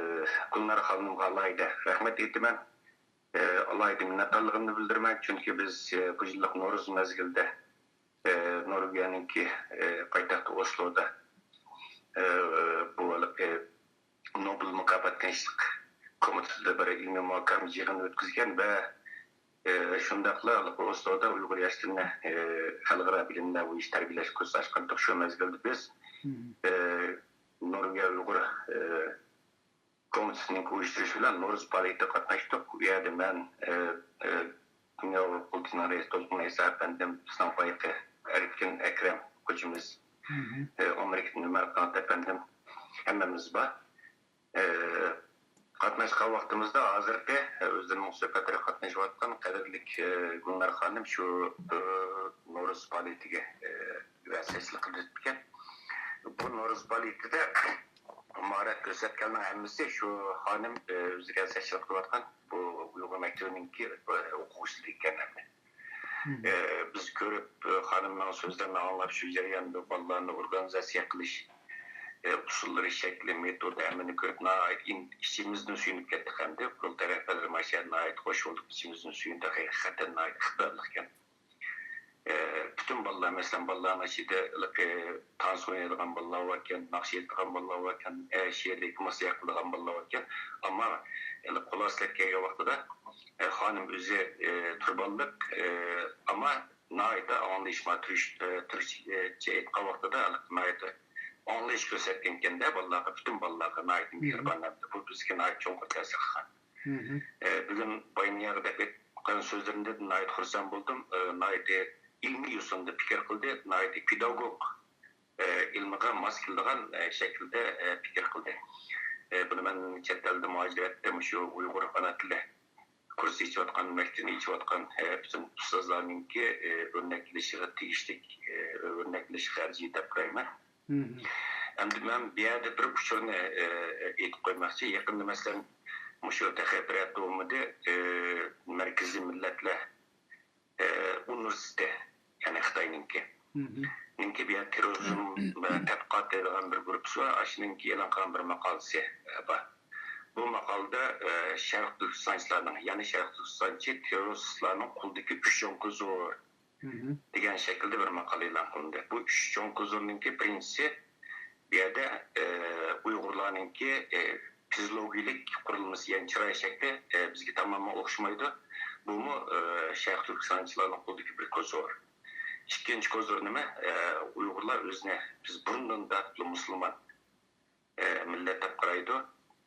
گۈلنار خانىمغا ئالاھىدە رەھمەت ئېيتىمەن. ئە، ئالاھىدە مىننەتدارلىقىمنى بىلدۈرىمەن، چۈنكى بىز، ئە، بۇ يىللىق نورۇز مەزگىلىدە، ئە، نورۋېگىيەنىڭكى، ئە، پايتەختى ئوسلودا، ئە، بۇ ھېلىقى نوبېل مۇكاپات تىنچلىق كومىتېتىدا بىر ئىلمىي مۇھاكىمە يىغىنى ئۆتكۈزگەن ۋە، ئە، شۇنداقلا ئوسلودا ئۇيغۇر ياشلىرىنى، ئە، خەلقئارا بىلىملەر بويىچە تەربىيەلەش كۇرسى ئاچقانتۇق. شۇ مەزگىلدە بىز، مم. ئە، نورۋېگىيە ئۇيغۇر، ئە، كومىتېتىنىڭ ئۇيۇشتۇرۇشى بىلەن نورۇز پائالىيىتىگە قاتناشتۇق. ئۇ يەردە مەن، ئە، ئە، دۇنيا ئۇيغۇر قۇرۇلتىيىنىڭ رەئىسى دولقۇن ئەيسا ئەپەندىم، بىزنىڭ بايىقى ئەركىن ئەكرەم خوجىمىز، مم. ئە، ئامېرىكىدىن ئۆمەر قانات ئەپەندىم، ھەممىمىز بار. ئە، قاتناشقان ۋاقتىمىزدا ھازىرقى، ئە، ئۆزلىرىنىڭ سۆھبەتلىرىگە قاتنىشىۋاتقان قەدىرلىك، ئە، گۈلنار خانىم شۇ، ئە، نورۇز پائالىيىتىگە، ئە، رىياسەتچىلىك قىلىپ ئۆتكەن. بۇ نورۇز پائالىيىتىدە ماھارەت كۆرسەتكەنلەرنىڭ ھەممىسى شۇ خانىم، ئە، ئۆزى رىياسەتچىلىك قىلىۋاتقان بۇ ئۇيغۇر مەكتىۋىنىڭكى، ئە، ئوقۇغۇچىلىرى ئىكەن ھەممە. مم. ئە، بىز كۆرۈپ، ئە، خانىمنىڭ سۆزلىرىنى ئاڭلاپ، شۇ جەرياندا بالىلارنى ئورگانىزاتسىيە قىلىش، ئە، ئۇسۇللىرى، شەكلى، مېتودى ھەممىنى كۆرۈپ، ناھايىتى ئىن-، ئىچىمىزدىن سۆيۈنۈپ كەتتۇق ئەمدى. قۇرۇلتاي رەھبەرلىرى مانا شۇ يەردە ناھايىتى خوش بولدۇق، ئىچىمىزدىن سۆيۈندۇق، ھەقىقەتەن ناھايىتى ئىقتىدارلىق ئىكەن. ئە، پۈتۈن بالىلار، مەسىلەن، بالىلارنىڭ ئىچىدە ھېلىقى تانسا ئوينايدىغان بالىلار باركەن، ناخشا ئېيتىدىغان بالىلار باركەن، ئە، شېئىرىي مۇسىقا قىلىدىغان بالىلار باركەن. ئەمما ھېلىقى خۇلاسىلەپ كەلگەن ۋاقتىدا، ئە، خانىم ئۆزى، ئە، تۇرۇپ بالىلىق، ئە، ئەمما ناھايىتى ئاڭلىشىما تۈرۈش-، ئە، تۈركچە ئېيتقان ۋاقتىدا ھېلىقى ناھايىتى ئاڭلىيىش كۆرسەتكەنكەن-دە بالىلارغا، پۈتۈن بالىلارغا ناھايىتى مېھرىبان ئەمدى. بۇ بىزگە ناھايىتى چوڭقۇر تەسىر قىلغان. ئە، بۈگۈن باينىياغا دەپ ئېيتقان سۆزلىرىمدىن ناھايىتى خۇرسەن بولدۇم. ئە، ناھايىتى ئىلمىي يوسۇندا پىكىر قىلدى، ناھايىتى پېداگوگ، ئە، ئىلمىغا ماس كېلىدىغان، ئە، شەكىلدە، ئە، پىكىر قىلدى. ئە، بۇنى مەن چەت ئەلدە مۇھاجىرەتتە مۇشۇ ئۇيغۇر ئانا تىلى كۇرس ئېچىۋاتقان، مەكتىپىنى ئېچىۋاتقان، ئە، پۈتۈن ئۇستازلارنىڭكى، ئە، ئۆرنەك ئېلىشىغا تېگىشلىك، ئە، ئۆرنەك ئېلىش خەرجى دەپ قارايمەن. ئەمدى مەن بۇ يەردە بىر ئۇچۇرنى، ئە، ئېيتىپ قويماقچى. يېقىندا، مەسىلەن، مۇشۇ تېخى بىر ھەپتە بولمىدى، ئە، مەركىزىي مىللەتلەر، ئە، ئۇنىۋېرسىتېتى، يەنى خىتاينىڭكى، نىڭكى بۇ يەردە تېررورىزم، ئە، تەتقىقات دەيدىغان بىر گۇرۇپپىسى بار. ئاشۇنىڭكى ئېلان قىلغان بىر ماقالىسى، ئە، بار. بۇ ماقالىدە، ئە، شەرقىي تۈركىستانچىلارنىڭ، يەنى شەرقىي تۈركىستانچى تېررورىستلارنىڭ قولىدىكى ئۈچ چوڭ كوزۇر دېگەن شەكىلدە بىر ماقالە ئېلان قىلىندى. بۇ ئۈچ چوڭ كوزۇرنىڭكى بىرىنچىسى، بۇ يەردە، ئە، ئۇيغۇرلارنىڭكى، ئە، فىزىولوگىيەلىك قۇرۇلمىسى، يەنى چىراي شەكلى، ئە، بىزگە تامامەن ئوخشىمايدۇ. بۇمۇ، ئە، شەرقىي تۈركىستانچىلارنىڭ قولىدىكى بىر كوزۇر. ئىككىنچى كوزۇر نېمە؟ ئە، ئۇيغۇرلار ئۆزىنى بىز بۇرۇندىن تارتىپلا مۇسۇلمان ئە، مىللەت دەپ قارايدۇ.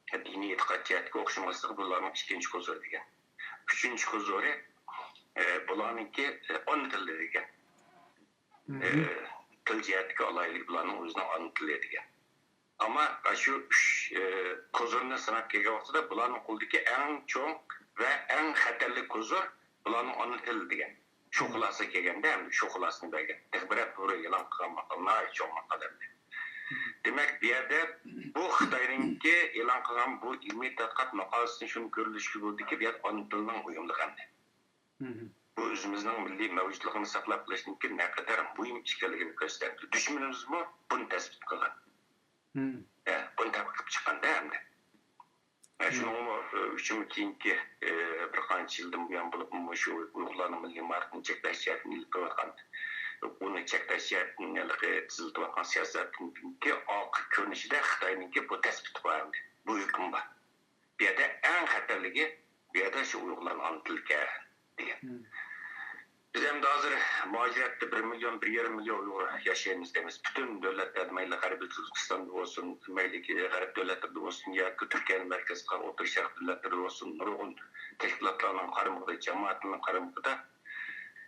دىنىي ئېتىقاد جەھەتتىكى ئوخشىماسلىقى بۇلارنىڭ ئىككىنچى كوزۇرى دېگەن. ئۈچىنچى كوزۇرى، ئە، بۇلارنىڭكى، ئە، ئانا تىلى دېگەن. ئە، تىل جەھەتتىكى ئالاھىدىلىكى بۇلارنىڭ ئۆزىنىڭ ئانا تىلى دېگەن. ئەمما شۇ ئۈچ، ئە، كوزۇرنى ساناپ كەلگەن ۋاقتىدا بۇلارنىڭ قولىدىكى ئەڭ چوڭ ۋە ئەڭ خەتەرلىك كوزۇر بۇلارنىڭ ئانا تىلى دېگەن. شۇ خۇلاسىگە كەلگەندە، ئەمدى شۇ خۇلاسىنى بەرگەن. تېخى بىر ھەپتە بۇرۇن ئېلان قىلغان ماقالە، ناھايىتى چوڭ ماقالە ئەمدى. دېمەك، بۇ يەردە بۇ خىتاينىڭكى ئېلان قىلغان بۇ ئىلمىي تەتقىقات ماقالىسىدىن شۇنى كۆرۈلۈشكە بولىدۇكى، بۇ يەردە ئانا تىلنىڭ مۇھىملىقى ئەمدى. بۇ ئۆزىمىزنىڭ مىللىي مەۋجۇتلۇقىنى ساقلاپ قېلىشنىڭكى نەقەدەر مۇھىم ئىكەنلىكىنى كۆرسىتەمدۇ. دۈشمىنىمىزمۇ بۇنى تەسبىت قىلغان. ئە، بۇنى تەتقىق قىلىپ چىققاندا ئەمدى. ئە، شۇنىڭمۇ، ئە، ئۈچۈن كېيىنكى، ئە، بىر قانچە يىلدىن بۇيان بولۇپمۇ مۇشۇ ئۇيغۇرلارنىڭ مىللىي مائارىپىنى چەكلەش جەھەتتىن ئېلىپ بېرىۋاتقان، ئۇنى چەكلەش جەھەتتىن ھېلىقى تېزلىتىۋاتقان سىياسەتنىڭكى ئارقا كۆرۈنۈشىدە خىتاينىڭكى بۇ تەسبىتى بار ئەمدى. بۇ ھۆكۈم بار. بۇ يەردە ئەڭ خەتەرلىكى، بۇ يەردە شۇ ئۇيغۇرلارنىڭ ئانا تىلىكەن دېگەن. بىز ئەمدى ھازىر مۇھاجىرەتتە بىر مىليون، بىر يېرىم مىليون ئۇيغۇر ياشايمىز دەيمىز. پۈتۈن دۆلەتلەردە، مەيلى غەربىي تۈركىستاندا بولسۇن، مەيلى غەرب دۆلەتلىرىدە بولسۇن ياكى تۈركىيەنى مەركەز قىلغان ئوتتۇرا شەرق دۆلەتلىرىدە بولسۇن، نۇرغۇن تەشكىلاتلارنىڭ قارمىقىدا، جامائەتنىڭ قارمىقىدا،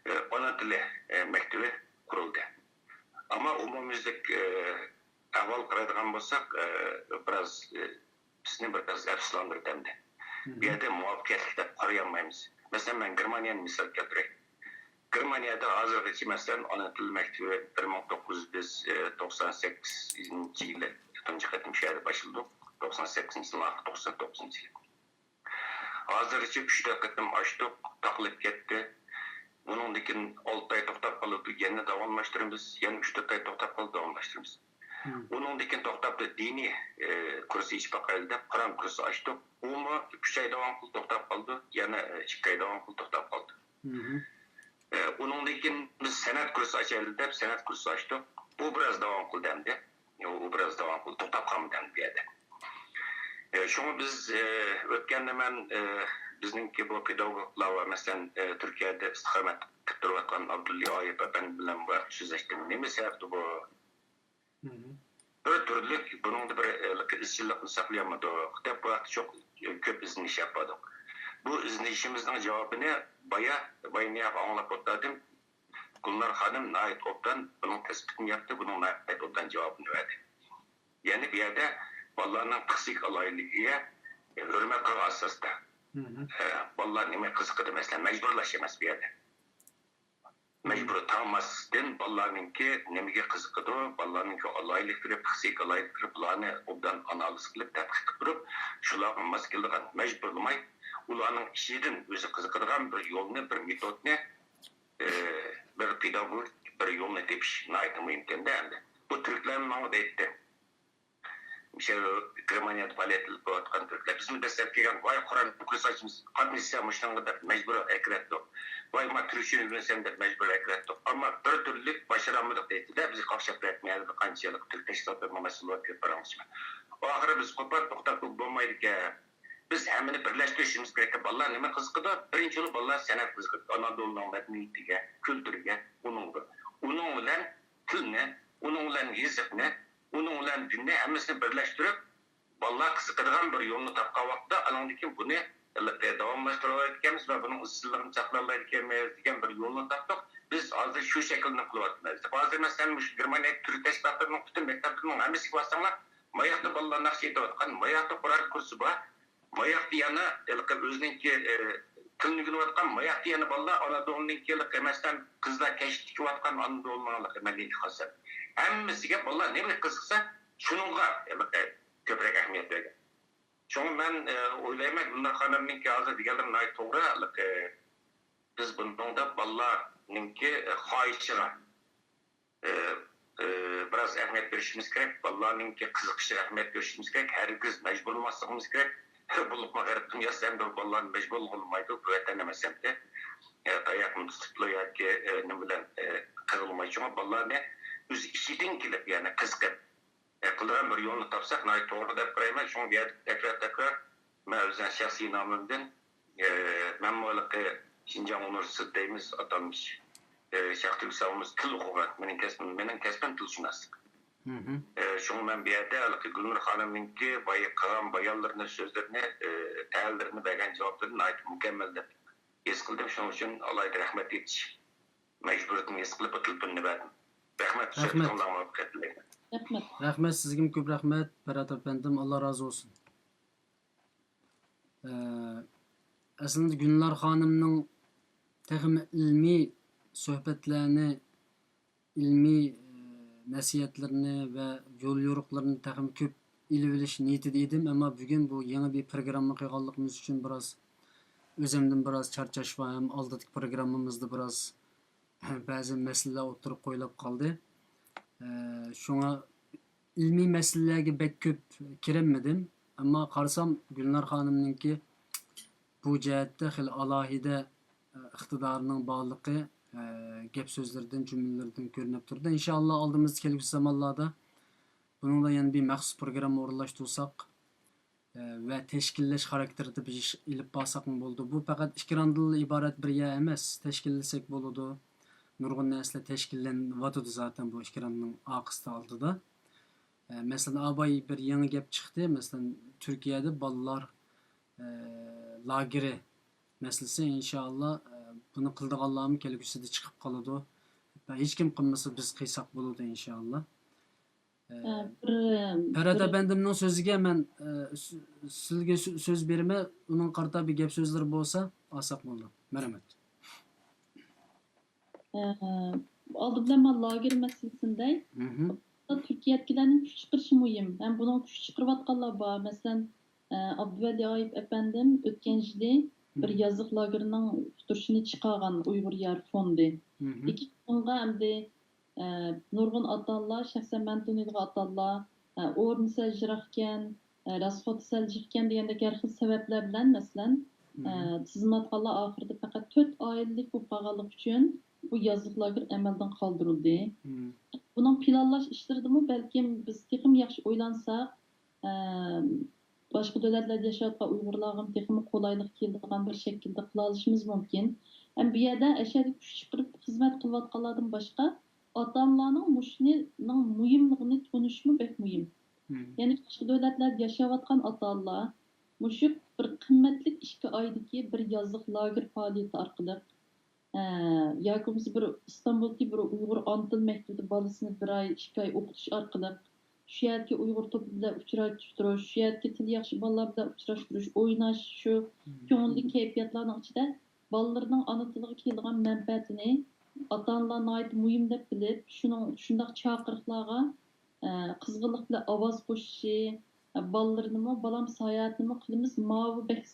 ئە، ئانا تىلى، ئە، مەكتىپى قۇرۇلدى. ئەمما ئومۇميۈزلۈك، ئە، ئەھۋال قارايدىغان بولساق، ئە، بىراز، ئە، بىزنى بىر ئەپسۇسلاندۇردى ئەمدى. بۇ يەردە مۇۋەپپەقىيەتلىك دەپ قارىيالمايمىز. مەسىلەن، مەن گېرمانىيەنى مىسال كەلتۈرەي. گېرمانىيەدە ھازىرغىچە، مەسىلەن، ئانا تىل مەكتىپى بىر مىڭ توققۇز يۈز توقسان سەككىزىنچى يىلى تۇنجى قېتىم شۇ يەردە باشلىدۇق. توقسان سەككىزىنچى يىلى، توقسان توققۇزىنچى يىلى. ھازىرغىچە ئۈچ تۆت قېتىم ئاچتۇق، تاقىلىپ كەتتى. ئۇنىڭدىن كېيىن ئالتە ئاي توختاپ قالىدۇ، يەنە داۋاملاشتۇرىمىز، يەنە ئۈچ تۆت ئاي توختاپ قالىدۇ، داۋاملاشتۇرىمىز. ئۇنىڭدىن كېيىن توختاپلا دىنىي، ئە، كۇرس ئېچىپ باقايلى دەپ قۇرئان كۇرسى ئاچتۇق. ئۇمۇ ئۈچ ئاي داۋام قىلدى، توختاپ قالدى، يەنە، ئە، ئىككى ئاي داۋام قىلدى، توختاپ قالدى. ئە، ئۇنىڭدىن كېيىن بىز سەنئەت كۇرسى ئاچايلى دەپ سەنئەت كۇرسى ئاچتۇق. بۇ بىراز داۋام قىلدى ئەمدى. ئۇ بىراز داۋام قىلدى، توختاپ قالمىدى ئەمدى بۇ يەردە. ئە، شۇڭا بىز، ئە، ئۆتكەندە مەن، ئە، بىزنىڭكى بۇ پېداگوگلار ۋە مەسىلەن، ئە، تۈركىيەدە ئىستىقامەت قىلىپ تۇرۇۋاتقان ئابدۇللا ئايۇپ ئەپەندى بىلەن بۇ ھەقتە سۆزلەشتىم. نېمە سەۋەبتۇر بۇ؟ بىر تۈرلۈك بۇنىڭدا بىر، ئە، ئىزچىللىقنى ساقلىيالمىدۇق دەپ بۇ ھەقتە چوق، كۆپ ئىزدىنىش ئېلىپ باردۇق. بۇ ئىزدىنىشىمىزنىڭ جاۋابىنى بايا، بايا ئاڭلاپ ئولتۇردۇم. گۈلنار خانىم ناھايىتى ئوبدان بۇنىڭ تەسبىتىنى ياپتى، بۇنىڭ ناھايىتى ئوبدان جاۋابىنى بەردى. يەنى بۇ يەردە بالىلارنىڭ پسىخىك ئالاھىدىلىكىگە ھۆرمەت قىلغان ئاساستا، ئە، بالىلار نېمە قىزىقىدۇ، مەسىلەن، مەجبۇرلاش ئەمەس بۇ يەردە. مەجبۇرىي تاڭماستىن بالىلارنىڭكى نېمىگە قىزىقىدۇ، بالىلارنىڭكى ئالاھىدىلىكلىرى، پسىخىك ئالاھىدىلىكلىرى، بۇلارنى ئوبدان ئانالىز قىلىپ، تەتقىق قىلىپ تۇرۇپ، شۇلارغا ماس كېلىدىغان، مەجبۇرلىماي، ئۇلارنىڭ ئىچىدىن ئۆزى قىزىقىدىغان بىر يولنى، بىر مېتودنى، ئى، بىر پېداگوگىك بىر يولنى تېپىش ناھايىتى مۇھىمكەن-دە ئەمدى. بۇ تۈركلەر ماڭا دەيتتى. شۇ گېرمانىيەدە پائالىيەت ئېلىپ بېرىۋاتقان تۈركلەر. بىزمۇ دەسلەپكى كەلگەن، ۋاي، قۇرئان كۇرس ئاچىمىز، قاتنىشسا مۇشۇنىڭغا دەپ مەجبۇر ئەكىرەتتۇق. ۋاي، ما تۈركچىنى ئۆگەنسەم دەپ مەجبۇر ئەكىرەتتۇق. ئەمما بىر تۈرلۈك باشارالمىدۇق دەيتتى-دە، بىزگە قاقشاپ بەرمىدى، قانچىلىك تۈرك تەشكىلاتلىرى مانا شۇنداق قىلىپ بېرىڭلار. ئاخىرى بىز قوپۇپ توختاپ بولمايدىكەن. بىز ھەممىنى بىرلەشتۈرۈشىمىز كېرەك. بالىلار نېمە قىزىقىدۇ؟ بىرىنچى بولۇپ بالىلار سەنئەت قىزىقىدۇ. ئانادولۇنىڭ مەدەنىيىتىگە، كۈلتۈرىگە، ئۇنىڭغا. ئۇنىڭ بىلەن تىلنى، ئۇنىڭ بىلەن يېزىقنى، ئۇنىڭ بىلەن دىننى ھەممىسىنى بىرلەشتۈرۈپ، بالىلار قىزىقىدىغان بىر يولنى تاپقان ۋاقىتتا، ئانىڭدىن كېيىن بۇنى ھېلىقى داۋاملاشتۇرالايدىكەنمىز ۋە بۇنىڭ ئىزچىللىقىنى ساقلايالايدىكەنمىز دېگەن بىر يولنى تاپتۇق. بىز ھازىر شۇ شەكىلنى قىلىۋاتىمىز. ھازىر مەسىلەن، مۇشۇ گېرمانىيە تۈرك تەشكىلاتلىرىنىڭ پۈتۈن مەكتەپلىرىنىڭ ھەممىسىگە بارساڭلار، ماياقتا بالىلار ناخشا ئېيتىۋاتقان، ماياقتا قۇرئان كۇرسى بار، ماياقتا يەنە ھېلىقى ئۆزىنىڭكى، ئە، تىلىنى ئۆگىنىۋاتقان، ماياقتا يەنە بالىلار ئانادولۇنىڭكى ھېلىقى، مەسىلەن، قىزلار كەچلىكى كېلىۋاتقان ئانادولۇنىڭ ھېلىقى مەدەنىيىتى خاس. ھەممىسىگە بالىلار نېمىگە قىزىقسا، شۇنىڭغا ھېلىقى كۆپرەك ئەھمىيەت بەرگەن. شۇڭا مەن، ئە، ئويلايمەن، گۈلنار خانىمنىڭكى ھازىر دېگەنلىرى ناھايىتى توغرا. ھېلىقى بىز بۇنىڭدا بالىلارنىڭكى، ئە، خاھىشىغا، ئە، ئە، بىراز ئەھمىيەت بېرىشىمىز كېرەك. بالىلارنىڭكى قىزىقىشىغا ئەھمىيەت بېرىشىمىز كېرەك. ھەرگىز مەجبۇرلىماسلىقىمىز كېرەك. بولۇپمۇ غەرب دۇنياسىدا ھەم بىر بالىلارنى مەجبۇرلىغىلى بولمايدۇ. بۇ ۋەتەن ئەمەس ئەمدى. ئە، تاياقنى تۇتۇپلا ياكى، ئە، نېمە بىلەن، ئە، قىلغىلى بولمايدۇ. شۇڭا بالىلارنى ئۆز ئىچىدىن كېلىپ، يەنى قىزىقىپ، ئە، قىلىدىغان بىر يولنى تاپساق ناھايىتى توغرا دەپ قارايمەن. شۇڭا بۇ يەردە تەكرار، تەكرار مەن ئۆزۈم شەخسىي نامىمدىن، ئە، مەنمۇ ھېلىقى شىنجاڭ ئۇنىۋېرسىتېتى دەيمىز، ئاتالمىش، ئە، شەرقىي تۈركىستان ئۇنىۋېرسىتېتى تىل ئوقۇغان. مېنىڭ كەسپىم، مېنىڭ كەسپىم تىلشۇناسلىق. ئە، شۇڭا مەن بۇ يەردە ھېلىقى گۈلنۇر خانىمنىڭكى بايا قىلغان بايانلىرىنى، سۆزلىرىنى، ئە، تەلىللىرىنى، بەرگەن جاۋابلىرىنى ناھايىتى مۇكەممەل دەپ ھېس قىلدىم. شۇنىڭ ئۈچۈن ئالاھىدە رەھمەت ئېيتىش مەجبۇرىيىتىنى ھېس قىلىپ، بۇ تېلېفوننى بەردىم. رەھمەت، رەھمەت. سۆھبىتىڭلارغا مۇۋەپپەقىيەت تىلەيمەن. رەھمەت. رەھمەت، سىزگىمۇ كۆپ رەھمەت، پەرھات ئەپەندىم، ئاللا رازى بولسۇن. ئە، ئەسلىدە گۈلنار خانىمنىڭ تېخىمۇ ئىلمىي سۆھبەتلەرنى، ئىلمىي، ئە، نەسىھەتلىرىنى ۋە يوليورۇقلىرىنى تېخىمۇ كۆپ ئېلىۋېلىش نىيىتىدە ئىدىم، ئەمما بۈگۈن بۇ يېڭى بىر پروگرامما قىلغانلىقىمىز ئۈچۈن بىراز ئۆزۈمدىن بىراز چارچاش بار ھەم ئالدىدىكى پروگراممىمىزدا بىراز بەزى مەسىلىلەر ئوتتۇرىغا قويۇلۇپ قالدى. ئە، شۇڭا ئىلمىي مەسىلىلەرگە بەك كۆپ كىرەلمىدىم. ئەمما قارىسام، گۈلنار خانىمنىڭكى بۇ جەھەتتە خېلى ئالاھىدە، ئە، ئىقتىدارىنىڭ بارلىقى، ئە، گەپ سۆزلىرىدىن، جۈملىلىرىدىن كۆرۈنۈپ تۇرىدۇ. ئىنشائاللا، ئالدىمىزدا كەلگۈسى زامانلاردا بۇنىڭدا يەنە بىر مەخسۇس پروگرامما ئورۇنلاشتۇرساق، ئە، ۋە تەشكىللەش خاراكتېرىدا بىر ئىش ئېلىپ بارساقمۇ بولىدۇ. بۇ پەقەت ئېكراندىنلا ئىبارەت بىر يەر ئەمەس، تەشكىللىسەك بولىدۇ. نۇرغۇن نەرسىلەر تەشكىللىنىۋاتىدۇ زاتەن بۇ ئېكراننىڭ ئارقىسى ئالدىدا. ئە، مەسىلەن، ئاباي بىر يېڭى گەپ چىقتى. مەسىلەن، تۈركىيەدە بالىلار، ئە، لاگېرى مەسىلىسى، ئىنشائاللا، ئە، بۇنى قىلىدىغانلارمۇ كەلگۈسىدە چىقىپ قالىدۇ. ھېچكىم قىلمىسا، بىز قىلساق بولىدۇ، ئىنشائاللا. ئە، ئە، بىر، پەرھات بىر ئەپەندىمنىڭ سۆزىگە مەن، ئە، سۆ-، سىزگە سۆ-، سۆز بېرىمەن. ئۇنىڭغا قارىتا بىر گەپ سۆزلىرى بولسا ئالساق بولىدۇ. مەرھەمەت. ئە، ئالدى بىلەن مەن لاگېر مەسىلىسىنى دەي. مھم. تۈركىيەدىكىلەرنىڭ كۈچ چىقىرىشى مۇھىم. ھەم بۇنىڭ كۈچ چىقىرىۋاتقانلار بار. مەسىلەن، ئە، ئابدۇۋەلى ئايۇپ ئەپەندىم ئۆتكەن يىلى بىر مھم. يازلىق لاگېرنىڭ ئۇقتۇرۇشىنى چىقارغان ئۇيغۇر يار فوندى. مھم. لېكىن بۇنىڭغا ئەمدى ئە، نۇرغۇن ئاتا-ئانىلار، شەخسەن مەن تونۇيدىغان ئاتا-ئانىلار، ئە، ئورنى سەل يىراقكەن، ئە، راسخوتى سەل جىقكەن دېگەندەك ھەر خىل سەۋەبلەر بىلەن، مەسىلەن، ئە، مھم. تىزىملاتقانلار ئاخىرىدا پەقەت تۆت ئائىلىلىك بولۇپ قالغانلىقى ئۈچۈن بۇ يازلىق لاگېر ئەمەلدىن قالدۇرۇلدى. مھم. بۇنىڭ پىلانلاش ئىشلىرىدىمۇ بەلكىم بىز تېخىمۇ ياخشى ئويلانساق، ئە، باشقا دۆلەتلەردە ياشاۋاتقان ئۇيغۇرلارغىمۇ تېخىمۇ قولايلىق كېلىدىغان بىر شەكىلدە قىلالىشىمىز مۇمكىن. ھەم بۇ يەردە ئەشەدە كۈچ چىقىرىپ خىزمەت قىلىۋاتقانلاردىن باشقا، ئاتا-ئانىلارنىڭ مۇشۇنىڭ مۇھىملىقىنى تونۇشىمۇ بەك مۇھىم. مم. يەنى باشقا دۆلەتلەردە ياشاۋاتقان ئاتا-ئانىلار مۇشۇ بىر قىممەتلىك ئىككى ئايدىكى بىر يازلىق لاگېر پائالىيىتى ئارقىلىق، ئە، ياكى بولمىسا بىر ئىستانبۇلدىكى بىر ئۇيغۇر ئانا تىل مەكتىپىدە بالىسىنى بىر ئاي، ئىككى ئاي ئوقۇتۇش ئارقىلىق، شۇ يەردىكى ئۇيغۇر توپى بىلەن ئۇچراشتۇرۇش، شۇ يەردىكى تىلى ياخشى بالىلار بىلەن ئۇچراشتۇرۇش، ئويناش، شۇ مم. كۆڭۈللۈك كەيپىياتلارنىڭ ئىچىدە بالىلىرىنىڭ ئانا تىلىغا كېلىدىغان مەنپەئەتىنى ئاتا-ئانىلار ناھايىتى مۇھىم دەپ بىلىپ، شۇنىڭ، شۇنداق چاقىرىقلارغا، ئە، قىزغىنلىق بىلەن ئاۋاز قوشۇشى، ئە، بالىلىرىنىمۇ، بالام ساياھەتنىمۇ قىلىمىز، ماۋۇ بەك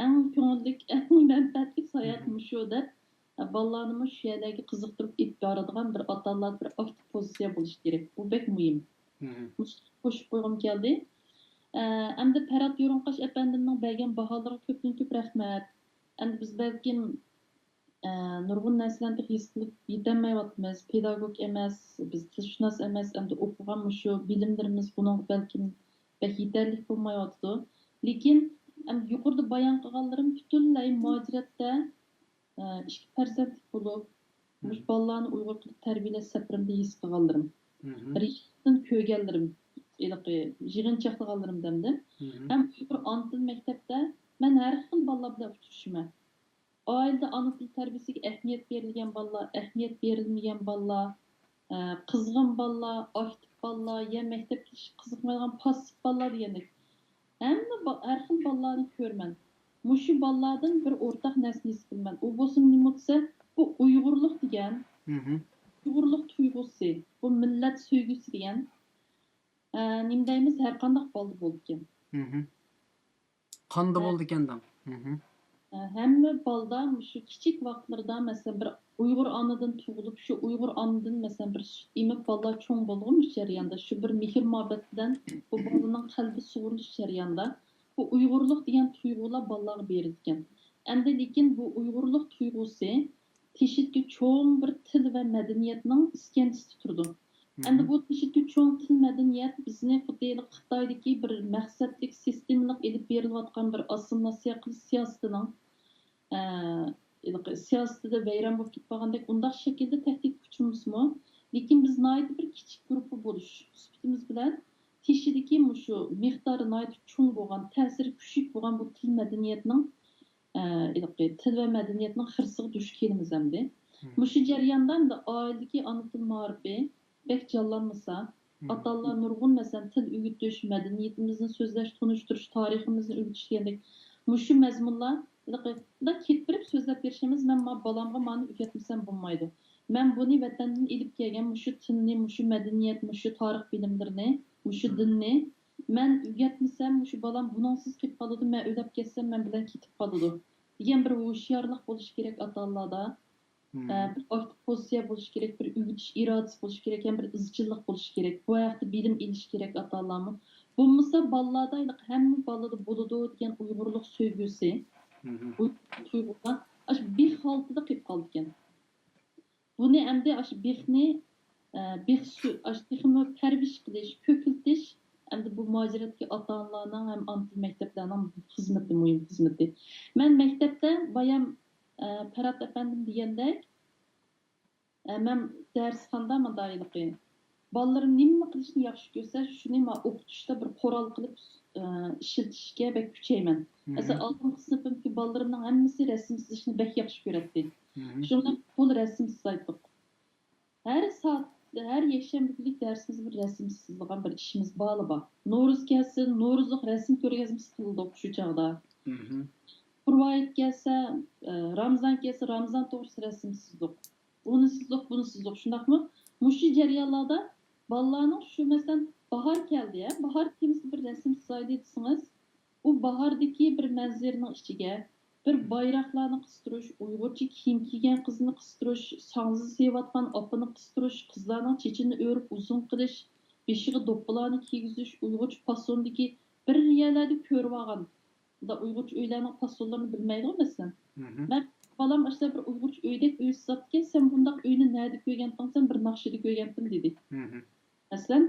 ئەڭ كۆڭۈللۈك، ئەڭ مەنپەئەتلىك ساياھەت مم. مۇشۇ دەپ، ئە، بالىلارنىمۇ شۇ يەرلەرگە قىزىقتۇرۇپ ئېلىپ بارىدىغان بىر ئاتا-ئانىلار بىر ئاكتىپ پوزىتسىيە بولۇشى كېرەك. بۇ بەك مۇھىم. مۇشۇنى قوشۇپ قويغۇم كەلدى. ئەمدى پەرھات يورۇنقاش ئەپەندىمنىڭ بەرگەن باھالىرىغا كۆپتىن كۆپ رەھمەت. ئەمدى بىز بەلكىم نۇرغۇن نەرسىلەرنى تېخى ھېس قىلىپ يېتەلمەيۋاتىمىز. پېداگوگ ئەمەس، بىز تىلشۇناس ئەمەس، ئەمدى ئوقۇغان مۇشۇ بىلىملىرىمىز بۇنىڭغا بەلكىم بەك يېتەرلىك بولمايۋاتىدۇ. لېكىن ئەمدى يۇقىرىدا بايان قىلغانلىرىم پۈتۈنلەي مۇھاجىرەتتە ئىككى پەرزەنتلىك بولۇپ، مۇشۇ بالىلارنى ئۇيغۇر قىلىپ تەربىيەلەش سەپىرىمدە ھېس قىلغانلىرىم، رېئاللىقتىن كۆرگەنلىرىم، ھېلىقى يىغىنچاقلىغانلىرىم دەمدىم. ھەم ئۇيغۇر ئانا تىل مەكتەپتە مەن ھەر خىل بالىلار بىلەن ئۇچرىشىمەن. ئائىلىدە ئانا تىل تەربىيەسىگە ئەھمىيەت بېرىلگەن بالىلار، ئەھمىيەت بېرىلمىگەن بالىلار، ئە، قىزغىن بالىلار، ئاكتىپ بالىلار، يا مەكتەپكە قىزىقمايدىغان پاسسىپ بالىلار دېگەندەك. ھەممە با-، ھەر خىل بالىلارنى كۆرىمەن. مۇشۇ بالىلاردىن بىر ئورتاق نەرسىنى ھېس قىلىمەن. ئۇ بولسا نېمە دېسە، بۇ ئۇيغۇرلۇق دېگەن، ئۇيغۇرلۇق تۇيغۇسى، بۇ مىللەت سۆيگۈسى دېگەن، ئە، نېمە دەيمىز، ھەر قانداق بالىدا بولىدىكەن. قاندا بولىدىكەن دەڭ. ھەممە بالىدا مۇشۇ كىچىك ۋاقىتلىرىدا، مەسىلەن، بىر ئۇيغۇر ئانىدىن تۇغۇلۇپ، شۇ ئۇيغۇر ئانىدىن، مەسىلەن، بىر سۈت ئېمىپ بالىلار چوڭ بولىدىغۇ مۇشۇ جەرياندا، شۇ بىر مېھىر-مۇھەببەت بىلەن بۇ بالىنىڭ قەلبى سۇغۇرۇلۇش جەريانىدا، بۇ ئۇيغۇرلۇق دېگەن تۇيغۇلار بالىلارغا بېرىدىكەن. ئەمدى لېكىن بۇ ئۇيغۇرلۇق تۇيغۇسى تېشىدىكى چوڭ بىر تىل ۋە مەدەنىيەتنىڭ ئىسكەنجىسىدە تۇرىدۇ. ئەمدى بۇ تېشىدىكى چوڭ تىل مەدەنىيەت بىزنى خۇددى ھېلىقى خىتايدىكى بىر مەقسەتلىك، سىستېمىلىق ئېلىپ بېرىلىۋاتقان بىر ئاسسىمىلياتسىيە قىلىش سىياسىتىنىڭ، ئە، ھېلىقى سىياسىتىدە ۋەيران بولۇپ كېتىپ قالغاندەك ئۇنداق شەكىلدە تەھدىتكە ئۇچرىمىسىمۇ، لېكىن بىز ناھايىتى بىر كىچىك گۇرۇپپا بولۇش سۈپىتىمىز بىلەن تېشىدىكى مۇشۇ مىقدارى ناھايىتى چوڭ بولغان، تەسىرى كۈچلۈك بولغان بۇ تىل مەدەنىيەتنىڭ ئە، ھېلىقى تىل ۋە مەدەنىيەتنىڭ خىرىسىغا دۇچ كېلىمىز ئەمدى. مم. مۇشۇ جەرياندا ئەمدى ئائىلىدىكى ئانا تىل مائارىپى بەك جانلانمىسا، مم. ئاتا-ئانىلار نۇرغۇن، مەسىلەن، تىل ئۆگىتىش، مەدەنىيىتىمىزنى سۆزلەش، تونۇشتۇرۇش، تارىخىمىزنى ئۆگىتىش دېگەندەك مۇشۇ مەزمۇنلار، ھېلىقى، مۇنداق كېتىپ بېرىپ سۆزلەپ بېرىش ئەمەس، مەن ما-، بالامغا مانى ئۆگەتمىسەم بولمايدۇ. مەن بۇنى ۋەتەندىن ئېلىپ كەلگەن مۇشۇ تىلنى، مۇشۇ مەدەنىيەت، مۇشۇ تارىخ بىلىملىرىنى، مۇشۇ مم. دىننى مەن ئۆگەتمىسەم، مۇشۇ بالام بۇنىڭسىز قېلىپ قالىدۇ، مەن ئۆلۈپ كەتسەم، مەن بىلەن كېتىپ قالىدۇ، دېگەن بىر ھوشيارلىق بولۇشى كېرەك ئاتا-ئانىلاردا. مم. ئە، بىر ئاكتىپ پوزىتسىيە بولۇشى كېرەك، بىر ئۆگىتىش ئىرادىسى بولۇشى كېرەك، ھەم بىر ئىزچىللىق بولۇشى كېرەك. بۇ ھەقتە بىلىم ئېلىشى كېرەك ئاتا-ئانىلارمۇ. بولمىسا بالىلاردا ھېلىقى ھەممە بالىدا بولىدۇ دېگەن ئۇيغۇرلۇق سۆيگۈسى، مم. ئۇيغۇر تۇيغۇلار ئاشۇ بىخ ھالىتىدە قېلىپ قالىدىكەن. بۇنى ئەمدى ئاشۇ بىخنى، ئە، بىخ سۈ-، ئاشۇ تېخىمۇ پەرۋىش قىلىش، كۆكلىتىش ئەمدى بۇ مۇھاجىرەتتىكى ئاتا-ئانىلارنىڭ ھەم ئانا تىل مەكتەپلەرنىڭ خىزمىتى، مۇھىم خىزمىتى. مەن مەكتەپتە بايام، ئە، پەرھات ئەپەندىم دېگەندەك، ئە، مەن دەرسخانىدا مۇنداق ھېلىقى بالىلىرىم نېمە قىلىشنى ياخشى كۆرسە، شۇنى مانا ئوقۇتۇشتا بىر قورال قىلىپ، ئى، ئىشلىتىشكە بەك كۈچەيمەن. مەسىلەن، ئالدىنقى سىنىپىمدىكى بالىلىرىمنىڭ ھەممىسى رەسىم سىزىشنى بەك ياخشى كۆرەتتى. شۇنىڭ بىلەن پۇل رەسىم سىزايتتۇق. ھەر سائەت، ھەر يەكشەنبە كۈنلۈك دەرسىمىزدە بىر رەسىم سىزىدىغان بىر ئىشىمىز بارلا بار. نورۇز كەلسۇن، نورۇزلۇق رەسىم كۆرگەزمىسى قىلدۇق شۇ چاغدا. قۇربان ھېيت كەلسە، ئى، رامىزان كەلسە، رامىزان توغرىسىدا رەسىم سىزدۇق. ئۇنى سىزدۇق، بۇنى سىزدۇق، شۇنداقمۇ؟ مۇشۇ جەريانلاردا بالىلارنىڭ شۇ، مەسىلەن، باھار كەلدى، ھە؟ باھار تېمىسىدا بىر رەسىم سىزايلى دېسىڭىز، ئۇ باھاردىكى بىر مەنزىرىنىڭ ئىچىگە بىر بايراقلارنى قىستۇرۇش، ئۇيغۇرچە كىيىم كىيگەن قىزنى قىستۇرۇش، ساڭزا سېۋىۋاتقان ئاپىنى قىستۇرۇش، قىزلارنىڭ چېچىنى ئۆرۈپ ئۇزۇن قىلىش، بېشىغا دوپپىلارنى كىيگۈزۈش، ئۇيغۇرچە پاسوندىكى بىر يەرلەردە كۆرۈۋالغان بۇنداق ئۇيغۇرچە ئۆيلەرنىڭ پاسونلىرىنى بىلمەيدىغۇ، مەسىلەن. مەن بالام ئاشۇنداق بىر ئۇيغۇرچە ئۆيدەك ئۆي سىزاتتىكەن، سەن بۇنداق ئۆينى نەدە كۆرگەنتىڭ، سەن بىر ناخشىدا كۆرگەنتىم، دېدى. مەسىلەن،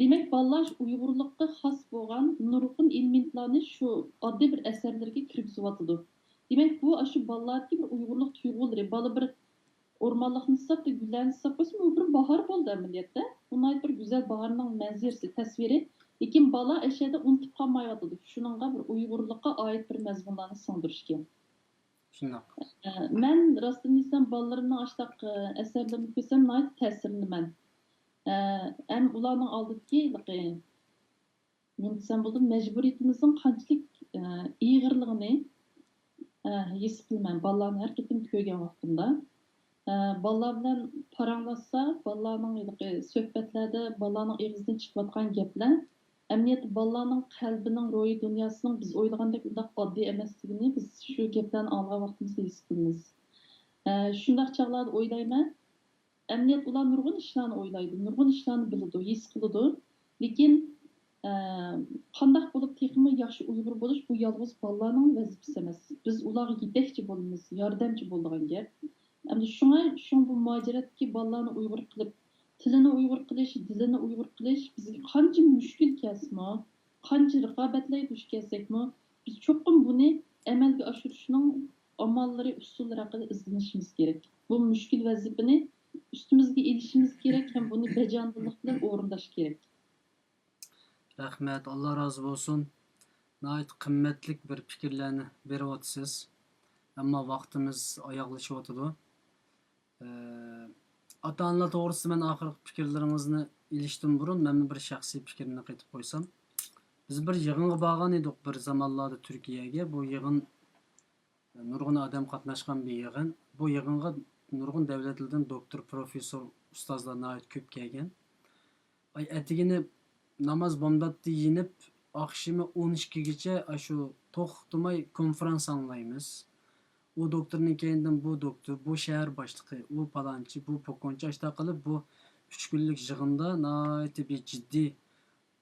دېمەك، بالىلار شۇ ئۇيغۇرلۇققا خاس بولغان نۇرغۇن ئېلېمېنتلارنى شۇ ئاددىي بىر ئەسەرلىرىگە كىرگۈزۈۋاتىدۇ. دېمەك، بۇ ئاشۇ بالىلاردىكى بىر ئۇيغۇرلۇق تۇيغۇلىرى، بالا بىر ئورمانلىقنى سىزسا، بىر گۈللەرنى سىزسا قويسا، بۇ بىر باھار بولدى ئەمەلىيەتتە. بۇ ناھايىتى بىر گۈزەل باھارنىڭ مەنزىرىسى، تەسۋىرى. لېكىن بالا ئەشەدە ئۇنتۇپ قالمايۋاتىدۇ. شۇنىڭغا بىر ئۇيغۇرلۇققا ئائىت بىر مەزمۇنلارنى سىڭدۈرۈش كېرەك. شۇنداق. ئە، مەن راستىنى دېسەم، بالىلىرىمنىڭ ئاشۇنداق، ئە، ئەسەرلىرىنى كۆرسەم ناھايىتى تەسىرلىنىمەن. ئە، ھەم ئۇلارنىڭ ئالدىدىكى ھېلىقى نېمە دېسەم بولىدۇ، مەجبۇرىيىتىمىزنىڭ قانچىلىك، ئە، ئېغىرلىقىنى، ئە، ھېس قىلىمەن بالىلارنى ھەر قېتىم كۆرگەن ۋاقتىمدا. ئە، بالىلار بىلەن پاراڭلاشسا، بالىلارنىڭ ھېلىقى سۆھبەتلەردە بالىلارنىڭ ئېغىزىدىن چىقىۋاتقان گەپلەر، ئەمەلىيەتتە بالىلارنىڭ قەلبىنىڭ، روھىي دۇنياسىنىڭ بىز ئويلىغاندەك ئۇنداق ئاددىي ئەمەسلىكىنى بىز شۇ گەپلەرنى ئاڭلىغان ۋاقتىمىزدا ھېس قىلىمىز. ئە، شۇنداق چاغلاردا ئويلايمەن، ئەمەلىيەتتە ئۇلار نۇرغۇن ئىشلارنى ئويلايدۇ، نۇرغۇن ئىشلارنى بىلىدۇ، ھېس قىلىدۇ. لېكىن، ئە، قانداق بولۇپ تېخىمۇ ياخشى ئۇيغۇر بولۇش، بۇ يالغۇز بالىلارنىڭ ۋەزىپىسى ئەمەس. بىز ئۇلارغا يېتەكچى بولىمىز، ياردەمچى بولىدىغان گەپ. ئەمدى شۇڭا، شۇڭا بۇ مۇھاجىرەتتىكى بالىلارنى ئۇيغۇر قىلىپ، تىلىنى ئۇيغۇر قىلىش، دىلىنى ئۇيغۇر قىلىش بىزگە قانچە مۈشكۈل كەلسىمۇ، قانچە رىقابەتلەرگە دۇچ كەلسەكمۇ، بىز چوقۇم بۇنى ئەمەلگە ئاشۇرۇشنىڭ ئاماللىرى، ئۇسۇللىرى ھەققىدە ئىزدىنىشىمىز كېرەك. بۇ مۈشكۈل ۋەزىپىنى ئۈستىمىزگە ئېلىشىمىز كېرەك ھەم بۇنى بەجانىدىللىق بىلەن ئورۇنداش كېرەك. رەھمەت، ئاللا رازى بولسۇن. ناھايىتى قىممەتلىك بىر پىكىرلەرنى بېرىۋاتىسىز. ئەمما ۋاقتىمىز ئاياغلىشىۋاتىدۇ. ئە، ئاتا-ئانىلار توغرىسىدا مەن ئاخىرقى پىكىرلىرىڭىزنى ئېلىشتىن بۇرۇن، مەنمۇ بىر شەخسىي پىكىرنى قېتىپ قويسام. بىز بىر يىغىنغا بارغان ئىدۇق بىر زامانلاردا تۈركىيەگە. بۇ يىغىن نۇرغۇن ئادەم قاتناشقان بىر يىغىن. بۇ يىغىنغا نۇرغۇن دۆلەتلەردىن دوكتور، پروفېسسور، ئۇستازلار ناھايىتى كۆپ كەلگەن. ئاي، ئەتىگىنى ناماز بامداتتا يېنىپ، ئاخشىمى ئون ئىككىگىچە ئاشۇ توختىماي كونفېرانس ئاڭلايمىز. ئۇ دوكتورنىڭ كەينىدىن بۇ دوكتور، بۇ شەھەر باشلىقى، ئۇ پالانچى، بۇ پوكونچى، ئاشۇنداق قىلىپ بۇ ئۈچ كۈنلۈك يىغىندا ناھايىتى بىر جىددىي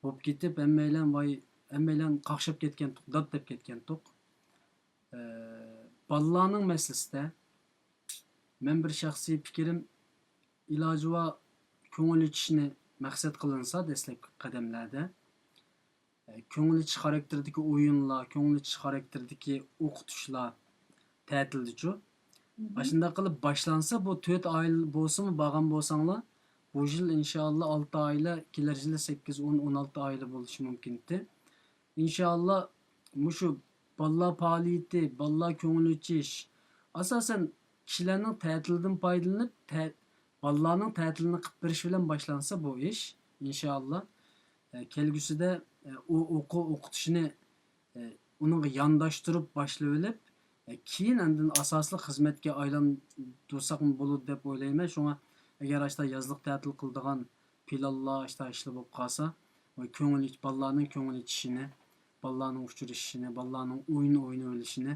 بولۇپ كېتىپ، ھەممەيلەن ۋاي، ھەممەيلەن قاقشاپ كەتكەنتۇق، دات دەپ كەتكەنتۇق. ئە، بالىلارنىڭ مەسىلىسىدە مەن بىر شەخسىي پىكرىم، ئىلاجى بار كۆڭۈل ئېچىشنى مەقسەت قىلىنسا دەسلەپكى قەدەملەردە، ئە، كۆڭۈل ئېچىش خاراكتېرىدىكى ئويۇنلار، كۆڭۈل ئېچىش خاراكتېرىدىكى ئوقۇتۇشلار تەتىلدىچۇ. مم. ئاشۇنداق قىلىپ باشلانسا، بۇ تۆت ئائىلە بولسىمۇ بارغان بولساڭلار، بۇ يىل ئىنشائاللا ئالتە ئائىلە، كېلەر يىلى سەككىز، ئون، ئون ئالتە ئائىلە بولۇشى مۇمكىنتى. ئىنشائاللا مۇشۇ بالىلار پائالىيىتى، بالىلار كۆڭۈل ئېچىش، ئاساسەن كىشىلەرنىڭ تەتىلىدىن پايدىلىنىپ، تە-، بالىلارنىڭ تەتىلىنى قىلىپ بېرىش بىلەن باشلانسا بۇ ئىش، ئىنشائاللا، ئە، كەلگۈسىدە، ئە، ئۇ ئوقۇ-، ئوقۇتۇشنى، ئە، ئۇنىڭغا يانداشتۇرۇپ باشلىۋېلىپ، ئە، كېيىن ئاندىن ئاساسلىق خىزمەتكە ئايلاندۇرساقمۇ بولىدۇ دەپ ئويلايمەن. شۇڭا ئەگەر ئاشۇنداق يازلىق تەتىل قىلىدىغان پىلانلار، ئاشۇنداق ئىشلار بولۇپ قالسا، ۋە كۆڭۈل ئېچ-، بالىلارنىڭ كۆڭۈل ئېچىشىنى، بالىلارنىڭ ئۇچرىشىشىنى، بالىلارنىڭ ئويۇن ئوينىۋېلىشىنى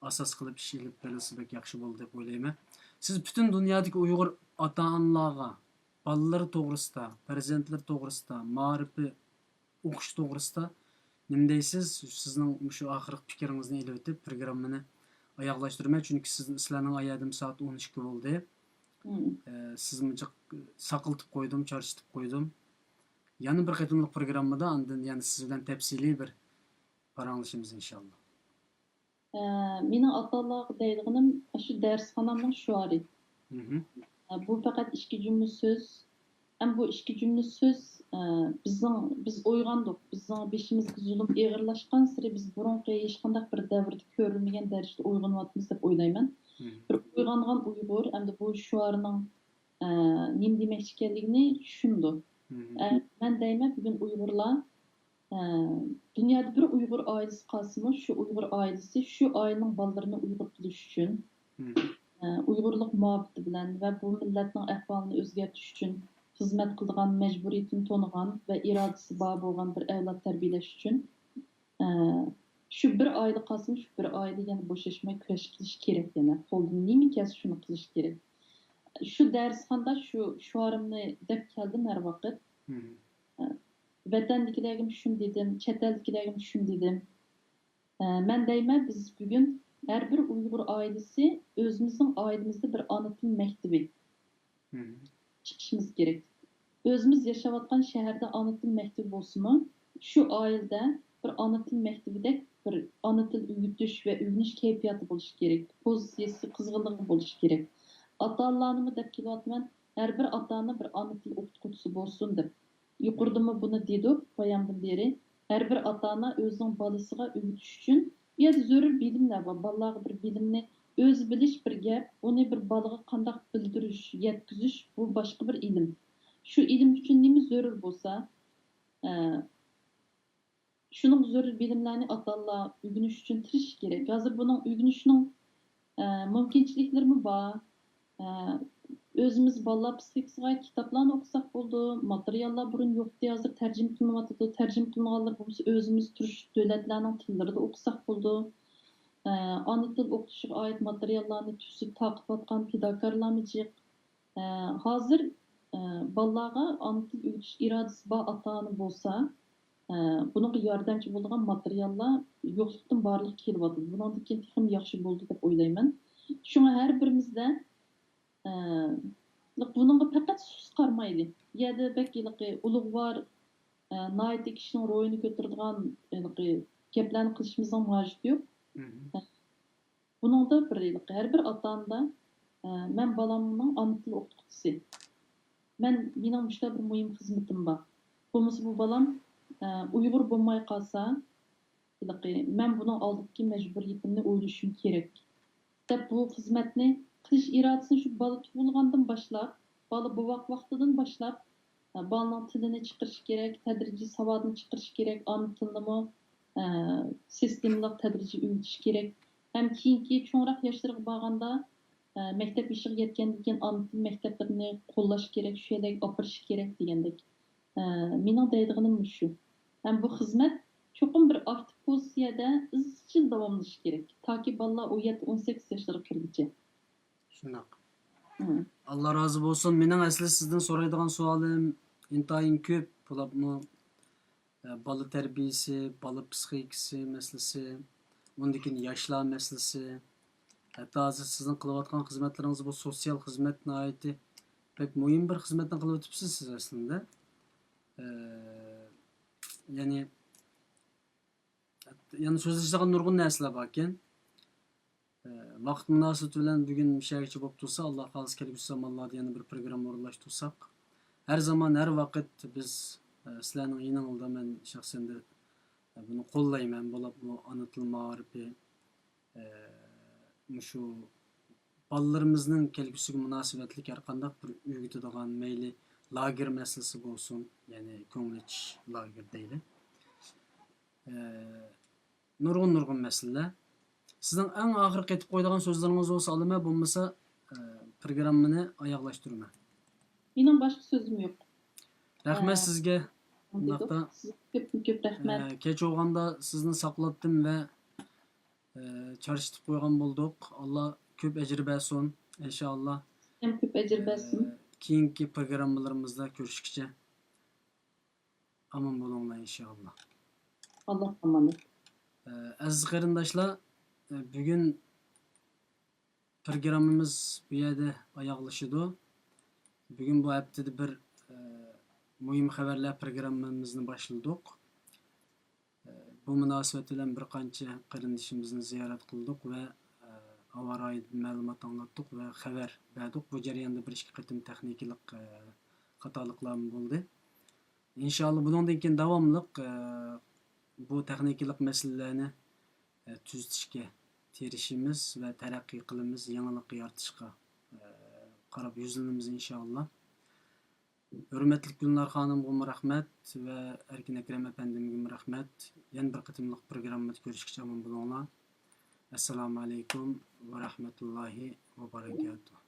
ئاساس قىلىپ ئىش ئېلىپ بېرىلسا بەك ياخشى بولىدۇ دەپ ئويلايمەن. سىز پۈتۈن دۇنيادىكى ئۇيغۇر ئاتا-ئانىلارغا بالىلىرى توغرىسىدا، پەرزەنتلىرى توغرىسىدا، مائارىپى، ئوقۇش توغرىسىدا نېمە دەيسىز؟ سىزنىڭ مۇشۇ ئاخىرقى پىكرىڭىزنى ئېلىۋېتىپ، پروگراممىنى ئاياغلاشتۇرىمەن، چۈنكى سىز، سىلەرنىڭ ئايەردىمۇ سائەت ئون ئىككى بولدى. مم. ئە، سىزمۇ جىق ساقلىتىپ قويدۇم، چارچىتىپ قويدۇم. يەنە بىر قېتىملىق پروگراممىدا ئاندىن يەنە سىز بىلەن تەپسىلىي بىر پاراڭلىشىمىز، ئىنشاللا. ئە، مېنىڭ ئاتا-ئانىلارغا دەيدىغىنىم، ئاشۇ دەرسخانامنىڭ شوئارى. مھم. ئە، بۇ پەقەت ئىككى جۈملە سۆز. ھەم بۇ ئىككى جۈملە سۆز، ئە، بىزنىڭ، بىز ئويغاندۇق. بىزنىڭ بېشىمىزغا زۇلۇم ئېغىرلاشقانسېرى بىز بۇرۇنقى ھېچقانداق بىر دەۋردە كۆرۈلمىگەن دەرىجىدە ئويغىنىۋاتىمىز دەپ ئويلايمەن. مھم. بىر ئويغانغان ئۇيغۇر ئەمدى بۇ شوئارنىڭ، ئە، نېمە دېمەكچى ئىكەنلىكىنى چۈشىنىدۇ. مھم. ئە، مەن دەيمەن، بۈگۈن ئۇيغۇرلار ئە، دۇنيادا بىر ئۇيغۇر ئائىلىسى قالسىمۇ، شۇ ئۇيغۇر ئائىلىسى شۇ ئائىلىنىڭ بالىلىرىنى ئۇيغۇر قىلىش ئۈچۈن، مم. ئە، ئۇيغۇرلۇق مۇھەببىتى بىلەن ۋە بۇ مىللەتنىڭ ئەھۋالىنى ئۆزگەرتىش ئۈچۈن خىزمەت قىلىدىغان مەجبۇرىيىتىنى تونۇغان ۋە ئىرادىسى بار بولغان بىر ئەۋلاد تەربىيەلەش ئۈچۈن، ئە، شۇ بىر ئائىلە قالسىمۇ، شۇ بىر ئائىلە يەنە بوشاشماي كۈرەش قىلىش كېرەك يەنە. قولدىن نېمە كەلسە شۇنى قىلىش كېرەك. شۇ دەرسخانىدا شۇ شوئارىمنى دەپ كەلدىم ھەر ۋاقىت. مم. ئە، ۋەتەندىكىلەرگىمۇ شۇنى دېدىم، چەت ئەلدىكىلەرگىمۇ شۇنى دېدىم. ئە، مەن دەيمەن، بىز بۈگۈن ھەر بىر ئۇيغۇر ئائىلىسى ئۆزىمىزنىڭ ئائىلىمىزدە بىر ئانا تىل مەكتىپى مم. چىقىشىمىز كېرەك. ئۆزىمىز ياشاۋاتقان شەھەردە ئانا تىل مەكتىپى بولسىمۇ، شۇ ئائىلىدە بىر ئانا تىل مەكتىپىدەك بىر ئانا تىل ئۆگىتىش ۋە ئۆگىنىش كەيپىياتى بولۇشى كېرەك، پوزىتسىيەسى، قىزغىنلىقى بولۇشى كېرەك. ئاتا-ئانىلارنىمۇ دەپ كېلىۋاتىمەن، ھەر بىر ئاتا-ئانا بىر ئانا تىل ئوقۇتقۇچىسى بولسۇن دەپ. يۇقىرىدىمۇ بۇنى دېدۇق بايامدىن بېرى. ھەر بىر ئاتا-ئانا ئۆزىنىڭ بالىسىغا ئۆگىتىش ئۈچۈن، ئۇ يەردە زۆرۈر بىلىملەر بار. بالىلارغا بىر بىلىمنى ئۆزى بىلىش بىر گەپ، ئۇنى بىر بالىغا قانداق بىلدۈرۈش، يەتكۈزۈش، بۇ باشقا بىر ئىلىم. شۇ ئىلىم ئۈچۈن نېمە زۆرۈر بولسا، ئە، شۇنىڭغا زۆرۈر بىلىملەرنى ئاتا-ئانىلار ئۆگىنىش ئۈچۈن تىرىشىشى كېرەك. ھازىر بۇنىڭ ئۆگىنىشنىڭ، ئە، مۇمكىنچىلىكلىرىمۇ بار. ئە، ئۆزىمىز بالىلار پسىخىكىسىغا كىتابلارنى ئوقۇساق بولىدۇ. ماتېرىياللار بۇرۇن يوقتى، ھازىر تەرجىمە قىلىنىۋاتىدۇ. تەرجىمە قىلىنغانلىرى بولمىسا ئۆزىمىز تۇرۇش دۆلەتلەرنىڭ تىللىرىدا ئوقۇساق بولىدۇ. ئە، ئانا تىل ئوقۇتۇشىغا ئائىت ماتېرىياللارنى تۈزۈپ تارقىتىۋاتقان پىداكارلارمۇ جىق. ئە، ھازىر ئە، بالىلارغا ئانا تىل ئۆگىتىش ئىرادىسى بار ئاتا-ئانا بولسا، ئە، بۇنىڭغا ياردەمچى بولىدىغان ماتېرىياللار يوقلۇقتىن بارلىققا كېلىۋاتىدۇ. بۇنىڭدىن كېيىن تېخىمۇ ياخشى بولىدۇ دەپ ئويلايمەن. شۇڭا ھەر بىرىمىزدە، ئە، بۇنىڭغا پەقەت سۇس قارىمايلى. بۇ يەردە بەك ھېلىقى ئۇلۇغۋار، ئە، ناھايىتى كىشىنىڭ روھىنى كۆتۈرىدىغان ھېلىقى گەپلەرنى قىلىشىمىزنىڭ ھاجىتى يوق. مم. بۇنىڭدا بىر ھېلىقى ھەر بىر ئاتا-ئانىدا، ئە، مەن بالامنىڭ ئانا تىل ئوقۇتقۇچىسى. مەن، مېنىڭ مۇشۇنداق بىر مۇھىم خىزمىتىم بار. بولمىسا بۇ بالام، ئە، ئۇيغۇر بولماي قالسا، ھېلىقى مەن بۇنىڭ ئالدىدىكى مەجبۇرىيىتىمنى ئويلىشىم كېرەك، دەپ بۇ خىزمەتنى قىلىش ئىرادىسىنى شۇ بالا تۇغۇلغاندىن باشلاپ، بالا بوۋاق ۋاقتىدىن باشلاپ، ئە، بالىنىڭ تىلىنى چىقىرىش كېرەك، تەدرىجىي ساۋادىنى چىقىرىش كېرەك، ئانا تىلنىمۇ، ئە، سىستېمىلىق تەدرىجىي ئۆگىتىش كېرەك. ھەم كېيىنكى چوڭراق ياشلىرىغا بارغاندا، ئە، مەكتەپ يېشىغا يەتكەندىن كېيىن ئانا تىل مەكتەپلىرىنى قوللاش كېرەك، شۇ يەرلەرگە ئاپىرىش كېرەك دېگەندەك. ئە، مېنىڭ دەيدىغىنىم مۇشۇ. ھەم بۇ خىزمەت چوقۇم بىر ئاكتىپ پوزىتسىيەدە ئىزچىل داۋاملىشىشى كېرەك، تاكى بالىلار ئون يەتتە، ئون سەككىز ياشلىرىغا كىرگۈچە. شۇنداق. مم. ئاللا رازى بولسۇن. مېنىڭ ئەسلى سىزدىن سورايدىغان سوئالىم ئىنتايىن كۆپ، بولۇپمۇ، ئە، بالا تەربىيىسى، بالا پسىخىكىسى مەسىلىسى، ئۇندىن كېيىن ياشلار مەسىلىسى، ھەتتا ھازىر سىزنىڭ قىلىۋاتقان خىزمەتلىرىڭىز، بۇ سوتسىيال خىزمەت ناھايىتى بەك مۇھىم بىر خىزمەتنى قىلىۋېتىپسىز سىز ئەسلىندە. ئە، يەنى، يەنە سۆزلىشىدىغان نۇرغۇن نەرسىلەر باركەن. ئە، ۋاقىت مۇناسىۋىتى بىلەن بۈگۈن مۇشۇ يەرگىچە بولۇپ تۇرسا، ئاللا خالىسا كەلگۈسى زامانلاردا يەنە بىر پروگرامما ئورۇنلاشتۇرساق. ھەر زامان، ھەر ۋاقىت بىز، ئە، سىلەرنىڭ يېنىڭلىدا، مەن شەخسەن دە، ئە، بۇنى قوللايمەن. بولۇپمۇ ئانا تىل مائارىپى، ئە، مۇشۇ بالىلىرىمىزنىڭ كەلگۈسىگە مۇناسىۋەتلىك ھەر قانداق بىر ئۆگىتىدىغان، مەيلى لاگېر مەسىلىسى بولسۇن، يەنى كۆڭۈل ئېچىش لاگېرى دەيلى. ئە، نۇرغۇن، نۇرغۇن مەسىلىلەر. سىزنىڭ ئەڭ ئاخىرقى ئېيتىپ قويىدىغان سۆزلىرىڭىز بولسا ئالىمەن، بولمىسا، ئە، پروگراممىنى ئاياغلاشتۇرىمەن. مېنىڭ باشقا سۆزۈم يوق. رەھمەت ئە، سىزگە. دېدۇق. بۇنداقتا، سىزگە كۆپتىن كۆپ رەھمەت. ئە، كەچ بولغاندا سىزنى ساقلاتتىم ۋە، ئە، چارچىتىپ قويغان بولدۇق. ئاللا كۆپ ئەجىر بەرسۇن، ئىنشائاللا. سىزگە ھەم كۆپ ئەجىر بەرسۇن. ئە، كېيىنكى پروگراممىلىرىمىزدا كۆرۈشكىچە ئامان بولۇڭلار، ئىنشائاللا. ئاللاھقا ئامانەت. ئە، ئەزىز قېرىنداشلار، ئە، بۈگۈن پروگراممىمىز بۇ يەردە ئاياغلىشىدۇ. بۈگۈن بۇ ھەپتىدە بىر، ئە، مۇھىم خەۋەرلەر پروگراممىمىزنى باشلىدۇق. ئە، بۇ مۇناسىۋەت بىلەن بىر قانچە قېرىندىشىمىزنى زىيارەت قىلدۇق ۋە، ئە، ھاۋا رايىدىن مەلۇمات ئاڭلاتتۇق ۋە خەۋەر بەردۇق. بۇ جەرياندا بىر ئىككى قېتىم تېخنىكىلىق، ئە، خاتالىقلارمۇ بولدى. ئىنشائاللا، بۇنىڭدىن كېيىن داۋاملىق، ئە، بۇ تېخنىكىلىق مەسىلىلەرنى، ئە، تۈزىتىشكە تىرىشىمىز ۋە تەرەققىي قىلىمىز، يېڭىلىق يارىتىشقا، ئە، قاراپ يۈزلىنىمىز، ئىنشائاللا. ھۆرمەتلىك گۈلنار خانىمغىمۇ رەھمەت ۋە ئەركىن ئەكرەم ئەپەندىمگىمۇ رەھمەت. يەنە بىر قېتىملىق پروگراممىدا كۆرۈشكىچە ئامان بولۇڭلار. ئەسسالامۇ ئەلەيكۇم ۋە رەھمەتۇللاھى ۋە بەرەكاتۇھ.